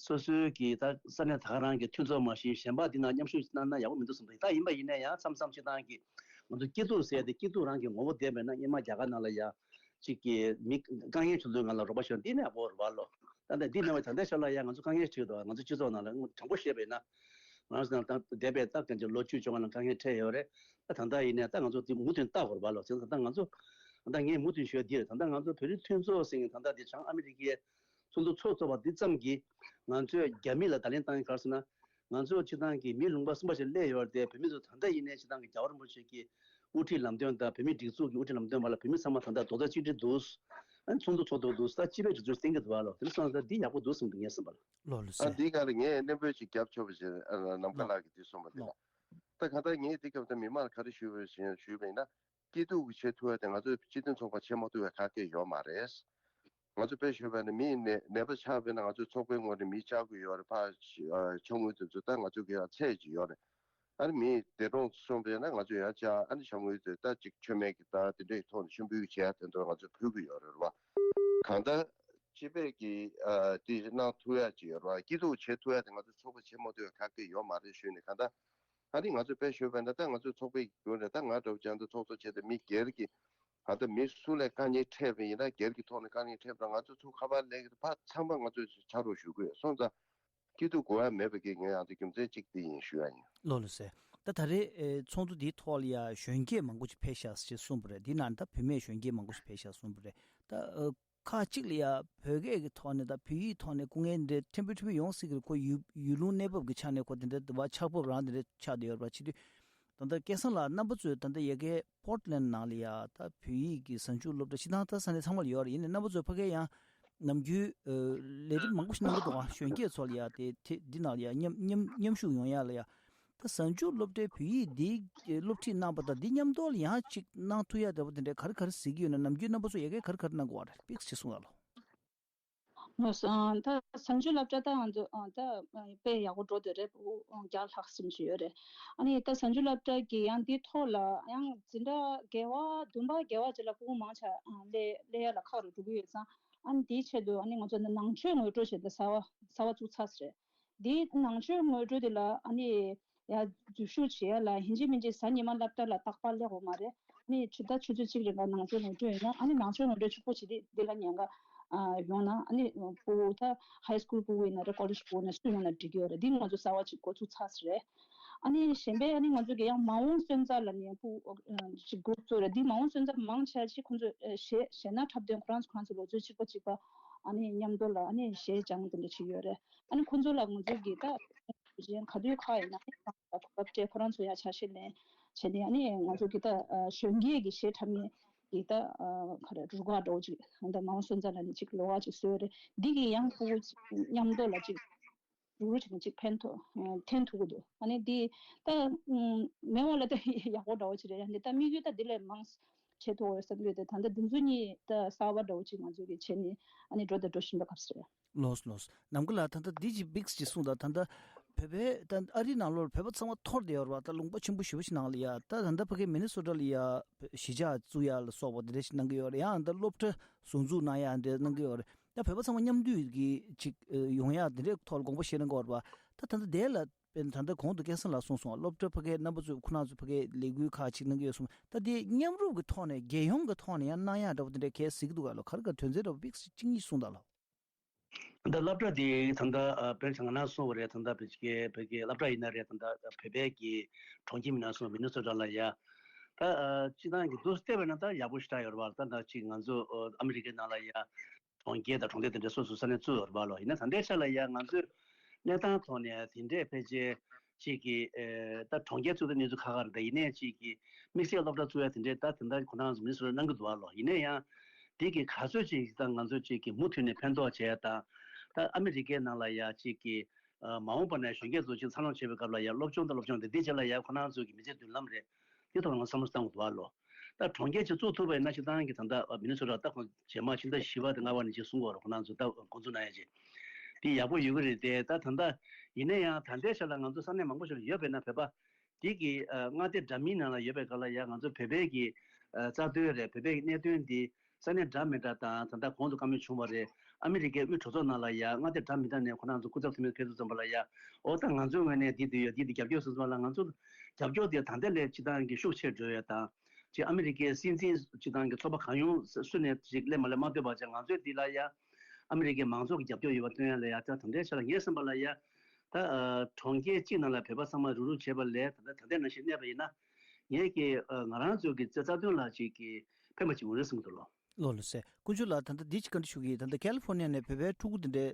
སོ་སོའི་གི་ད་ས་གནས་ད་ག་རང་གི་མཐུན་ཚོགས་མ་གཞི་གཞན་པ་འདི་ནང་མཉམ་ཞུགས་གནང་ན་ཡག་པོ་མི་འདུག་བསམ་འདུག་ད་ཡིན་པ་ཡིན་ན་ཡང་མཚམས་མཚམས་སྤྱི་བཏང་གི་ང་ཚོ་སྐྱིད་སྡུག་ཟེར་ཏེ་སྐྱིད་སྡུག་རང་གི་ངོ་བོ་ལྡན་པས་ན་སྔོན་མ་རྒྱ་གར་ནང་ལ་ཡ་གཅིག་གིས་མི་དཀའ་ངལ་བྱུང་དུས་ང་ལ་རོགས་པ་ཞུ་འདི་ནས་ཡག་པོ་རེད་བ་ལོ། ད་ལྟ་འདི་ནས་བ་ད་ལྟའི་ཆ་ལ་ཡ་ང་ཚོ་དཀའ་ངལ་འཕྲད་འདུག་ང་ཚོ་སྤྱི་ཚོགས་ནང་ལ་དྲང་པོ་བཤད་པས་ན་ང་རང་ཚོ་ནང་ད་འདས་པའི་ད་གང་ཅི་ལོ་བཅུ་བཅོ་ལྔ་ནང་དཀའ་ངལ་འཕྲད་ཡོད་རེད། ད་ད་ལྟ་ཡིན་ནའི་ད་ང་ཚོ་འདི་མུ་མཐུད་བལྟ་དགོས་རེད་བ་ལོ། བྱས་ཙང་ད་ལྟ་ང་ཚོ་ད་ལྟ་ངས་མུ་མཐུད་ཞུ་ཡ་འདི་རེད། ད་ལྟ་ང་ཚོ་བོད་རིགས་མཐུན་ཚོགས་ཟེར་མཁན་ད་ལྟ་འདི་བྱང་ཨ་མི་རི་ཀའི་ཚོགས་འདུ་ཚོགས་ཚོགས་པ་འདི་ཙམ་གྱིས་ང་ཚོས་རྒྱ་མི་ལ་བརྡ་ལན་བཏང་ཡ་ག་རེ་ཟེར་ན། ང་ཚོ་སྤྱི་བཏང་གི་མི་ལུང་པ་གསུམ་པ་ཞིག་སླེབས་ཡོད་རེད་དེ། བོད་མི་ཚོ་ད་ལྟ་ཡིན་ནའི་སྤྱི་བཏང་གི་རྒྱལ་བ་རིན་པོ་ཆེ་གི་དབུ་ཁྲིད་ལམ་སྟོན་དང་བོད་མིའི་སྒྲིག་འཛུགས་ཀྱི་དབུ་ཁྲིད་ལམ་སྟོན་བར་ལ་བོད་མི་ཚང་མ་ད་ལྟ་རྡོག་རྩ་གཅིག་སྒྲིལ་འདུག་ཨ་ནི་ཚོགས་འདུ་ཚོགས་འདུག་འདུག་ད་སྤྱི་པའི་སྒྲིག་འཛུགས་བསྟན་གྱི་འདུག་བ་ལོ། དེ་འདྲ་སོང་ཙང་འདི་ཡག་པོ་འདུག་བསམ་འདུག་ངས་བསམ་པ་ལ། ལོ་ལོ་ཨ་ཟེར། འདི་ག་ལ་ངས་གླེང་འབོད་ཅིག་རྒྱབ་ཆོག་པ་ཞིག་ཨ་ནམ་མཁའ་ལགས་ཀྱིས་འདི་གསུངས་པ་དེ་ལ། ད་གང་ལྟར་ངས་འདི་སྐབས་ད་མི་མང་ལ་ག་རེ་ཞུས་པ་ཞེས་ཞུས་པ་ཡིན་ན། སྐྱིད་སྡུག་གི་བྱེད་ཐུབ་ཡ་དེ་ང་ཚོ་སྤྱི་མཐུན་ཚོགས་པ་བྱེད་མ་ཐུབ་པའི་ཁ་སྐད་ཡོད་མ་རེད། ང་ཚོ་དཔེ་ཞུས་པ་ཡིན་ན་མི་ནད་ནད་པ་ཆགས་པ་ཡིན་ན་ང་ཚོ་ཚོགས་པའི་ངོས་ནས་མི་བཅར་དགོས་ཡོད་རེད། ཕར་ཕྱོགས་ངོས་དེ་ཚོ་ད་ང་ཚོ་གི་ཡང་ཚད་ཅིག་ཡོད་རེད། ཨ་ནི་མི་འདས་གྲོངས་སོང་པ་ཡིན་ན་ང་ཚོ་ཡང་བཅར། ཨ་ནི་ཕྱོགས་ངོས་དེ་ད་ཅིག་མཆོད་མེ་གི་ད་དེ་འདྲའི་ཐོག་ནས་མཆོད་འབུལ་བྱེད་ཡ་དེ་ཚོ་ང་ཚོ་ཕུལ་གི་ཡོད་རེད་བ། གང་ལྟར་སྤྱི་པའི་གི་ཨ་དེ་གནང་ཐུབ་ཡ་ཅིག་ཡོད་རེད་བ། སྐྱིད་སྡུག་བྱེད་ཐུབ་ཡ་དེ་ང་ཚོ་ཚོགས་པ་བྱེད་མ་ཐུབ་ཡ་ཁ་སྐད་ཡོད་མ་རེད་ཞུས་ནས། གང་ལྟར་ཨ་ནི་ང་ཚོ་དཔེ་ཞུས་པ་ཡིན་ན་ད་ང་ཚོ་ཚོགས་པའི་རྒྱུན་ནས་ད་ང་འདྲ་བོ་ཅང་ད་ཚོགས་གཙོ་བྱས་ཏེ་མི་སྒེར་གྱི་ད་ལྟ་མི་སུ་ལ་དཀའ་ངལ་འཕྲད་པ་ཡིན་ན་སྒེར་གྱི་ཐོག་ནས་དཀའ་ངལ་འཕྲད་པ་ང་ཚོ་ཚུར་ཁ་པར་ལེན་གྱི་ཕར་ཚང་མ་ང་ཚོས་ཕྱག་རོགས་ཞུ་གི་ཡོད། སོང་ཙང་སྐྱིད་སྡུག་དགོས་ཡ་མེད་པ་གི་ངས་ཡང་དེ་རྒྱུ་མཚན་གཅིག་དེ་ཡིན་ཞུ་ཡ་ཡིན། ལགས་ལགས་སེ། ད་ད་རེས་ཨེ་ཚོགས་འདུ་འདིའི་ཐོག་ལ་ཡ་གཞོན་སྐྱེས་མང་པོ་ཅིག་ཕེབས་ཤག་ཅེས་གསུངས་པ་རེད། འདི་ནང་ད་བུད་མེད་གཞོན་སྐྱེས་མང་པོ་ཞིག་ཕེབས་ཤག་གསུངས་པ་རེད། ད་ཨ་ཁག་ཅིག་ལ་ཡ་བོད་སྐད་ཀྱི་ཐོག་ནས་ད་བོད་ཡིག་ཐོག་ནས་སྐུ་ངལ་འདི་འདྲ་ཕྲན་བུ་ཕྲན་བུ་ཡོང་སྲིད་ཀྱི་རེད། ཁོ་ཡུལ་ཡུལ་ལུང་གནས་བབ་ཀྱི་ཆ་ནས་ཁོ་དེ་འདྲ་འདི་བ་ཆགས་བབ་རང་དེ་འདྲ་ཆགས་བསྡད་ཡོད་རེད་པ། བྱེད་དུས་ད་ལྟ་སྐལ་བཟང་ལགས་རྣམ་པ་ཚོས་ད་ལྟ་ཡ་གི་པོར་ཊི་ལེན་ནང་ལ་ཡ་ད་བོད་ཡིག་གི་གཟའ་མཇུག་སློབ་གྲྭ་སྤྱིར་བཏང་ད་ས་གནས་ཚང་མ་ལ་ཡོད་རེད། ཡིན་ནའི་རྣམ་པ་ཚོས་ཕ་གིར་ཡང་ནམ་རྒྱུན་ཨ་ལས་རིམ་མང་པོ་ཞིག་གནང་གི་འདུག་ག་གཞོན་སྐྱེས་ཚོ་ལ་ཡ་དེ་དེ་འདི་ནང་ལ་ཡ་མཉམ་མཉམ་མཉམ་ཞུགས་ཡོང་ཡ་ལ་ཡ། ད་གཟའ་མཇུག་སློབ་གྲྭའི་བོད་ཡིག་འདི་སློབ་ཁྲིད་གནང་པ་དང་འདི་མཉམ་དུ་ལ་ཡང་ཅིག་གནང་ཐུབ་ཡ་འདྲ་པོ་དེ་འདྲའི་ག་རེ་ག་རེ་གཟིགས་ཀྱི་ཡོད་ན། ནམ་རྒྱུན་རྣམ་པ་ཚོ་ཡ་གི་ག་རེ་ག་རེ་གནང་གི་ཡོད་རེད། པིག་ཅིག་གསུང་རོགས། ལགས་སོ། ཨ་ད་གཟའ་མཇུག་སློབ་གྲྭ་ད་ང་ཚོ་ཨ་ད་དཔེ་ཡག་པོ་འགྲོ་བསྡད་རེད། ཕྲུ་གུ་བརྒྱ་ལྷག་ཙམ་ཞིག་ཡོད་རེད། ཨ་ནི་ད་གཟའ་མཇུག་སློབ་གྲྭ་གི་ཡང་འདི་ཐོག་ལ་ཡང་འཛིན་གྲྭ་བརྒྱད་པ་བདུན་པ་བརྒྱད་པ་ཅིག་ལ་ཕྲུ་གུ་མང་ཆེ་ཨ་སླེ་སླེ་ཡ་ལ་ཁག་རུ་འགྲོ་གི་ཡོད་ཙང་། ཨ་ནི་དེའི་ཆེད་དུ་ཨ་ནི་ང་ཚོ་ནང་ཆོས་ངོ་སྤྲོད་བྱས་ཏེ་གསར་པ་གསར་པ་བཙུགས་ཚར་ཟེར། འདི་ནང་ཆོས་ངོ་སྤྲོད་དེ་ལ་ཨ་ནི་ཡ་འཛུལ་ཞུགས་བྱེད་ཡ་ལ་ཡིན་གཅིག་མིན་གཅིག་གཟའ་ཉི་མ་སློབ་གྲྭ་ལ་རྟག་པར་སླེབས་དགོས་མ་རེད། ཨ་ནི་ཆུ་ཚོད་ཆུ་ཚོད་གཅིག་རིང་ག་ནང་ཆོས་ངོ་སྤྲོད་ཡོད་ན། ཨ་ནི་ནང་ཆོས་ངོ་སྤྲོད་གཅིག་པོ་བྱེད་དེ་འདི་ལ་ཉེན་ཁ་ཡོང་ན། ཨ་ནི་ཕྲུ་གུ་ད་ཧའི་སི་ཀུལ་ཕྲུ་གུ་ཡིན་ན་རེད། ཀོ་ལེཇ་ཕྲུ་གུ་ཡིན་ན་སུ་ཡོང་ན་འགྲིག་གི་ཡོད་རེད། འདི་ང་ཚོ་གསར་པ་ཅིག་འགོ་ཚུགས་ཚར་ཟེར་རེད། ཨ་ནི་གཞན་པའི་ཨ་ནི་ང་ཚོ་གི་ཡང་མ་འོངས་སོན་རྩ་ལ་ནི་ཕྲུ་གུ་ཅིག་འགོ་ཚུགས་རེད། འདི་མ་འོངས་སོན་རྩ་མང་ཆེ་ཅིག་ཁོང་ཚོ་གཞས་གཞས་སྣ་འཁྲབ་སྟོན་ཁོ་རང་ཚོ་ཁོ་རང་ཚོ་ལོ་ཚོད་གཅིག་པ་གཅིག་པ་ཨ་ནི་མཉམ་དུ་ལ་ཨ་ནི་གཞས་སྦྱང་དེ་འདྲ་བྱེད་ཀྱི་ཡོད་རེད། ཨ་ནི་ཁོང་ཚོ་ལ་ང་ཚོ་གི་ད་གཞན་ག་དུས་ཁག་ཡིན་ན་ཨ་ནི་གོ་སྐབས་སྤྲད། ཁོ་རང་ཚོ་ཡང་ཆ་ཤས་ལེན་བྱས་ནས་ཨ་ནི་ང་ཚོ་གི་ད་གཞོན་སྐྱེས་ཀྱི་གཞས་འཁྲབ་མཁན་གྱི་ད་ག་རེ་རུ་ཁག་འདྲ་བོ་ཅིག་ད་མ་འོངས་སོན་རྩ་ལ་ནི་ཅིག་ལོགས་ཀ་ཅིག་བཟོས་རེད། འདི་གི་ཡང་ཕྲུ་གུ་མཉམ་དུ་ལ་ཅིག་རུག་རུག་བྱས་ནས་ཅིག་ཕན་ཐོགས་ཨ་འཐེན་ཐུབ་ཀྱི་འདུག་ཨ་ནི་འདི་ད་ཨུམ་མེད་པ་ལ་ད་ཡག་པོ་འདྲ་བོ་ཅིག་རེད། ཡང་འདི་ད་དམིགས་ཡུལ་ད་འདི་ལས་མང་བྱེད་ཐུབ་ཡོད་བསམ་གྱི་ཡོད་དེ། ད་ལྟ་འདི་ཚོ་གཉིས་ད་གསར་པ་འདྲ་བོ་ཅིག་ང་ཚོ་གིས་བྱས་ནས་ཨ་ནི་འགྲོ་ད་འགྲོ་བཞིན་པ་སྐབས་སུ་རེད། ལགས་ལགས། ནམ་མཁའ་ལགས་ད་ལྟ་འདི་ཅིག་པིག་ཅིག་གསུངས་དང་། ད་ལྟ་བོད་པའི་ད་ཨ་རིའི་ནང་ལོགས་བོད་པ་ཚང་མ་འཐོར་བསྡད་ཡོད་རེད་པ། ད་ལུང་པ་ཆེན་པོ་ཞེ་པོ་ཞིག་ནང་ལ་ཡ་ད་ད་ལྟ་ཕ་གི་མི་ནི་སོ་ཊ་ལ་ཡ་གཞིས་ཆགས་བཙུགས་ཡ་ལ་སོགས་པ་འདི་འདྲ་ཞིག་གནང་གི་ཡོད་རེད། ཡང་ད་སློབ་གྲྭ་ཟུར་འཛུགས་གནང་ཡ་འདི་གནང་གི་ཡོད་རེད། ད་བོད་པ་ཚང་མ་མཉམ་འདུས་ཀྱི་ཅིག་ཨ་ཡོང་ཡག་འདི་འདྲའི་ཐོག་ལ་དགོངས་པ་བཞེས་གནང་གི་ཡོད་རེད་པ། ད་ད་ལྟ་དེ་ལ་དཔེར་ན་ད་ལྟ་གོང་དུ་སྐལ་བཟང་ལགས་གསུངས་སོང་། སློབ་གྲྭ་ཕ་གིའི་རྣམ་པ་ཚོས་ཁོ་རང་ཚོ་ཕ་གིའི་ལས་འགུལ་ཁག་ཅིག་གནང་གི་ཡོད་གསུངས། ད་དེ་མཉམ་རུབ་ཀྱི་ཐོག་ནས་རྒྱལ་ཡོངས་ཀྱི་ཐོག་ནས་ཡང་གནང་ཡག་འདྲ་པོ་དེ་འདྲའི་གལ་སྲིད་ཀྱི་འདུག་ག་ལོ། ག་རེ་ག་དོན་ཚན་འདྲ་པོ་པིག་ཅིག་གཉིས་གསུངས་དང་ལོ། ད་སློབ་གྲྭ་དེ་ད་ལྟ་དཔེར་ན་ང་རང་གསུངས་པ་རེད། ད་ལྟ་བོད་ཀྱི་བོད་ཀྱི་སློབ་གྲྭ་ཡིན་ན་རེད། ད་ལྟ་བོད་པའི་གི་གྲོང་ཁྱེར་མིན་ན་སོང་མི་ནི་སོ་ཊ་ལ་ཡ་ད་སྤྱི་བཏང་གི་འདུག་བལྟས་པ་ན་ད་ཡག་པོ་ཞེ་དྲག་ཡོད་རེད་པ། ད་ད་ཅིག་ང་ཚོ་ཨ་མི་རི་ཀའི་ནང་ལ་ཡ་གྲོང་ཁྱེར་དང་གྲོང་རྡལ་དེ་འདྲ་སོ་སོའི་ས་གནས་བཙུགས་ཡོད་རེད་པ་ལོ། ཡིན་ན་ད་ལྟའི་ཆ་ལ་ཡ་ང་ཚོའི་གནས་སྟངས་ཐོག་ནས་དེ་འདྲས་ཕལ་ཆེར་ཅིག་གི་ཨེ་ད་གྲོང་ཁྱེར་བཙུགས་ཏེ་གནས་ཚུལ་ཁག་ཁག་རེད། ད་ཡིན་ནའི་ཅིག་གི་དམིགས་བསལ་སློབ་གྲྭ་བཙུགས་ཡ་དེ་འདྲས་ད་དེ་འདྲ་ཁོ་རང་ཚོ་མི་སུ་རེ་གནང་གི་འདུག་པ་ལོ། ཡིན་ན་ཡང་དེ་གི་ག་ཚོད་ཅིག་ད་ང་ཚོ་ཅིག་གི་མུ་མཐུད་ནས་ཕན་ཐོགས་བྱས་ཡ་དང་། ད་ཨ་མི་རི་ཀའི་ནང་ལ་ཡ་ཅིག་གི་ཨ་མ་འོངས་པ་ན་གཞོན་སྐྱེས་ཚོ་ཅིག་འཚར་ལོངས་བྱེད་པའི་སྐབས་ལ་ཡ་སློབ་སྦྱོང་དང་སློབ་སྦྱོང་དེ་དེ་རྗེས་ལ་ཡ་ཁོ་རང་ཚོ་གི་མི་ཚེའི་མདུན་ལམ་རེད། དེ་ཐོག་ལ་ང་བསམ་བློ་བཏང་དགོས་འདུག་པ་ལོ། ད་གྲོང་ཁྱེར་ཅིག་བཙུགས་ཐུབ་པ་ཡིན་ན་སྤྱིར་བཏང་གི་ད་ལྟ་མི་ནི་སོ་ཊ་ད་ཁོང་རྗེས་མ་ཕྱི་ཟླ་བཞི་པ་དང་ལྔ་པ་ནས་ཅིག་གསུང་གི་ཡོད་རེད། ཁོ་རང་ཚོ་ད་འགོ་འཛུགས་གནང་ཡ་ཅིག་དེ་ཡག་པོ་ཡོད་ཀྱི་རེད་དེ། ད་ད་ལྟ་ཡིན་ན་ཡང་ད་ལྟའི་ཆ་ལ་ང་ཚོ་ས་གནས་མང་པོ་ཞིག་ལ་ཡོད་པས་ན། བོད་པ་དེ་གི་ཨ་མངའ་སྡེ་འདྲ་མིན་ནང་ལ་ཡོད་པའི་སྐབས་ལ་ཡ་ང་ཚོ་བོད་པའི་གི་ཨ་རྩ་དོན་རེད། བོད་པའི་གི་གནད་དོན་འདི་ས་གནས་འདྲ་མི་འདྲ་དང་། ད་ལྟ་གོང་དུ་བཀའ་མོལ་བྱུང་བ་རེད། ཨ་མི་རི་ཀའི་དབུས་གྲོས་ཚོགས་ནང་ལ་ཡ་མངའ་སྡེ་འདྲ་མི་འདྲ་ནས་ཁོ་རང་ཚོ་སྐུ་ཚབ་འཐུས་མི་ཕེབས་དུས་ཙམ་པ་ལ་ཡ། འོ་ད་ང་ཚོའི་ངོས་ནས་འདི་འདི་ཡོད། འདི་འདི་རྒྱབ་སྐྱོར་ཟེར་ཙམ་པ་ལ་ང་ཚོ་རྒྱབ་སྐྱོར་དེ་ད་ལྟ་ལས་སྤྱིར་བཏང་གི་ཤུགས་ཆེར་འགྲོ་ཡ་དང་། ཅིག་ཨ་མི་རི་ཀའི་སྲིད་འཛིན་སྤྱིར་བཏང་གི་ཚོགས་པ་གང་ཡོང་སུ་ནས་ཅིག་སླེབས་མ་སླེབས་མ་ལྟོས་པ་བྱས། ང་ཚོའི་འདི་ལ་ཡ་ཨ་མི་རི་ཀའི་མང་ཚོགས་ཀྱི་རྒྱབ་སྐྱོར་ཡོད་པ་སྟོན་ཡ་ལ་ཡ། ད་ད་ལྟའི་ཆ་ལ་ངས་བསམ་པ་ལ་ཡ་ད་ཨ་གྲོང་ཁྱེར་གཅིག་ནང་ལ་བོད་པ་ཚང་མ་རུག་རུག་བྱས་པ་ལས། ད་ལྟ་ད་ལྟའི་ནང་བཞིན་གནས་པ་ཡིན་ན་ངས་ཀྱི་ཨ་ང་རང་ཚོའི་གི་རྩ་དོན་ལ་ཅིག་གི་ཕན་པ་ཅིག་འོང་རེད་བསམ་གྱི་འདུག་ལོ། ལགས་ལགས་སེ། དཀོན་མཆོག་ལགས་ད་ལྟ་འདི་ཅིག་བཀའ་འདྲི་ཞུ་གི་ཡིན། ད་ལྟ་ཁ་ལི་ཧྥོ་ནི་ཡ་ནས་བོད་པའི་ཕྲུ་གུ་འདི་འདྲའི་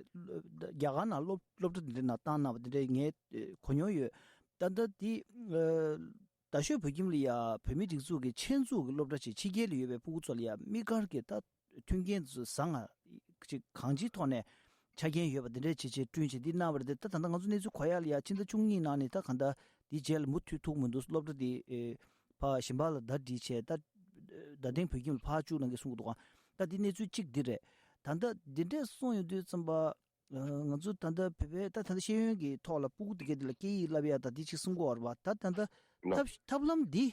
རྒྱ་གར་ནང་སློབ་སློབ་གྲྭ་འདི་འདྲའི་ནང་བཏང་གནང་བ་འདི་འདྲའི་ངས་ཨེ་གོ་མྱོང་ཡོད། ད་ལྟ་འདི་ཨ་རྡ་ཤོད་བོད་ཁྱིམ་ལ་ཡ་བོད་མིའི་སྒྲིག་འཛུགས་ཀྱི་ཆེད་འཛུགས་ཀྱི་སློབ་གྲྭ་ཅིག་ཕྱི་རྒྱལ་ལ་ཡོད་པའི་ཕྲུ་གུ་ཚོ་ལ་ཡ་དམིགས་བཀར་གྱི་ད་མཐུན་རྐྱེན་ཚོ་བཟང་ང་ཅིག་གང་ཅིའི་ཐོག་ནས་ཆ་རྐྱེན་ཡོད་པ་འདི་འདྲའི་བྱས་བྱས་བསྐྲུན་བྱས་འདི་གནང་བ་རེད་དེ། ད་ད་ལྟ་ང་ཚོ་གནས་ཚུལ་གོ་ཡ་ལ་ཡ་ཕྱི་ཟླ་བཅུ་གཉིས་ནང་ནས་ད་གང་ལྟར་འདི་རྗེས་ལ་མུ་མཐུད་ཐུབ་མི་འདུག་སློབ་གྲྭ་འདི་ཨེ་ཕར་གཞན་པ་ལ་ཟླ་སྒྲིལ་བྱས། ད་ བརྡ་དོན་བོད་ཁྱིམ་ལ་ཕར་བཅུག་གནང་གི་གསུང་གི་འདུག་ག་ད་འདི་གནས་ཚུལ་གཅིག་འདི་རེད། ད་ལྟ་འདི་འདྲས་གསུངས་ཡོང་དུས་ཙམ་པ། ང་ཚོ་ད་ལྟ་བོད་པའི་ད་ད་ལྟ་ཤེས་ཡོན་གྱི་ཐོག་ལ་སྤུ་གུ་དེ་གའི་དེ་ལ་སྐད་ཡིག་བསླབ་ཡ་ད་འདི་ཅིག་གསུང་གི་ཡོད་རེད་པ། ད་ད་ལྟ་ནོ། ཐབས་ཐབས་ལམ་འདི་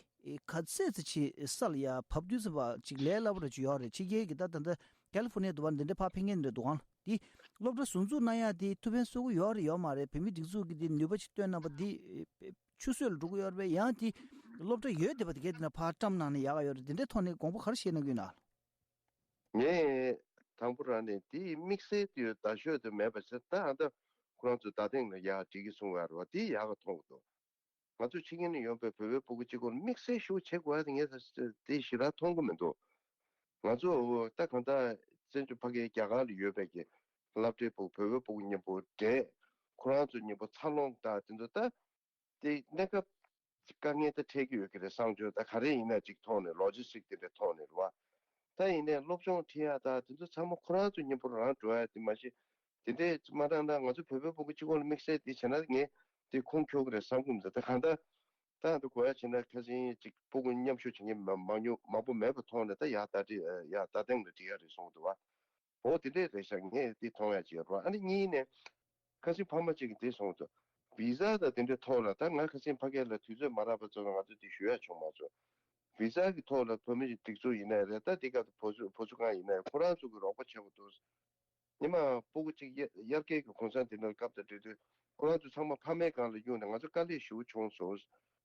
ག་ཚད་ཙམ་ཅིག་ས་ལ་ཡ་བབས་དུས་ཙམ་པ་ཅིག་ལས་སླ་པོ་རེ་ཅིག་ཡོད་རེད། ཕྱི་རྒྱལ་གྱི་ད་ད་ལྟ་ཀལ་ལི་ཧྥོར་ནི་ཡ་དུ་བ་འདི་འདྲ་ཕར་ཕེབས་མཁན་འདྲ་འདུག་ཨང་། འདི་སློབ་གྲྭ་ཟུར་འཛུགས་གནང་ཡ་འདི་ཐུགས་ཕན་གསོས་ཀྱི་ཡོད་རེད་ཡོད་མ་རེད། བོད་མི་སྒྲིག་འཛུགས་ཀྱི་འདི་ནུས་པ་ཅིག་བཏོན་གནང་པ་འདི་ཆུད་ཟོས་ལ་འགྲོ་གི་ཡོད་རེད་པས། ཡང་འདི་སློབ་གྲྭ་ཡོད་བསྡད་པ་དེ་གའི་དེ་ན་ཕར་བཀྲམ་གནང་ན་ཡག་ག་ཡོད་རེད། འདི་འདྲའི་ཐོག་ནས་དགོངས་པ་ག་རེ་བཞེས་གནང་གི་ཡོད་ན། ངས་དང་པོ་རང་ནས་དེའི་དམིགས་བསལ་དེ་ད་ཤོད་དུ་མེད་པ་ཟེར། ད་ཨ་ད་ཁོ་རང་ཚོ་ད་ཐེངས་ལ་ཡག་འགྲིག་གི་གསུང་བ་རེད་བ། དེ་ཡག་ག་མཐོང་གི་འདུག་ང་ཚོ་ཕྱི་རྒྱལ་ནས་ཡོང་པའི་བོད་པའི་སྤུ་གུ་གཅིག་པོར་དམིགས་བསལ་ཞུ་བྱེད་དགོས་ཡ་དེ་ངས་དེ་ཞེ་དྲག་མཐོང་གི་མི་འདུག་ང་ཚོ་ད་གང་ལྟར་བཙན་བྱོལ་ཕ་གིའི་རྒྱ་གར་ལ་ཡོད་པའི་གི་སློབ་གྲྭའི་སྤུ་གུ་བོད་པའི་སྤུ་གུ་མཉམ་པོ་འདྲེས། ཁོ་རང་ཚོ་མཉམ་པོ་འཚར་ལོངས་དང་དེ་ཚོ་ད། དེ་གནས་སྐབས་དཀའ་ངལ་ད་འཕྲད་ཀྱི་ཡོད་ཀྱི་རེད། གསང་སྤྱོད་ད་ག་རེ་ཡིན་ན་ཅིག་ཐོག་ནས་ལོ་ཇི་སི་ཊིག་དེ་འདྲའི་ཐོག་ནས་རེད་བ། ད་ཡིན་ནའི་སློབ་སྦྱོང་ཁྲིད་ཡ་ད་དེ་ཚོ་ཚང་མ་ཁོ་རང་ཚོ་མཉམ་པོ་རང་འགྲོ་ཡ་དེ་མ་གཞི་དེ་འདྲས་མ་གཏང་ན་ང་ཚོ་བོད་པའི་སྤུ་གུ་གཅིག་པོ་ལ་དམིགས་བསལ་དེ་བྱས་ན་ངས་དེ་ཁུངས་འཁྱོལ་གི་རེད་བསམ་གི་མི་འདུག་ད་གང་ལྟར་ད་འདི་གོ་ཡ་བྱས་ན་ཁ་སང་ཅིག་སྤུ་གུ་མཉམ་ཞུགས་བྱེད་མཁན་མ་མང་ཉུང་མང་པོ་མེད་པ་མཐོང་ནས་ད་ཡ་ད་འདྲི་ཡ་ད་ཐེངས་ལ་འགྲིག་ཡ་རེད་གསུངས་འདུག་བ། འོ་དེ་འདྲས་རེད་ཤག་ངས་དེ་མཐོང་ཡ་ཅིག་ཡོད་རེད་བ། ཨ་ནི་གཉིས་ནས། ཁ་སང་ཕ་མ་གཅིག་གིས་དེ་གསུངས་འདུག་བི་ཟ་དང་དེ་འདྲའི་ཐོག་ལ་ད་ང་ཁ་སང་ཕ་གི་ལ་དུས་ཚོད་མ་རག་པ་ཙམ་ལ་ང་ཚོས་དེ་ཞུ་ཡ་བྱུང་མ་སོང་། བི་ཟ་གི་ཐོག་ལ་བོད་མི་ཡི་སྒྲིག་འཛུགས་ཡིན་ནའི་རེད། ད་དེ་སྐབས་དུ་བུ་གཞོགས་བུ་གཞོགས་སྒང་ཡིན་ནའི་ཁོ་རང་ཚོ་གི་རོགས་པ་བྱེད་དགོས་འདུག་ཉི་མ་སྤུ་གུ་གཅིག་དབྱར་དབྱར་ཁའི་གི་གུང་སེང་དེ་འདྲ་སྐབས་དང་འབྲེལ་དུས་ཁོ་རང་ཚོ་ཚང་མ་ཕ་མའི་སྒང་ལ་གཡུགས་ནས་ང་ཚོ་དཀའ་ལས་ཞེ་པོ་བྱུང་སོང་།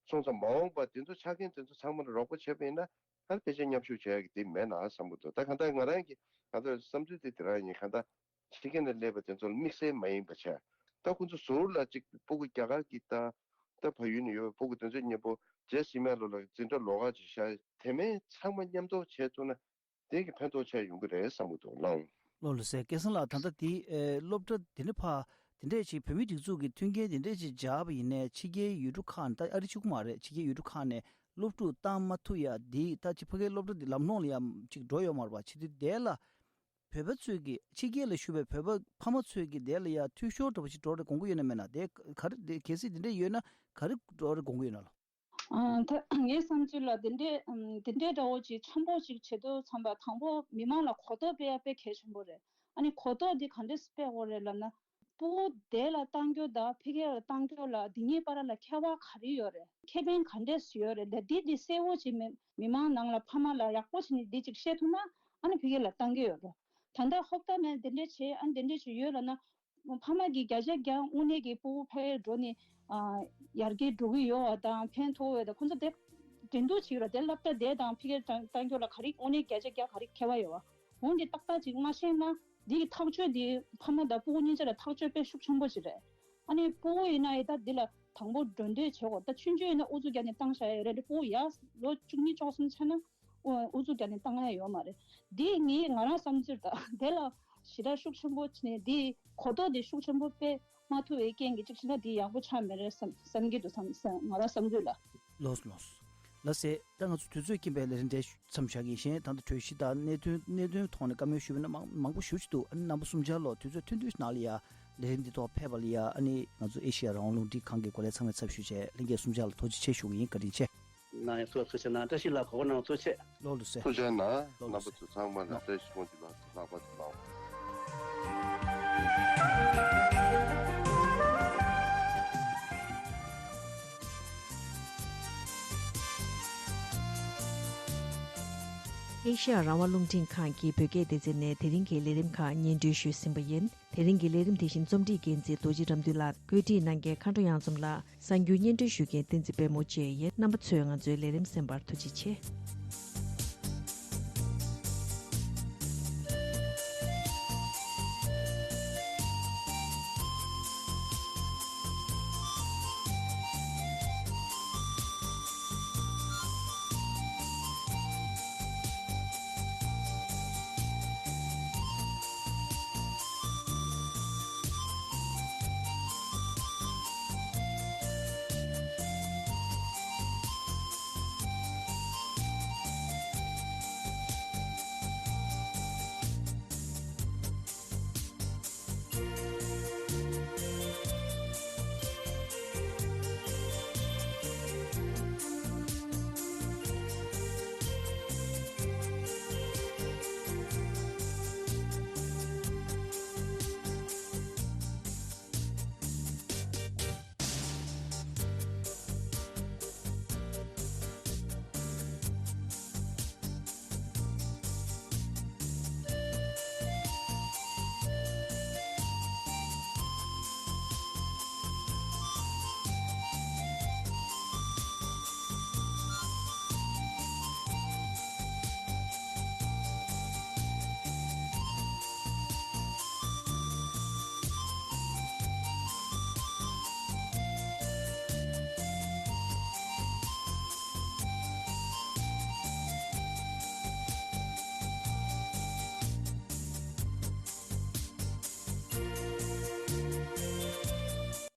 སོང་ཙང་མ་འོངས་པ་དེ་ཚོ་ཆ་རྐྱེན་དེ་ཚོ་ཚང་མ་ལ་རོགས་པ་བྱས་པ་ཡིན་ན་ད་ཕལ་ཆེར་མཉམ་ཞུགས་བྱེད་ཡ་གི་དེ་མེད་ན་བསམ་གི་འདུག་ད་གང་ལྟར་ང་རང་གི་ང་ཚོའི་བསམ་ཚུལ་དེ་དེ་རང་ཡིན། གང་ལྟར། ཕྱི་རྒྱལ་ནས་སླེབས་པ་དེ་ཚོ་ལ་དམིགས་བསལ་མ་ཡིན་པ་བྱས། ད་ཁོ་ཚོ་ཟུར་ལ་གཅིག་སྤུ་གུ་རྒྱ་གར་གྱི་ད་ད་བལ་ཡུལ་ནས་ཡོད་པའི་སྤུ་གུ་དེ་ཚོ་མཉམ་པོ་རྗེས་ཟིན་མའི་ལོ་ལ་འཛིན་གྲྭ་ལོགས་ཀ་ཅིག་བཞག་དེ་མིན་ཚང་མ་མཉམ་དུ་བྱས་ཚུགས་ན་དེ་གི་ཕན་ཐོགས་ཆེ་ཡོང་གི་རེད་བསམ་གི་འདུག་ལགས། ལགས་ལགས་སེ། སྐལ་བཟང་ལགས། ད་ལྟ་དེ་ཨེ་སློབ་གྲྭ་དེ་འདྲ་ཕར་དེ་འདྲས་ཅིག་བོད་མིའི་སྒྲིག་འཛུགས་ཀྱི་མཐུན་རྐྱེན་དེ་འདྲས་ཅིག་སྦྱར་བ་ཡིན་ནའི་ཕྱི་རྒྱལ་ཡུལ་གྲུ་ཁག་ནས། ད་ཨ་རི་གཅིག་པུ་མ་རེད། ཕྱི་རྒྱལ་ཡུལ་གྲུ་ཁག་ནས་སློབ་ཕྲུག་བཏང་མ་ཐུབ་ཡ་དེ་ད་ཅིག་ཕ་གིའི་སློབ་གྲྭ་དེ་ལམ་ལྷོང་ལ་ཡ་ཅིག་འགྲོ་ཡོད་མ་རེད་པ། བྱེད་དུས་དེ་ལ་བོད་པ་ཚོས་ཀྱི་ཕྱི་རྒྱལ་ལ་བཞུགས་པའི་བོད་པ་ཕ་མ་ཚོས་ཀྱི་དེ་ལ་ཡ་འཐུས་ཤོར་འདྲ་པོ་ཞིག་འགྲོ་རེ་དགོངས་ཀྱི་ཡོད་ན་མེད་ན། དེ་ག་རེ་དེ་གལ་སྲིད་དེ་འདྲ་ཡོད་ན་ག་རེ་འགྲོ་རེ་དགོངས་ཀྱི་ཡོད་ན་ལགས། ཨ། ད་ངའི་བསམ་ཚུལ་ལ་དེ་འདྲའི་ཨམ། དེ་འདྲའི་འདྲ་བོ་ཅིག་འཆམ་པོ་ཅིག་བྱེད་དུས་ཙམ་པ་དང་པོ་མི་མང་ལ་གོ་རྟོགས་སྤེལ་ཡ་དཔེ་གལ་ཆེན་པོ་རེད། ཨ་ནི་གོ་རྟོགས་འདི་ག་འདྲས་སྤེལ་དགོས་རེད་ལབ་ན། སྤུ་གུ་དེ་ལ་བཏང་རྒྱུ་དང་ཕ་གི་ལ་བཏང་རྒྱུ་ལ་འདི་གཉིས་བར་ལ་ཁྱད་པར་ག་རེ་ཡོད་རེད། ཁེ་ཕན་ག་འདྲས་ཡོད་རེད་ལབ་འདི་འདི་གསལ་བོ་ཅིག་མི་མི་མང་ནང་ལ་ཕ་མ་ལ་ཡག་པོ་བྱས་ནས་འདི་ཅིག་བཤད་ཐུབ་ན་ཨ་ནི་ཕ་གི་ལ་བཏང་གི་ཡོད་རེད། ད་ལྟ་ཧོབ་ཏེ་ནས་འདི་འདྲས་བྱས་ཨ་ནི་འདི་འདྲས་ཅིག་ཡོད་ལབ་ན། ཕ་མ་གིས་བརྒྱ་ཆ་བརྒྱ་དངོས་གནས་ཀྱི་སྤུ་གུ་ཕ་གིར་འགྲོ་ནས་ཨ་ཡར་རྒྱས་འགྲོ་གི་ཡོད་པ་དང་ཕན་ཐོགས་ཡོད་དང་ཁོང་ཚོ་དེ་འགྲན་བསྡུར་བྱེད་ཀྱི་རེད། དེ་སློབ་གྲྭ་དེ་དང་ཕ་གིར་བཏང་བཏང་རྒྱུ་ལ་ག་རེ་དངོས་གནས་བརྒྱ་ཆ་བརྒྱ་ག་རེ་ཁྱད་པར་ཡོད་པ། འོན་ཏེ་ཏག་ཏག་ཅིག་མ་ཤེས་ན་འདི་གི་ཐག་གཅོད་འདི་ཕ་མ་དང་སྤུ་གུ་གཉིས་ཆ་ལ་ཐག་གཅོད་དཔེ་ཤུགས་ཆེན་པོ་ཅིག་རེད། ཨ་ནི་སྤུ་གུ་ཡིན་ན་ཡང་ད་འདི་ལ་དང་པོ་འགྲོ་འདོད་བྱེད་དགོས། ད་ཆུང་ཆུང་ཡིན་ན་ཨུ་ཚུགས་རྒྱག་ནས་བཏང་བཞག་ཡ་རེད། སྤུ་གུ་ཡར་ལོ་བཅུ་གཉིས་བཅུ་གསུམ་ཆགས་ན། ཨུ་ཨུ་ཚུགས་རྒྱག་ནས་བཏང་ཡ་ཡོད་མ་རེད། འདི་ངས་ང་རང་བསམ་ཚུལ་དང་དེ་ལ་ཞེ་དྲག་ཤུགས་ཆེན་པོ་བྱས་ནས་འདི་གོ་རྟོགས་འདི་ཤུགས་ཆེན་པོ་སྤེལ་མ་ཐུབ་པའི་རྐྱེན་གྱིས་གཅིག་བྱས་ན་འདི་ཡག་པོ་ཆགས་མེད་རེད་བསམ་བསམ་གྱི་འདུག་བསམ་བསམ་ང་རང་བསམ་ཚུལ་ལ། ལགས་ལགས། ལགས་སེ། ད་ང་ཚོ་དུས་ཚོད་རྐྱེན་པས་ལས་རིམ་འདི་མཚམས་བཞག་གི་ཡིན། གཞན་ད་ལྟ་གྲོས་གཞི་དང་གནད་དོན་གནད་དོན་ཐོག་ནས་བཀའ་མོལ་ཞུས་པ་ན་མང་མང་པོ་ཞེ་པོ་ཅིག་འདུག་ཨ་ནི་རྣམ་པ་གསུམ་ཆར་ལོ་དུས་ཚོད་ཐུང་ཐུང་ཞིག་ནང་ལ་ཡ་ལས་རིམ་འདི་ཐོག་ཕེབས་པ་ལ་ཡ་ཨ་ནི་ང་ཚོ་ཨེ་ཤེ་ཡ་རང་དབང་རླུང་འཕྲིན་ཁང་གི་འགོ་ལས་ཚང་མས་ཚབ་ཞུས་བྱས་ལྷན་རྒྱས་གསུམ་ཆར་ལ་ཐུགས་རྗེ་ཆེ་ཞུ་གི་ཡིན། བཀའ་དྲིན་ཆེ། ན་ཡང་ཐུགས་ཐུགས་ཆེ་གནང་། བཀྲ་ཤིས་ལགས་གོ་གནང་། ཐུགས་ཆེ། ལགས་ལགས་སེ། ཐུགས་རྗེ་གནང་། ལགས་ལགས་རྣམ་པ་ཚོ་ཚང་མ་ལ་བཀྲ་ཤིས་སྨོན་འདུན་ལགས་ལགས་པ་དུ་ལགས། ཨེ་ཤེ་ཡ་རང་དབང་རླུང་འཕྲིན་ཁང་གི་བོད་སྐད་སྡེ་ཚན་ནས་དེ་རིང་གི་ལས་རིམ་ཁག་སྙན་སྒྲོན་ཞུས་ཟིན་པ་ཡིན། དེ་རིང་གི་ལས་རིམ་དེ་བཞིན་རྩོམ་སྒྲིག་འགན་འཛིན་རྡོ་རྗེ་རབ་འདུས་ལགས། བཀོད་སྒྲིག་གནང་མཁན་མཁའ་འགྲོ་གཡང་འཛོམས་ལགས། གསར་འགྱུར་སྙན་སྒྲོན་ཞུ་མཁན་བསྟན་འཛིན་དཔལ་མོ་བཅས་ཡིན། རྣམ་པ་ཚོས་ང་ཚོའི་ལས་རིམ་གསན་པར་ཐུགས་རྗེ་ཆེ།